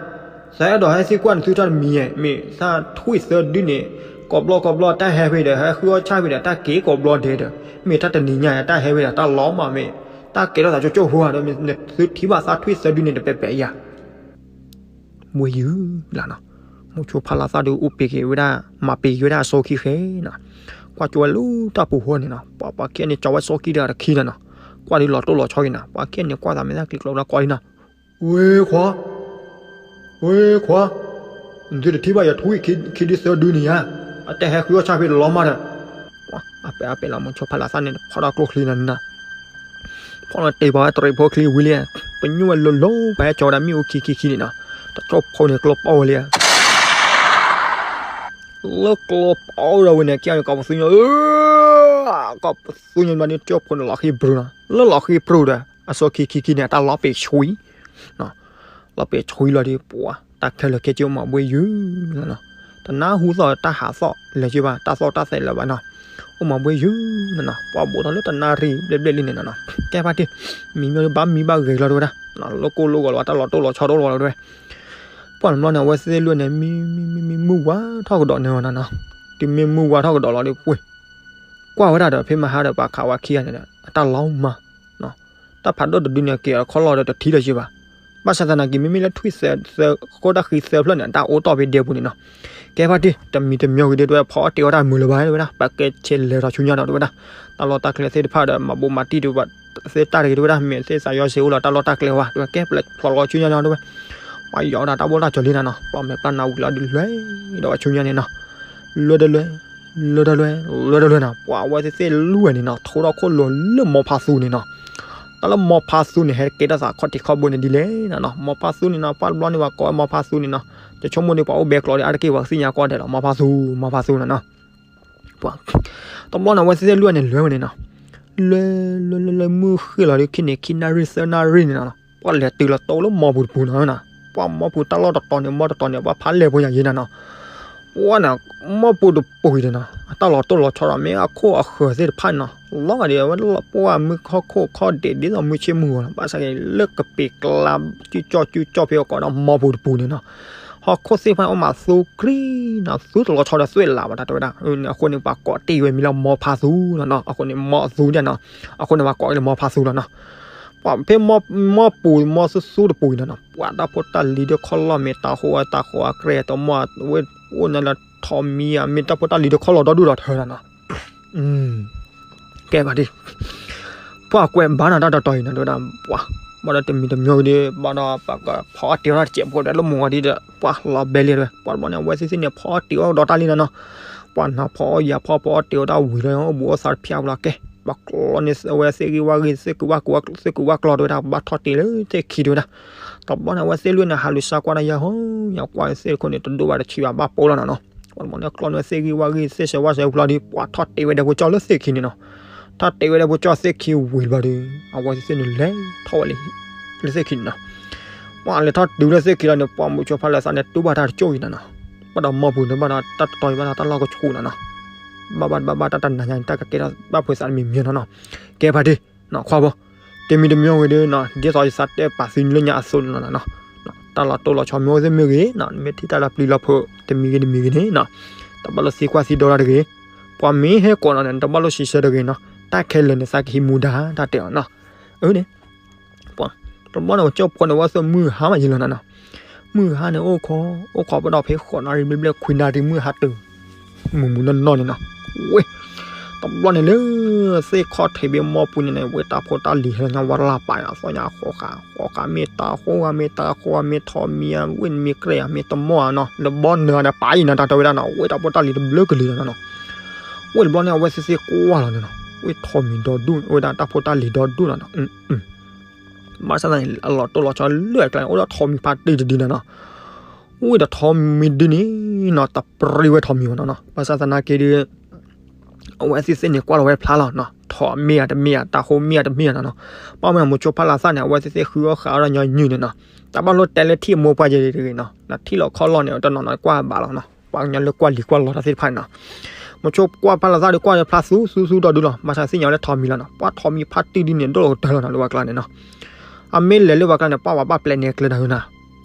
သးအဲၣ်ဒိးဟဲသံကွၢ်နသုတၢ်တမံၤဧါ, မ့ၢ်သးထွံၣ်သၢဒုန့ၣ် ကိးဘျီကိးဘျီတၢ်ဟဲဖဲဒီး ဟဲဃုအီၣ်ဆၣ်ဖဲဒီး တၢ်က့ၤကိးဘျီဒဲးဒီး မ့ၢ်တၢ်တနံၤညါဧါ တၢ်ဟဲဖဲဒီး တၢ်လီၤမၢ်မ့ၢ် တၢ်ကဲထီၣ်သးကၠိကၠိဖိဧါ, ဒီးသုထံၣ်ဘၣ်သးထွံၣ်သၢဒုန့ၣ်တပဲာ်ပဲာ်ယါ မ့ၢ်ယုၢ်လၢနီၤ, မိၤဆိဖးလီၤသၣ်ဒီး အိၣ်ပ့ၤက့ၤဝဲဒၣ် မၤပ့ၤက့ၤဝဲဒၣ်အစီခံဃဲနီၤ, ကွၢ်ကၠိဝဲလၢတၢ်ပူၤဃီန့ၣ်နီၤ, ပှၤပှၤခံဂၤန့ၣ် ကၠီဝဲစီခံတဂၤတခံလီၤနီၤ, ကွၢ်ဒုးလီၤတိၢ်လီၤဆီက့ၤနီၤ, ပှၤခံဂၤန့ၣ် ကွၢ်သးမဲာ်သၣ်ကျံၤကျိၤလၢကွၢ်လံနီၤ, ဝ့ၢ်ခွါ, ဝ့ၢ်ခွါ, နသုတထံၣ်ဘၣ်ယထွံၣ်ခံဒုသၢဒုန့ၣ်ဧါ, အတၢ်ဟဲဃုအီၣ်ဆၣ်ဖဲတလီၤမၢ်ဒီး အပဲအပဲလီၤ မိၤဆိဖးလီၤသၣ်န့ၣ် ဖီၣ်ထီၣ်ကျိချံနီၤနီၤ, ဖီၣ်လီၤတ့ၢ်ပှၤဝဲတရံးဖိချံဝံၤလံ, ပညိၣ်ဝဲလိၤလိၤ ပှၤဟဲကၠီဝဲဒၣ်မ့ၣ်အူခံခံခံန့ၣ်နီၤ, တကၠိဖိန့ၣ်ကျိပီၣ်ဝဲလံ, လၢကျိပီဒီးဝဲန့ၣ် ကဲအံၤန့ၣ် ကီၢ်ပသူညါ, ကီၢ်ပသူညါမးန့ၣ် ကၠိဖိန့ၣ်လီၤဃံပြူၤနီၤ, လၢလီၤဃံပြူၤဒီး အစိခံခံခံန့ၣ် အတၢ်လီၤပ့ၤဆွံ, လီၤပ့ၤဆွံလီၤဒီး ပှၤတၢ်ခဲလၢာ်ခဲဆ့အိၣ်မၤဘှ့ယုၢ်လီၤနီၤ, တနၢ်ဟူသီၣ်တၢ်ဟးသီၣ်လဲၤက့ၤဘၣ် တၢ်သီၣ်တၢ်သဲးလၢၤဘၣ်နီၤ, အိၣ်မၤဘှ့ယုၢ်နီၤနီၤ, ပှၤဘိးထီၣ်လၢတနၣ်ရံၣ်ဘျဲၣ်ဘျဲၣ်လံန့ၣ်နီၤနီၤ, ကဲဖါတံၢ်, မံမ့ၢ်ဘၣ်မံဘၣ်ဂဲၤလီၤတဝဲဒၣ်, လၢကိၢ်လိဂီၤလီၤ တၢ်လီၤတိၢ်လီၤဆီတအိၣ်လီၤတဝဲ ပှၤတဘျီန့ၣ် အဝဲသ့ၣ်လွံၢ်န့ၣ် မံမံမံမုၢ်ဝါထီၣ်ကဒီးန့ၣ်နီၤနီၤ, တုၤမ့ၢ်မုၢ်ဝါထီၣ်ကဒီးလီၤဒီးပှ့ၤ, ကွၢ်ဝဲဒၣ်ဒီး ဖဲမဟါဒီးပှၤခးဝဲခံဂၤန့ၣ်ဒီး အတၢ်လီၤမၢ်, တၢ်ဖးဒိၣ်တဒုန့ၣ် က့ၤအီၤခီၣ်လီၢ်ဒီးတထံၣ်လၢၤဘၣ်, ဘၣ်ဆၣ်သနာ်က့ မ့မ့ၢ်လၢထွံၣ်သၢ ဃိၣ်တၢ်ဃံသၢဖျၢၣ်န့ၣ် အတၢ်အိၣ်တီၢ်ဖဲဒဲပူၤန့ၣ်နီၤ, ကဲဖါတံၢ် တမံၤတမံၤဂ့ၤဒီး တဝဲဖီအီၣ်တ့ၤအီၣ်တၢ်မုာ်လၢၤဘၣ်တဝဲဒၣ်, ပကဲဆဲးလဲၤထီၣ်ဆူညါဒီးတဝဲဒၣ်, တၢ်လီၢ်တၢ်ကျဲသ့ၣ်တဖၣ်ဒီး မၤဘိးမၤတံၢ်တဝဲ သ့ၣ်တၢ်တဂ့ၤတဝဲဒၣ် မ့ၢ်သ့ၣ်သးယီၤစ့အိၣ်လီၤ တၢ်လီၢ်တၢ်ကျဲဝဲ တဝဲကဲဖျိးလီၤဆူညါနီၤတဝဲ, ပှၤယီၤဒၣ်တၢ်ဘိၣ်တၢ်ကၠီၤလံနီၤနီၤ, ပှၤမဲာ်ပျၢ်နါဝံၤလီၤဒီးလွဲၢ် ဒီးဝဲဆူညါန့ၣ်နီၤ, လွဲၢ်ဒီးလွဲၢ်, လွဲၢ်ဒီးလွဲၢ်, လွဲၢ်ဒီးလွဲၢ်နီၤ, ပှၤအဝဲသ့ၣ်သ့ၣ်လွံၢ်န့ၣ်နီၤ ထိထီၣ်ခိၣ်လိၤလၢမီၤဖးသူန့ၣ်နီၤ, တၢ်လၢမီၤဖးသူန့ၣ် ဟဲကဲတၢ်သးခီၣ်ထံးခီၣ်ဘိန့ၣ်ဒ်လဲၣ်နီၤနီၤ, မီၤဖးသူန့ၣ်နီၤ ပှၤတဘျီန့ၣ် ပှၤကိးဝဲမီၤဖးသူန့ၣ်နီၤ, ယဆိကမိၣ်ဒီးပှၤအိၣ်ဘဲကျိးဒီး အါတက့ၢ်ပှၤကသ့ၣ်ညါကိးဂၤဒဲးလီၤ မီၤဖးသူ မီၤဖးသူနီၤနီၤ ပှၤ တဘျီန့ၣ် အဝဲသ့ၣ်လွံၢ်န့ၣ် လဲၤဝဲန့ၣ်နီၤ, လဲၤ လဲၤ လဲၤ လဲၤ မုၢ်ဃ့ၢ်လီၤဒီး ခံန့ၣ် ခံနၣ်ရံၣ်သၢနၣ်ရံၣ်န့ၣ်နီၤ, ပှၤလဲၤတုၤလီၤတိၢ်လၢမီၤပူၤတပူၤနီၤ, ပှၤမီၤပူၤတၢ်လီၢ်တတီၤန့ၣ် မီၤတတီၤန့ၣ် ပှၤဖးလဲၢ်ဖိညါယဲနီၤနီၤ, ပှၤန့ၣ် မီၤပူၤတပူၤအံၤန့ၣ်နီၤ အတၢ်လီၤတိၢ်လီၤဆီဒီး မ့ၢ်အခိၣ်အဃၢၤသ့ၣ်တဖၣ်န့ၣ်နီၤ, လီၤဂာ်ဒီး အဝဲပှၤမုၢ်ဟီၣ်ခိၣ်ခီၣ်ဒံးဒ်သိးမုၢ်ဆ့ၣ်မုၢ်ဂီၤလီၤ, ဘၣ်ဆၣ်က့ၤ လၢကပ့ၤကျါ စုကၠီၣ်စုကၠီၣ်ဖဲအကိးဒီးမီၤပူၤတပူၤန့ၣ်နီၤ, ဟီၣ်ခိၣ်သ့ၣ်တဖၣ်န့ၣ် အိၣ်မးသူကြံနီၤ, သူတလီၤဆီဒီးသွဲၣ်လးဘၣ်တၢ်တဲဝဲဒၣ်, အဃိန့ၣ် ပှၤကိးတ့ၢ်ဝဲမံၤလၢမီၤဖးသူနီၤနီၤ, အဃိန့ၣ် မီၤအသူဒၣ်နီၤ, အဃိန့ၣ် ပှၤကိးလၢမီၤဖးသူလီၤနီၤ, ပှၤဖဲမီၤပူၤမီၤသူသူတပူၤအံၤနီၤနီၤ, ပှၤတၢ်ဖိတၢ်လံၤဒီးခီၣ်လီၢ်မ့ၢ်တၢ်ဃိ တၢ်ဃိအကြဲတမီၢ်ဝဲ အိၣ်ညါလၢထိးမံၤဧါ မ့ၢ်တၢ်ဖိတၢ်လံၤဒီးခီၣ်လီၢ်ဒီဒူၣ်ဒီးထၢနီၤနီၤ ကဲဖါတံၢ်, ပှၤကွဲးဘၣ်နၤတၢ်တတီၤအံၤနီၤ တဲဝဲဒၣ်, ပှၤ ဘၣ်ဒီးတမံၤတမံၤဒီး ဘၣ်ဒီးပှၤကဖီအီၣ်တ့ၤအီၣ်တၢ်တစဲးဖိဒီးလၢမုၢ်ဂီၤဒ်ဒီး ပှၤလီၤဘဲလံတဲဝဲ, ပှၤတဘျီန့ၣ် အဝဲသ့ၣ်သ့ၣ်န့ၣ် ဖီအီၣ်တ့ၤအီၣ်ဒီးတၢ်လံနီၤနီၤ, ပှၤနၤဖီအီၣ်ယၤဖီ ဖီအီၣ်တ့ၤအီၣ်တၢ်ဝံၤလီၤ အိၣ်ဘူးအိၣ်သးတဖျၢၣ်လီၤကဲ, ပှၤကျီန့ၢ်အဝဲသ့ၣ်ဂံၢ်ဝါဂံၢ် သ့ၣ်ကူးဝါကူး သ့ၣ်ကူးဝါကျီတဲဝဲဒၣ် ဘၣ်ထီၣ်တ့ၤလၢသ့ၣ်ခံတဲဝဲဒၣ်, တဘျီန့ၣ် အဝဲသ့ၣ်လွံၢ်န့ၣ် ဟးလူၤစါကွၢ်တၢ်ယၤဟီ ယၤကွၢ်သ့ၣ်တခိၣ်န့ၣ် တဒိၣ်ဘၣ်တဆံးဘၣ် ဘၣ်ပိာ်လီၤနီၤနီၤ, ပှၤတဘျီန့ၣ် ကျီန့ၢ်သ့ၣ်ဂံၢ်ဝါဂံၢ် သ့ၣ်စၢၤဝါစၢၤဖျီဒီး ပှၤထီၣ်တ့ၤဝဲဒၣ်ဖိကၠီၣ်လၢသ့ၣ်ခံန့ၣ်နီၤ, ထီၣ်တ့ၤဝဲဒၣ်ဖိကၠီၣ်သ့ၣ်ခံဝံၤဘျီဒီး အဝဲသ့ၣ်န့ၣ်လဲၤထီၣ်ဝဲလၢ လၢသ့ၣ်ခံန့ၣ်နီၤ, ပှၤလဲၤထီၣ်တုၤလၢသ့ၣ်ခံလီၤန့ၣ် ပှၤမုဆိဖးလၢသးန့ၣ် တူၢ်ဘၣ်တၢ်တကၠိၢ်အံၤနီၤနီၤ, ဘၣ်ဒီးမီၤပူၤန့ၣ် ဘၣ်ဒီးတၢ်တတီၤအံၤ ဘၣ်ဒီးတၢ်လီၢ်ကဆူၣ်နီၤနီၤ, ဘၣ်ဘၣ်ဘၣ်ဘၣ်တၢ်တနၤညါန့ၣ် တၢ်ကကဲထီၣ်ဘၣ်ဖိသးတမံၤမံၤနီၤနီၤ, ကဲဖါတံၢ် နီၤခွါဖိ, တမံၤတမံၤဂ့ၤဒီးနီၤ ဒ်သိးယသးတဲပာ်သုလၢညါအသိးန့ၣ်လီၤနီၤ, တၢ်လီၤတိၢ်လီၤဆီမ့ၢ်အိၣ်သ့ၣ်မ့ၢ်ဂ့ၤနီၤ မ့ၢ်ထံၣ်တၢ်လီၤပျံၤလီၤဖုး တမံၤဂ့ၤတမံၤဂ့ၤန့ၣ်နီၤ, တဘၣ်လိၣ်သံကွၢ်သံဒိးတၢ်တဂ့ၤ, ပှၤမ့ၢ်ဟဲကိးနီၤန့ၣ် တဘၣ်လိၣ်စံးဆၢတဂ့ၤနီၤ, တၢ်ခဲလၢာ်န့ၣ် သးကဟံးမူဒါ တၢ်တဲအီၤနီၤ, အၢန့ၣ် ပှၤ တဘျီန့ၣ် ပှၤကၠိဖိန့ၣ် ဝဲသ့ၣ်မုၢ်ဟါမးယံၤလီၤနီၤနီၤ, မုၢ်ဟါန့ၣ် အိၣ်ခိး အိၣ်ခိးပဒီးဖဲဃိးနၣ်ရံၣ်ဘျဲၣ်ဘျဲၣ် ခွံနၣ်ရံၣ် မုၢ်ဟါတုၤ မုၢ်မုၢ်နီၢ်နီၢ်န့ၣ်နီၤ, ဝဲ တဘျီန့ၣ်လၢ သ့ၣ်ခီၣ်ထံးဘ့ၣ်မီၢ်ပူၤန့ၣ်န့ၣ် ဝဲတၢ်ဖိတၢ်လံၤဟဲလီၤညါဝဲလၢပာ်အသီညါဃိးဃာ် ဃိးဃာ်မ့ၢ်တၢ်ဃိးဃာ်မ့ၢ်တၢ်ဃိးဃာ်မ့ၢ်ထီးမံၤဧါ ဝဲၢ်မ့ၢ်ကြဲးဧါ မ့ၢ်တမီၢ်ဧါနီၤ လၢဘီနၢၤန့ၣ် ပာ်အံၤနီၤ တၢ်တဲဝဲဒၣ်နီၤ ဝဲတၢ်ဖိတၢ်လံၤတဘျုးကလံၤလီၤနီၤနီၤ, ဝဲတဘျီန့ၣ် အဝဲသ့ၣ်သ့ၣ်ကွၢ်လီၤန့ၣ်နီၤ ဝဲထီးမံၤဒီဒူၣ် ဝဲဒၣ်တၢ်ဖိတၢ်လံၤဒီဒူၣ်လီၤနီၤ ဘၣ်ဆၣ်သနာ်က့ အလီၤတိၢ်လီၤဆီလၢအကျါန့ၣ် အိၣ်ဒီးထီးမံၤဖါတံၢ်တဒုန့ၣ်နီၤ, ဝဲဒီးထီးမံၤဒုန့ၣ်နီၤ တပြံဝဲထီးမံၤဘၣ်နီၤနီၤ, ဘၣ်ဆၣ်သနာ်က့ဒီး အဝဲသ့ၣ်သ့ၣ်န့ၣ် ကွၢ်လီၤဝဲဖျါလီၤနီၤ, ထီးမ့ၢ်ဧါတမ့ၢ်ဧါ တၢ်ဃိမ့ၢ်ဧါတမ့ၢ်ဧါနီၤနီၤ, ဘၣ်မနုၤ မိၤဆိဖါလၤသၣ်န့ၣ် အဝဲသ့ၣ်သ့ၣ်ဃုအီၣ်ဃးအီၣ်ဒီးညီနုၢ်န့ၣ်နီၤ, တဘၣ်လိၣ်တဲလၢထံၣ်အမိၢ်ပှၢ်ယဲၢ်တဂ့ၤနီၤ, နထံၣ်လီၤခီၣ်လီၢ်န့ၣ် တနီၤနီၤကွၢ်ဘၣ်လီၤနီၤ, ပှၤကညီလၢကွၢ်လံၤကွၢ်လီၤတၢ်သ့ၣ်တဖၣ်န့ၣ်နီၤ, မိၤဆိကွၢ်ဖါလၤသၣ်ဒီးကွၢ်ဖျါသူသူသူဒီဒုလီၤ, ဘၣ်ဆၣ်သ့ၣ်ညါဝဲလၢထီးမံၤလီၤနီၤ, ပှၤထီးမံၤဖါတံၢ်ဒုန့ၣ် ဒိၣ်လီၤကတၢၢ်လီၤနီၤ လၢပှၤကျါန့ၣ်နီၤ အမ့ၢ်လဲၤလၢပှၤကျါန့ၣ် ပှၤဘၣ်ပျဲနဲကျဲတၢ်ဟၢနီၤ,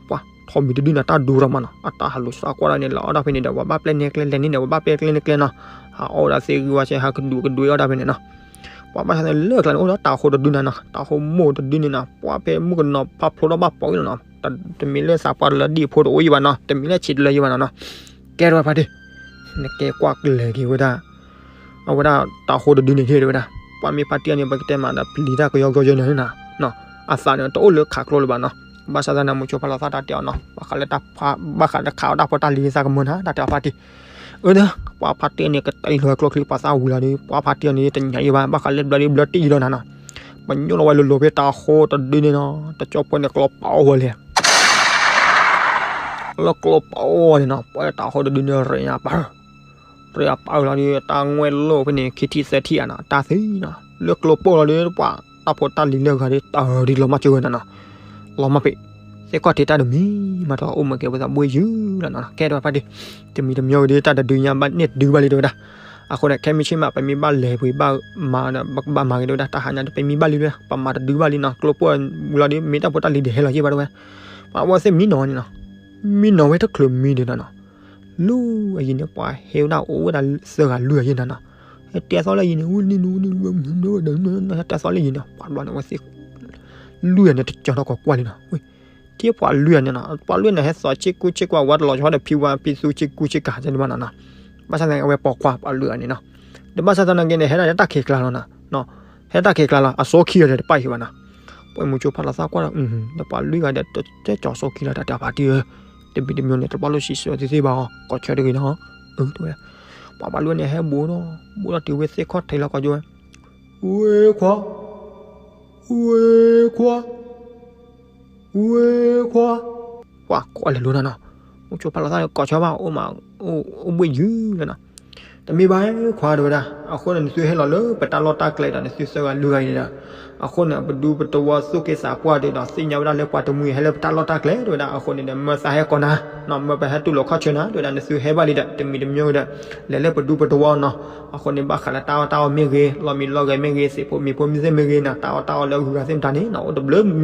ပှၤထီးမံၤတဒုန့ၣ် တၢ်ဒူထီၣ်မးနီၤ, အတၢ်ဟးလူၤစါကွၢ်ဒၣ်န့ၣ် လီၤအီၣ်ဒၣ်ဖဲန့ၣ်ဒီး ပှၤဘၣ်ပျဲနဲကျဲ လဲၤန့ၣ်ဒီး ပှၤဘၣ်ပျဲကျဲန့ၣ်ကျဲနီၤ, ဟးအီၣ်ဝဲဒၣ်သ့ၣ်ဂံၢ်ဝါစဲ ဟးကဒူးကဒွဲအီၣ်ဒၣ်ဖဲန့ၣ်နီၤ, ပှၤဘၣ်ဆၣ်န့ၣ်လၢကျါန့ၣ် အိၣ်ဒီးတၢ်ဃိတဒုန့ၣ်နီၤ, တၢ်ဃိမိၢ်တဒုန့ၣ်နီၤ, ပှၤဖဲမုၣ်ကနီၤဖးဖျိထီၣ်ဘၣ်ပိာ်အံၤလီၤနီၤ, တမ့ၢ်လၢသးပှၢ်တလၢဒံၣ်ဖိတအိၣ်အံၤဘၣ်နီၤ, တမ့ၢ်လၢဆံးတလၢအံၤဘၣ်နီၤနီၤ, ကဲထီၣ်ဝဲဖါတံၢ် နကဲကွၢ်ကလဲၤက့ၤဝဲဒၣ် အဝဲဒၣ်တၢ်ဃိတဒုန့ၣ်ဟ့ၣ်ဝဲဒၣ်, ပှၤမ့ၢ်ဖါတံၢ်န့ၣ် ပကတဲမးဒီးပျံၤတၢ်ကယီကယီယဲၢ်န့ၣ်နီၤ, အသးန့ၣ် တအိၣ်လၢခးကျိလၢၤဘၣ်နီၤ, ဘၣ်ဆၣ်သနာ်က့ မိၤဆိဖါလၤသၣ်တၢ်တဲအီၤနီၤ, ဘၣ်ဃးလၢတၢ်ဖး ဘၣ်ဃးတၢ်ခးအီၣ်တၢ်ဖိတၢ်လံၤသးကမၢနီၤ တၢ်တဲအီၤဖါတံၢ်, အၢ ပှၤဖါတံၢ်န့ၣ် ကတံၢ်လီၤကျိချံပှၤသၣ်ဝံၤလီၤဒီး ပှၤဖါတံၢ်န့ၣ် တညၣ်အံၤဘၣ် ဘၣ်ဃးလၢဘျီဒုဘျီတံၢ်အံၤလီၤနီၤနီၤ, ပညိၣ်လီၤဝဲလိၤလိၤဖဲတၢ်ဃိတဒုန့ၣ်နီၤ, တကၠိဖိန့ၣ်ကျိပာ်အီၣ်ဝဲလဲၣ် လၢကျိပာ်အီၣ်န့ၣ်နီၤ, ပှၤတၢ်ဃိတဒုန့ၣ် ရဲၣ်ညါပၢ် ရ့အပာ်အၢၣ်လီၤဒီး တၢ်ငွဲၣ်လိၣ်ဖဲန့ၣ် ခံထံၣ်သၢထံၣ်ဧါနီၤ တၢ်သံနီၤ လၢကျိပိၢ်လီၤဒီး ပှၤတၢ်ဖိတၢ်လံၤလၢအဂၤဒီး တၢ်ဒ်လီၤမၢ်ကၢဝဲနီၤနီၤ လီၤမၢ်ဖဲ သ့ၣ်ခီၣ်ထံးတၢ်တမံၤမး တအိၣ်မၢကဲဝဲသးဘှ့ယုၢ်လီၤနီၤ ကဲထီၣ်ဖါတံၢ် တမံၤတမံၤဒီး တၢ်တဒုညါဘၣ်န့ၣ်တဒုဘၣ်လံတဲဝဲဒၣ် အဃိန့ၣ် ခဲမုၢ်ဆ့ၣ်မး ပမ့ၢ်ဘၣ်လဲၤပှ့ၤဘၣ်မၤဒီး ပကဘၣ်မၤက့ၤတဲဝဲဒၣ် တၢ်ဟါညါဒီး ပမ့ၢ်ဘၣ်လံတဲဝဲဒၣ် ပမၤတဒုဘၣ်လံနီၤ ကျိပိၢ်ဝံၤလီၤဒီး မ့ၢ်တၢ်ဖိတၢ်လံၤဒံးဟဲလီၤယဲၢ်ဘၣ်တဲဝဲ ပှၤဝဲသ့ၣ်မံနီၤဝဲန့ၣ်နီၤ မံနီၤဝဲတချုးမံဒံးနီၤနီၤ လၢအယံၤန့ၣ် ပှၤဟဲဝဲဒၣ်အိၣ်ဝဲဒၣ်သၢဂၤလွံၢ်ဂၤယဲၢ်နီၤနီၤ ဟဲတဲသီလၢယံၤန့ၣ် ဝဲန့ၣ် ဟဲတဲသီလၢယံၤန့ၣ် ပှၤဘျီန့ၣ် ဝဲသ့ၣ် လွံၢ်ဂၤန့ၣ် တကၠီၤထီၣ်ကီးကွၢ်လံနီၤ ဝဲ ထံၣ်ပှၤလွံၢ်ဂၤန့ၣ်နီၤ ပှၤလွံၢ်ဂၤန့ၣ် ဟဲသိးဆ့ကူဆ့ကွၢ် ဝဲတလီၤဆီဒီးဖံဝါဖံသူဆ့ကူဆ့ကၤန့ၣ်ဘၣ်နီၤနီၤ ဘၣ်ဆၣ်သနာ်က့ အဝဲပိာ်ခွါပှၤလွံၢ်ဂၤန့ၣ်နီၤ ဒီးဘၣ်ဆၣ်သနာ်က့န့ၣ် ဟဲဒၣ်လၢတၢ်ခံးကျါလီၤနီၤ ဟဲတၢ်ခံးကျါလီၤ အစီခံဂၤဒီးတပၣ်ဟံၣ်ဘၣ်နီၤ ပှၤမိၤဆိဖးလီၤသးကွၢ်ဒီး ဒီးပှၤလွံၢ်ဂၤဒီး တကၠီၤစီခံလီၤ တၢ်တဲဖါတံၢ်ဧၢ တမံၤတမံၤန့ၣ် တဘၣ်လိၣ်စံးဆၢသ့သ့ဘၣ်အီၤ ကိးဆၢတဂ့ၤနီၤ အၢ တဲဝဲ ပှၤပှၤလွံၢ်ဂၤန့ၣ် ဟဲဘူးဒီး ဘူးဒီးတုၤဝဲသ့ၣ်ခီၣ်ထံးလီၤကိးကၠိဝဲ ဝ့ခွါ ဝ့ခွါ ဝ့ခွါ ပှၤကိးလဲၤလိၤနီၤနီၤ မိၤဆိဖးလီၤသးကိးဆၢဘၣ် အိၣ်မး အိၣ်ဘှ့ယုၢ်လီၤနီၤ တမ့ၢ်ဘၣ်ခွါတဲဝဲဒၣ် အဃိန့ၣ် နသုဟဲလီၤလၢပတၢ်လီၢ်တၢ်ကျဲဒီး နသုသၢဂၤလွံၢ်ဂၤအံၤဒီး အဃိန့ၣ် ပဒူပတဝီသူၣ်က့သးပှၢ်ဒီး သ့ၣ်ညါဝဲဒၣ်လၢပှၤတမှံၤဟဲလၢပတၢ်လီၢ်တၢ်ကျဲတဲဝဲဒၣ် အဃိန့ၣ်ဒီး မၢသးဟဲကိးနၤ မၢပဟဲတူၢ်လိာ်ခီၣ်ဆၢနၤတဲဝဲဒၣ် နသုဟဲဘၣ်လံဒီး တမံၤတမံၤဒီး လဲၤလၢပဒူပတဝီနီၤ အဃိန့ၣ် ဘၣ်ဃးလၢတၢ်အီၣ်တၢ်အီမ့ၢ်ဂ့ၤ လီၢ်မံလီၢ်ဂဲၤမ့ၢ်ဂ့ၤ သ့ၣ်ဖိမံၤဖိမ့ၢ်သ့ၣ်မ့ၢ်ဂ့ၤနီၤ တၢ်အီၣ်တၢ်အီလၢအဂုၤအဂၤသ့ၣ်မတၤန့ၣ်နီၤ အိၣ်တဘျုးမံၤ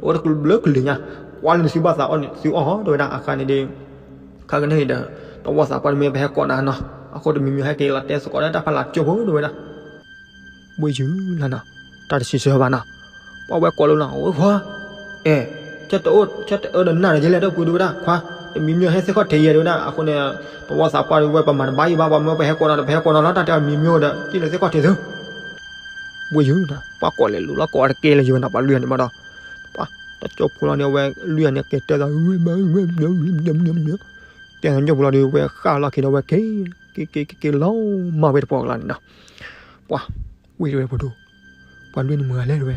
အိၣ်တဘျုးကလုာ်ညါ ကွၢ်လၢနသုဘၣ်သးအီၣ်န့ၣ် သုအီၣ်ဟီတဲဝဲဒၣ် အခါန့ၣ်ဒီး ခါကနၣ်အံၤဒီး တဝီသးပှၢ်တမ့ၢ်ပဟဲကိးနၤနီၤ အဃိတမံၤမံၤဟဲက့ၤလီၤတဲသကိးလၢတၢ်ဖးလၢ်ကၠိဖိတဲဝဲဒၣ် ဘှ့ယုၢ်လီၤနီၤ တၢ်တစံးဆၢဘၣ်နီၤ ပှၤဝဲကိးလိာ်နီၤ ဝ့ခွါ အဲ ဆၢတအၢဒီးနၢ်ဒီးယဲလဲၣ် ဒီပုၢ်တဲဝဲဒၣ် ခွါ တမံၤမံၤဟဲသ့ၣ်ခီၣ်ထံးယဲတဲဝဲဒၣ် အဃိန့ၣ် တဝီသးပှၢ်ဒီး ဝဲပမၤတဘၣ်ယံၤဘၣ် ပှၤမၢပဟဲကိးနၤဒီး ပဟဲကိးနၤလီၤ တၢ်တဲတမံၤမံၤဒီး တံၢ်လၢသ့ၣ်ခီၣ်ထံးသု ဘှ့ယုၢ်နီၤ ပှၤကိးလဲၤလိၤလီၤကိးတကဲလၢယဝဲနီၤ ပှၤလွံၢ်ဂၤန့ၣ်ဘၣ်ဒီး ပှၤတကၠိဖိလီၤန့ၣ် အဝဲလွံၢ်ဂၤန့ၣ် က့ၤတဲသး တဲသးညီၣ်ပူၤလီၤဒီး ဝဲဃၣ်လီၤခံဒီးဝဲက့ၤ က့ၤက့ၤက့ၤက့ၤလီၤမၢ်ဝဲတပှီၢ်ကလါန့ၣ်နီၤ ပှၤ ဝ့ၢ်တဝဲဖိဒိၣ် ပှၤလွံၢ်န့ၣ်မတၤဂၤလဲၣ်တဲဝဲ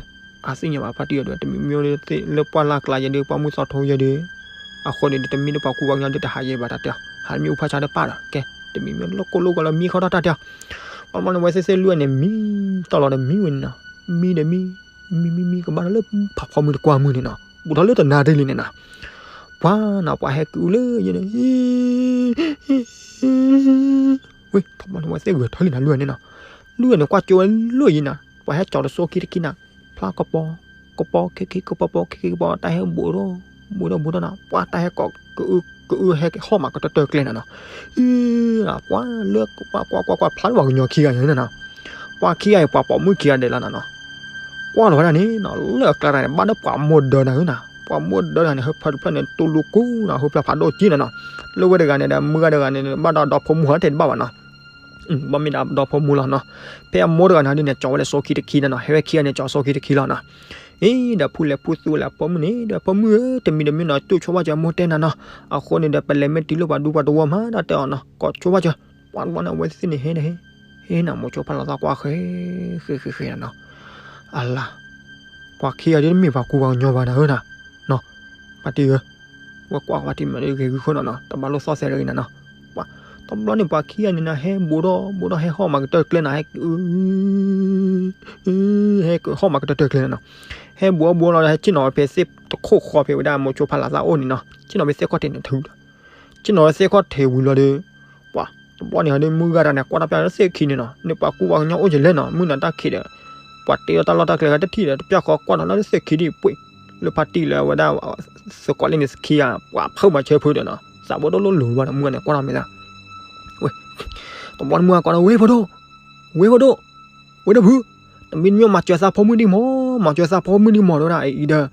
အသ့ၣ်ညါဘၣ်ဖါတံၢ်အီၤဒီး တမံၤမံၤဒီးသ့ၣ်လၢပှၢ်လၢ်ကျါယဲဒီး ပှၢ်မုၢ်သီထိယဲဒီး အဃိန့ၣ်ဒီး တမံၤဒီးပှၤကူပှၤကညီဒီးတဟးယဲဘၣ်တၢ်တဲအီၤ ဟးမ့ၢ်အိၣ်ဖၢဆါဒီးပၢ်ဒီး ကဲ တမံၤမံၤလၢကိၢ်လိၣ်ကီလၢမံခီထီၣ်တၢ်တဲအီၤ ပှၤမၤန့ၣ်ဝဲသ့ၣ်သ့ၣ်လွံၢ်န့ၣ် မံတီၢ်လီၤဒီးမံဝဲန့ၣ်နီၤ မံဒီးမံ မံမံမံကဘၣ်ဒီးလၢဖးဖီမုၢ်တကွၢ်မုၢ်န့ၣ်နီၤ ဘူးထီၣ်လၢတနၤဒ်လံန့ၣ်နီၤ ပှၤနီၤ ပှၤဟဲကအုလၢယဲန့ၣ် ဝ့ၢ် ပှၤမၤန့ၣ်ဝဲသ့ၣ်ဂဲၤထၢၣ်လံနီၤ လွံၢ်ဂၤန့ၣ်နီၤ လွံၢ်ဂၤန့ၣ်ကွၢ်ကၠိဝဲလွံၢ်ယံၤနီၤ ပှၤဟဲကၠီၤတစိခံတခံနီၤ ဖျါကပီၤ ကပီၤခဲခံ ကပီၤပီၤခဲခံကပီၤ တၢ်ဟဲဘူးဒီး ဘူးဒီးဘူးဒီးနီၤ ပှၤတၢ်ဟဲကိး ကအု ကအုဟဲဟီၣ်မးကတၢၢ်တၢၢ်ကျဲနီၤနီၤ အံၤ ပှၤလၢ ပှၤကွၢ်ကွၢ်ကွၢ်ကွၢ် ဖျါလၢပှၤကညီခံဂၤန့ၣ်နီၤ ပှၤခံဂၤအံၤ ပှၤပိာ်မုၣ်ခံဂၤဒဲးလီၤနီၤနီၤ ကွၢ်လီၤဝဲဒၣ်န့ၣ်နီၤ လၢအကျါတဂၤန့ၣ် ဘၣ်ဒီးပှၤမိၢ်ဒၢတဂၤန့ၣ်နီၤ ပှၤမိၢ်ဒၢတဂၤန့ၣ် ဟၢဖၢတဖျၢၣ်န့ၣ် တူၢ်လူၤကူနီၤ ဟၢဖျၢၣ်ဖးဒိၣ်ကံနီၤနီၤ လၢဝဲတဂၤန့ၣ်ဒီး မုၢ်ဂၤတဂၤန့ၣ် ဘၣ်ဒီးဒီဖိမုၣ်ဟီတဲတဘၣ်ဘၣ်နီၤ ဘၣ်မ့ၢ်ဒၣ်ဒီဖိမုၣ်လီၤနီၤ ဖဲအမိၢ်တဂၤန့ၣ်ဒ်န့ၣ် ကၠီၤဝဲလၢစိခံတခံနီၤနီၤ ဟဲဝဲခံဂၤန့ၣ် ကၠီၤစိခံတခံလီၤနီၤ အံၤဒီးဖုလဲၤဖုသူလဲၤအဖိမုၣ်န့ၣ် ဒီးဖိမုၣ်ဧၢ တမံၤတမံၤနီၤ တူၢ်ဆိဘၣ်စၢၤမိၢ်တဲနၤနီၤ အဃိန့ၣ်ဒီး ပလဲၤမ့ၢ်တုၤလၢပှၤဒူပှၤတဝီမး တၢ်တဲအီၤနီၤ ကိးဆိဘၣ်စၢၤ ပှၤတဝီန့ၣ် အဝဲသ့ၣ်န့ၣ်ဟဲန့ၣ်ဟဲ ဟဲနၤ မိၤဆိဖးလီၤသးကွၢ်ဃဲ ဃဲဃဲဃဲနၤနီၤ အလါ ပှၤခံဂၤဒ်တမ့ၢ်ပှၤကူပှၤကညီဘၣ်နၤဧၢနၤ နီၤ ဖါတံၢ်ဧၢ ဝဲကွၢ်ဖါတံၢ်မးဂ့ၤဂုၢ်ခိၣ်နီၤနီၤ တဘၣ်လိၣ်သီၣ်သဲးတဂ့ၤနၤနီၤ ပှၤ တဘျီန့ၣ်ပှၤခံဂၤန့ၣ်နၤ ဟဲဘူးဒီး ဘူးဒီးဟဲဟီၣ်မးကတၢၢ်ကျဲနၤ ဟဲ ဟဲဟီၣ်မးကတၢၢ်တၢၢ်ကျဲနၤနီၤ ဟဲဘူးအီၤဘူးအီၤလီၤ ဟဲဆ့ၣ်နီၤဝဲဖဲသ့ၣ်တခိၣ်ဃီဖဲဝဲဒၣ်မိၤဆိဖးလီၤသးအိၣ်န့ၣ်နီၤ ဆ့ၣ်နီၤဝဲသ့ၣ်ခီၣ်ထံးန့ၣ်ထုးဒီး ဆ့ၣ်နီၤဝဲသ့ၣ်ခီၣ်ထံးဝံၤလီၤဒီး ပှၤ တဘျီန့ၣ်ဟီဒ်မုၢ်ဂၤတဂၤန့ၣ် ကွၢ်တၢ်ပျၢ်လၢသ့ၣ်ခံန့ၣ်နီၤ န့ၣ်ပှၤကူပှၤကညီအိၣ်ကလဲၣ်နီၤ မုၢ်နၤတၢ်ခံးဒီး ပှၤတ့လီၤတၢ်လီၢ်တၢ်ကျဲဂၤတထံၣ်ဒီး တပျၢ်ဃီကွၢ်ဒီးလၢသ့ၣ်ခံဒ်ပှ့ၤ လၢဖါတံၢ်လၢဝဲဒၣ် သကိးလၢန့ၣ်သခံဂၤ ပှၤဖုးမၤဆၢဖုးဒီးနီၤ သးဘိဒိၣ်လိၣ်လိၤဘၣ်ဒီး မုၢ်ဂၤန့ၣ်ကွၢ်ထီၣ်မဲာ်သး ဝဲ တဘျီန့ၣ်မုၢ်ဂၤကွၢ်ဒီး ဝ့ၢ်ဖိဒိၣ် ဝ့ၢ်ဖိဒိၣ် ဝ့ၢ်ဖိဒိၣ် ဝ့ၢ်ဒီပုၢ် တမံၤမံၤမၤစၢၤသးဖိမုၣ်ဒံးမး မၤစၢၤသးဖိမုၣ်ဒံးမး တဲဝဲဒၣ် အံၤဒီး သး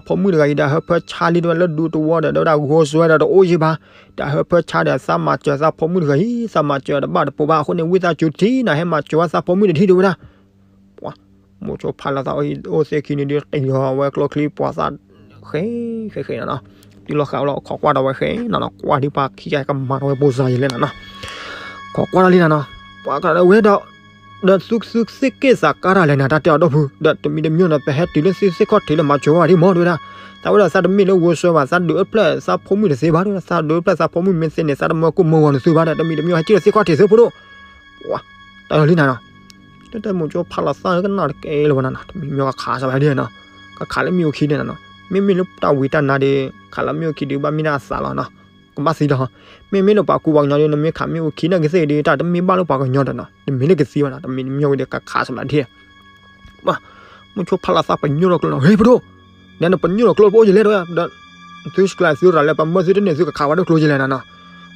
ဖိမုၣ်တဂၤအံၤဒီး ဟၢဖၢဆါလံ တဲဝဲ လၢဒူသဝီဒီး တဲဝဲဒၣ် ဂီၤစွဲဒီး တအိၣ်ယံၤဘၣ် ဒီးဟၢဖၢဆါဒီး သးမၤစၢၤသးဖိမုၣ်တဂၤအံၤ သးမၤစၢၤတဘၣ်တပိၤဘၣ် အဃိန့ၣ် ဝံသးစူၤတထံၣ်နၤ ဟဲမၤစၢၤဝဲသးဖိမုၣ်တထံၣ် တဲဝဲဒၣ် ပှၤ မိၤဆိဖးလီၤသးအိၣ်သ့ၣ်ခံန့ၣ်ဒီး တ့ၢ်လီၤဝဲကျိချံ ပှၤသး ဃဲ ဃဲဃဲနီၤနီၤ တုၤလီၤဃာ်ဝဲလီၤ ခိးကွၢ်ဒီးဝဲဃဲနီၤနီၤ ကွၢ်ဒ်ပှၤခံဂၤကမၤထီၣ်ဝဲပိၢ်စါယံၤလဲၣ်နီၤနီၤ ခိးကွၢ်ဒီးလံနီၤနီၤ ပှၤကဒီးဝဲဒီး ဒီးသုသုသ့ၣ်က့ၣ်သးကါတၢ်လဲၣ်နၤ တၢ်တဲအီၤဒီပုၢ်, ဒီးတမံၤတမံၤန့ၣ် ပဟဲတုၤလၢသုသ့ၣ်ခီၣ်ထံးလၢမၤစၢၤဝဲဒ်မ့ၢ်ဒဝဲဒၣ်, သးဝဲဒၣ်သးတမ့ၢ်လၢဝိစၢၤဘၣ်, သးဒုးအိၣ်ဖျဲၣ်သးဖိမုၣ်တသ့ဘၣ်ဒဝဲဒၣ်, သးဒုးအိၣ်ဖျဲၣ်သးဖိမုၣ်မ့ၢ်သ့န့ၣ် သးတမၢကိၢ်မၢဂီၤနသုဘၣ်ဒီး တမံၤတမံၤဟဲက့ၤလၢသ့ၣ်ခီၣ်ထံးသုဖိဒိၣ်, ပှၤ, တၢ်လီၤလံနၤနီၤ, တၢ်တဲမိၤစိဖးလီၤသၣ်ကနၣ်တကဲလၢၤဘၣ်နၤနီၤ, တမံၤမံၤကခးစးဘၣ်ဒ်နီၤ, ကခးလၢမ့ၣ်အူခံန့ၣ်နၤနီၤ, မ့မ့ၢ်လၢတၢ်ဝံတၢ်နါဒီး ခးလၢမ့ၣ်အူခံဒီးဘၣ်မ့ၢ်ဒၣ်အသးလီၤနီၤ, ကဘၣ်သံလီၤ, မ့မ့ၢ်လၢပှၤကူပှၤကညီဒီး နမ့ၢ်ခးမ့ၣ်အူခံန့ၣ်ကသ့ၣ်ဒီး တၢ်တမ့ၢ်ဘၣ်လၢပှၤကညီဒီးနီၤ, တမ့ၢ်လၢကသံဘၣ်နီၤ, တမံၤတမံၤဝဲဒီးကခးစးဘၣ်ဒ် ပှၤ, မိၤစိဖးလီၤသၣ်ပညိၣ်လီၤကျိနီၤ, ဟ့ၣ်ဖိဒိၣ်, နဲနပညိၣ်လီၤကျိဖိယလဲၣ်ဒီး, ဒီး, သုကျဲသုရၤလၢပမၢသုတန့ၢ် သုကခးဝဲဒၣ်ကျိယလဲၣ်နၤနီၤ,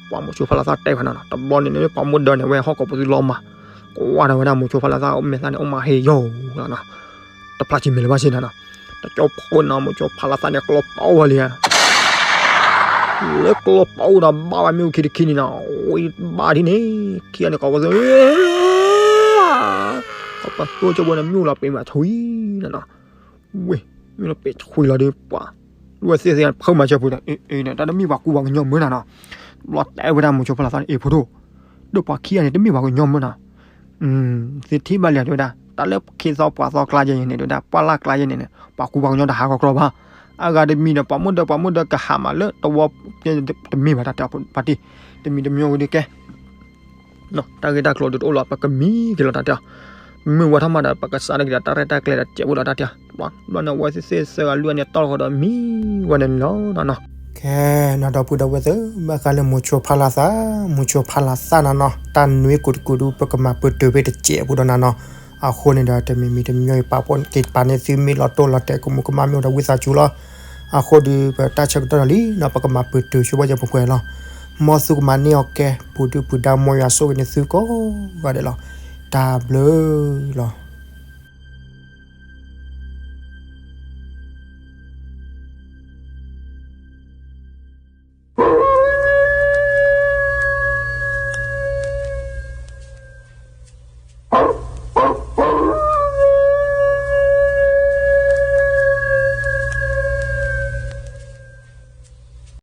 ပှၤမိၤစိဖးလီၤသၣ်တဲဖဲနၤနီၤ, တဘျီန့ၣ် ပှၤမိၢ်ဒၢန့ၣ် ဝဲဟီၣ်ကိးပသူလီၤမး, ကွၢ်ဒီးဝဲဒၣ်မိၤစိဖးလီၤသၣ်အမဲာ်သၣ်န့ၣ် အိၣ်မးဟ့ၣ်ယိာ်လီၤနီၤ, တဖျါစံးမ့ၢ်လၢၤဘၣ်စ့ၢ်နၤနီၤ, တကၠီဖီနီၤ မိၤစိဖးလီၤသၣ်န့ၣ် ကျီပာ်အိၣ်ဝဲလံဧါ လၢကျီပာ်အိၣ်ဒီးဘၣ်ဝဲမ့ၣ်အူခံတခံန့ၣ်နီၤ, ဝံၤဘၣ်ဒ်န့ၣ်, ခံဂၤန့ၣ်ကိးဝဲသု, ပှၤသိကၠိဘိန့ၣ် မ့ၣ်အူလီၤပ့ၤမးထွံလီၤနီၤ, ဝ့ၢ်, မ့ၣ်အူလီၤပ့ၤထွံလီၤဒီးပှၤ, ဒဝဲသ့ၣ်သ့ၣ်ဖုမၤစၢၤပူၤဒီး, အ့ အ့ တၢ်တမ့ၢ်ပှၤကူပှၤကညီမ့ၢ်နၤနီၤ, ဘျီတဲဝဲဒၣ်မိၤစိဖးလီၤသၣ်န့ၣ် အ့ၣ်ဖိဒိၣ်, ဒီးပှၤခံဂၤန့ၣ် တမ့ၢ်ပှၤကညီမ့ၢ်နၤ သုထံၣ်ဘၣ်လံတဲဝဲဒၣ်, တၢ်လၢခ့သီပှၤသီကျါယဲန့ၣ် တဲဝဲဒၣ် ပှၢ်လၢ်ကျါယဲန့ၣ်န့ၣ် ပှၤကူပှၤကညီတဟးဂီၤကြီဘၣ်, အဂၤတမံၤဒီး ပှၤမုၢ်ဒၢ ပှၤမုၢ်ဒၢကဟးမးလၢတဝီ, တမ့ၢ်ဘၣ်တၢ်တဲအီၤပာ်တ့ၢ်, တမံၤတမံၤဝဲဒ်ကဲ, တၢ်ဂ့ၢ်တၢ်ကျိၤဒုးတအိၣ်လီၤ ပကမံက့ၤလီၤတၢ်တဲအီၤ, မုၢ်ဝါထီၣ်မးဒီး ပကစးန့ၢ်က့ၤဒီးတၢ်ရဲၣ်တၢ်ကျဲၤဒီးစဲးဖိဒီးတၢ်တဲအီၤ, ဘျီန့ၣ် အဝဲသ့ၣ်သ့ၣ်သၢဂၤလွံၢ်ဂၤန့ၣ် တီၢ်ဃီဒီးမံဝဲန့ၣ်လီၤနီၤ. ခဲ, နီၢ်ဒီပုၢ်ဒီဝဲၢ်သ့ၣ်, ဘၣ်ဃးလၢမိၤစိဖးလီၤသၣ်, မိၤစိဖးလီၤသၣ်နၤနီၤ, တၢ်နွံကိးတကိးဒုး ပကမၤပတုာ်ဖဲတစဲးဖိဒီးနၤနီၤ. အဃိန့ၣ်ဒီး တမံၤမံၤတမံၤအံၤ ပာ်ဖှိၣ်က့ၤပာ်န့ၢ်သုမ့ၢ်လီၤတိၢ်လီၤတဲာ် ကမူးကမၣ်မ့ၢ်အိၣ်ဒီးဝံသးစူၤလီၤ. အဃိဒီး ပတၢ်ဆၢကတီၢ်လီၤလံနီၤ ပကမၤပတုာ်ဆိဝဲယပှဲၤပှဲၤလီၤ. မ်သုကမၤန့ၢ်အီၤကဲ ပူၤဒုၣ်ပူၤဒါ မ်ယွၤဆိၣ်ဂ့ၤန့ၢ်သုကိးဂၤဒဲးလီၤ. တၢ်ဘျုးလီၤ.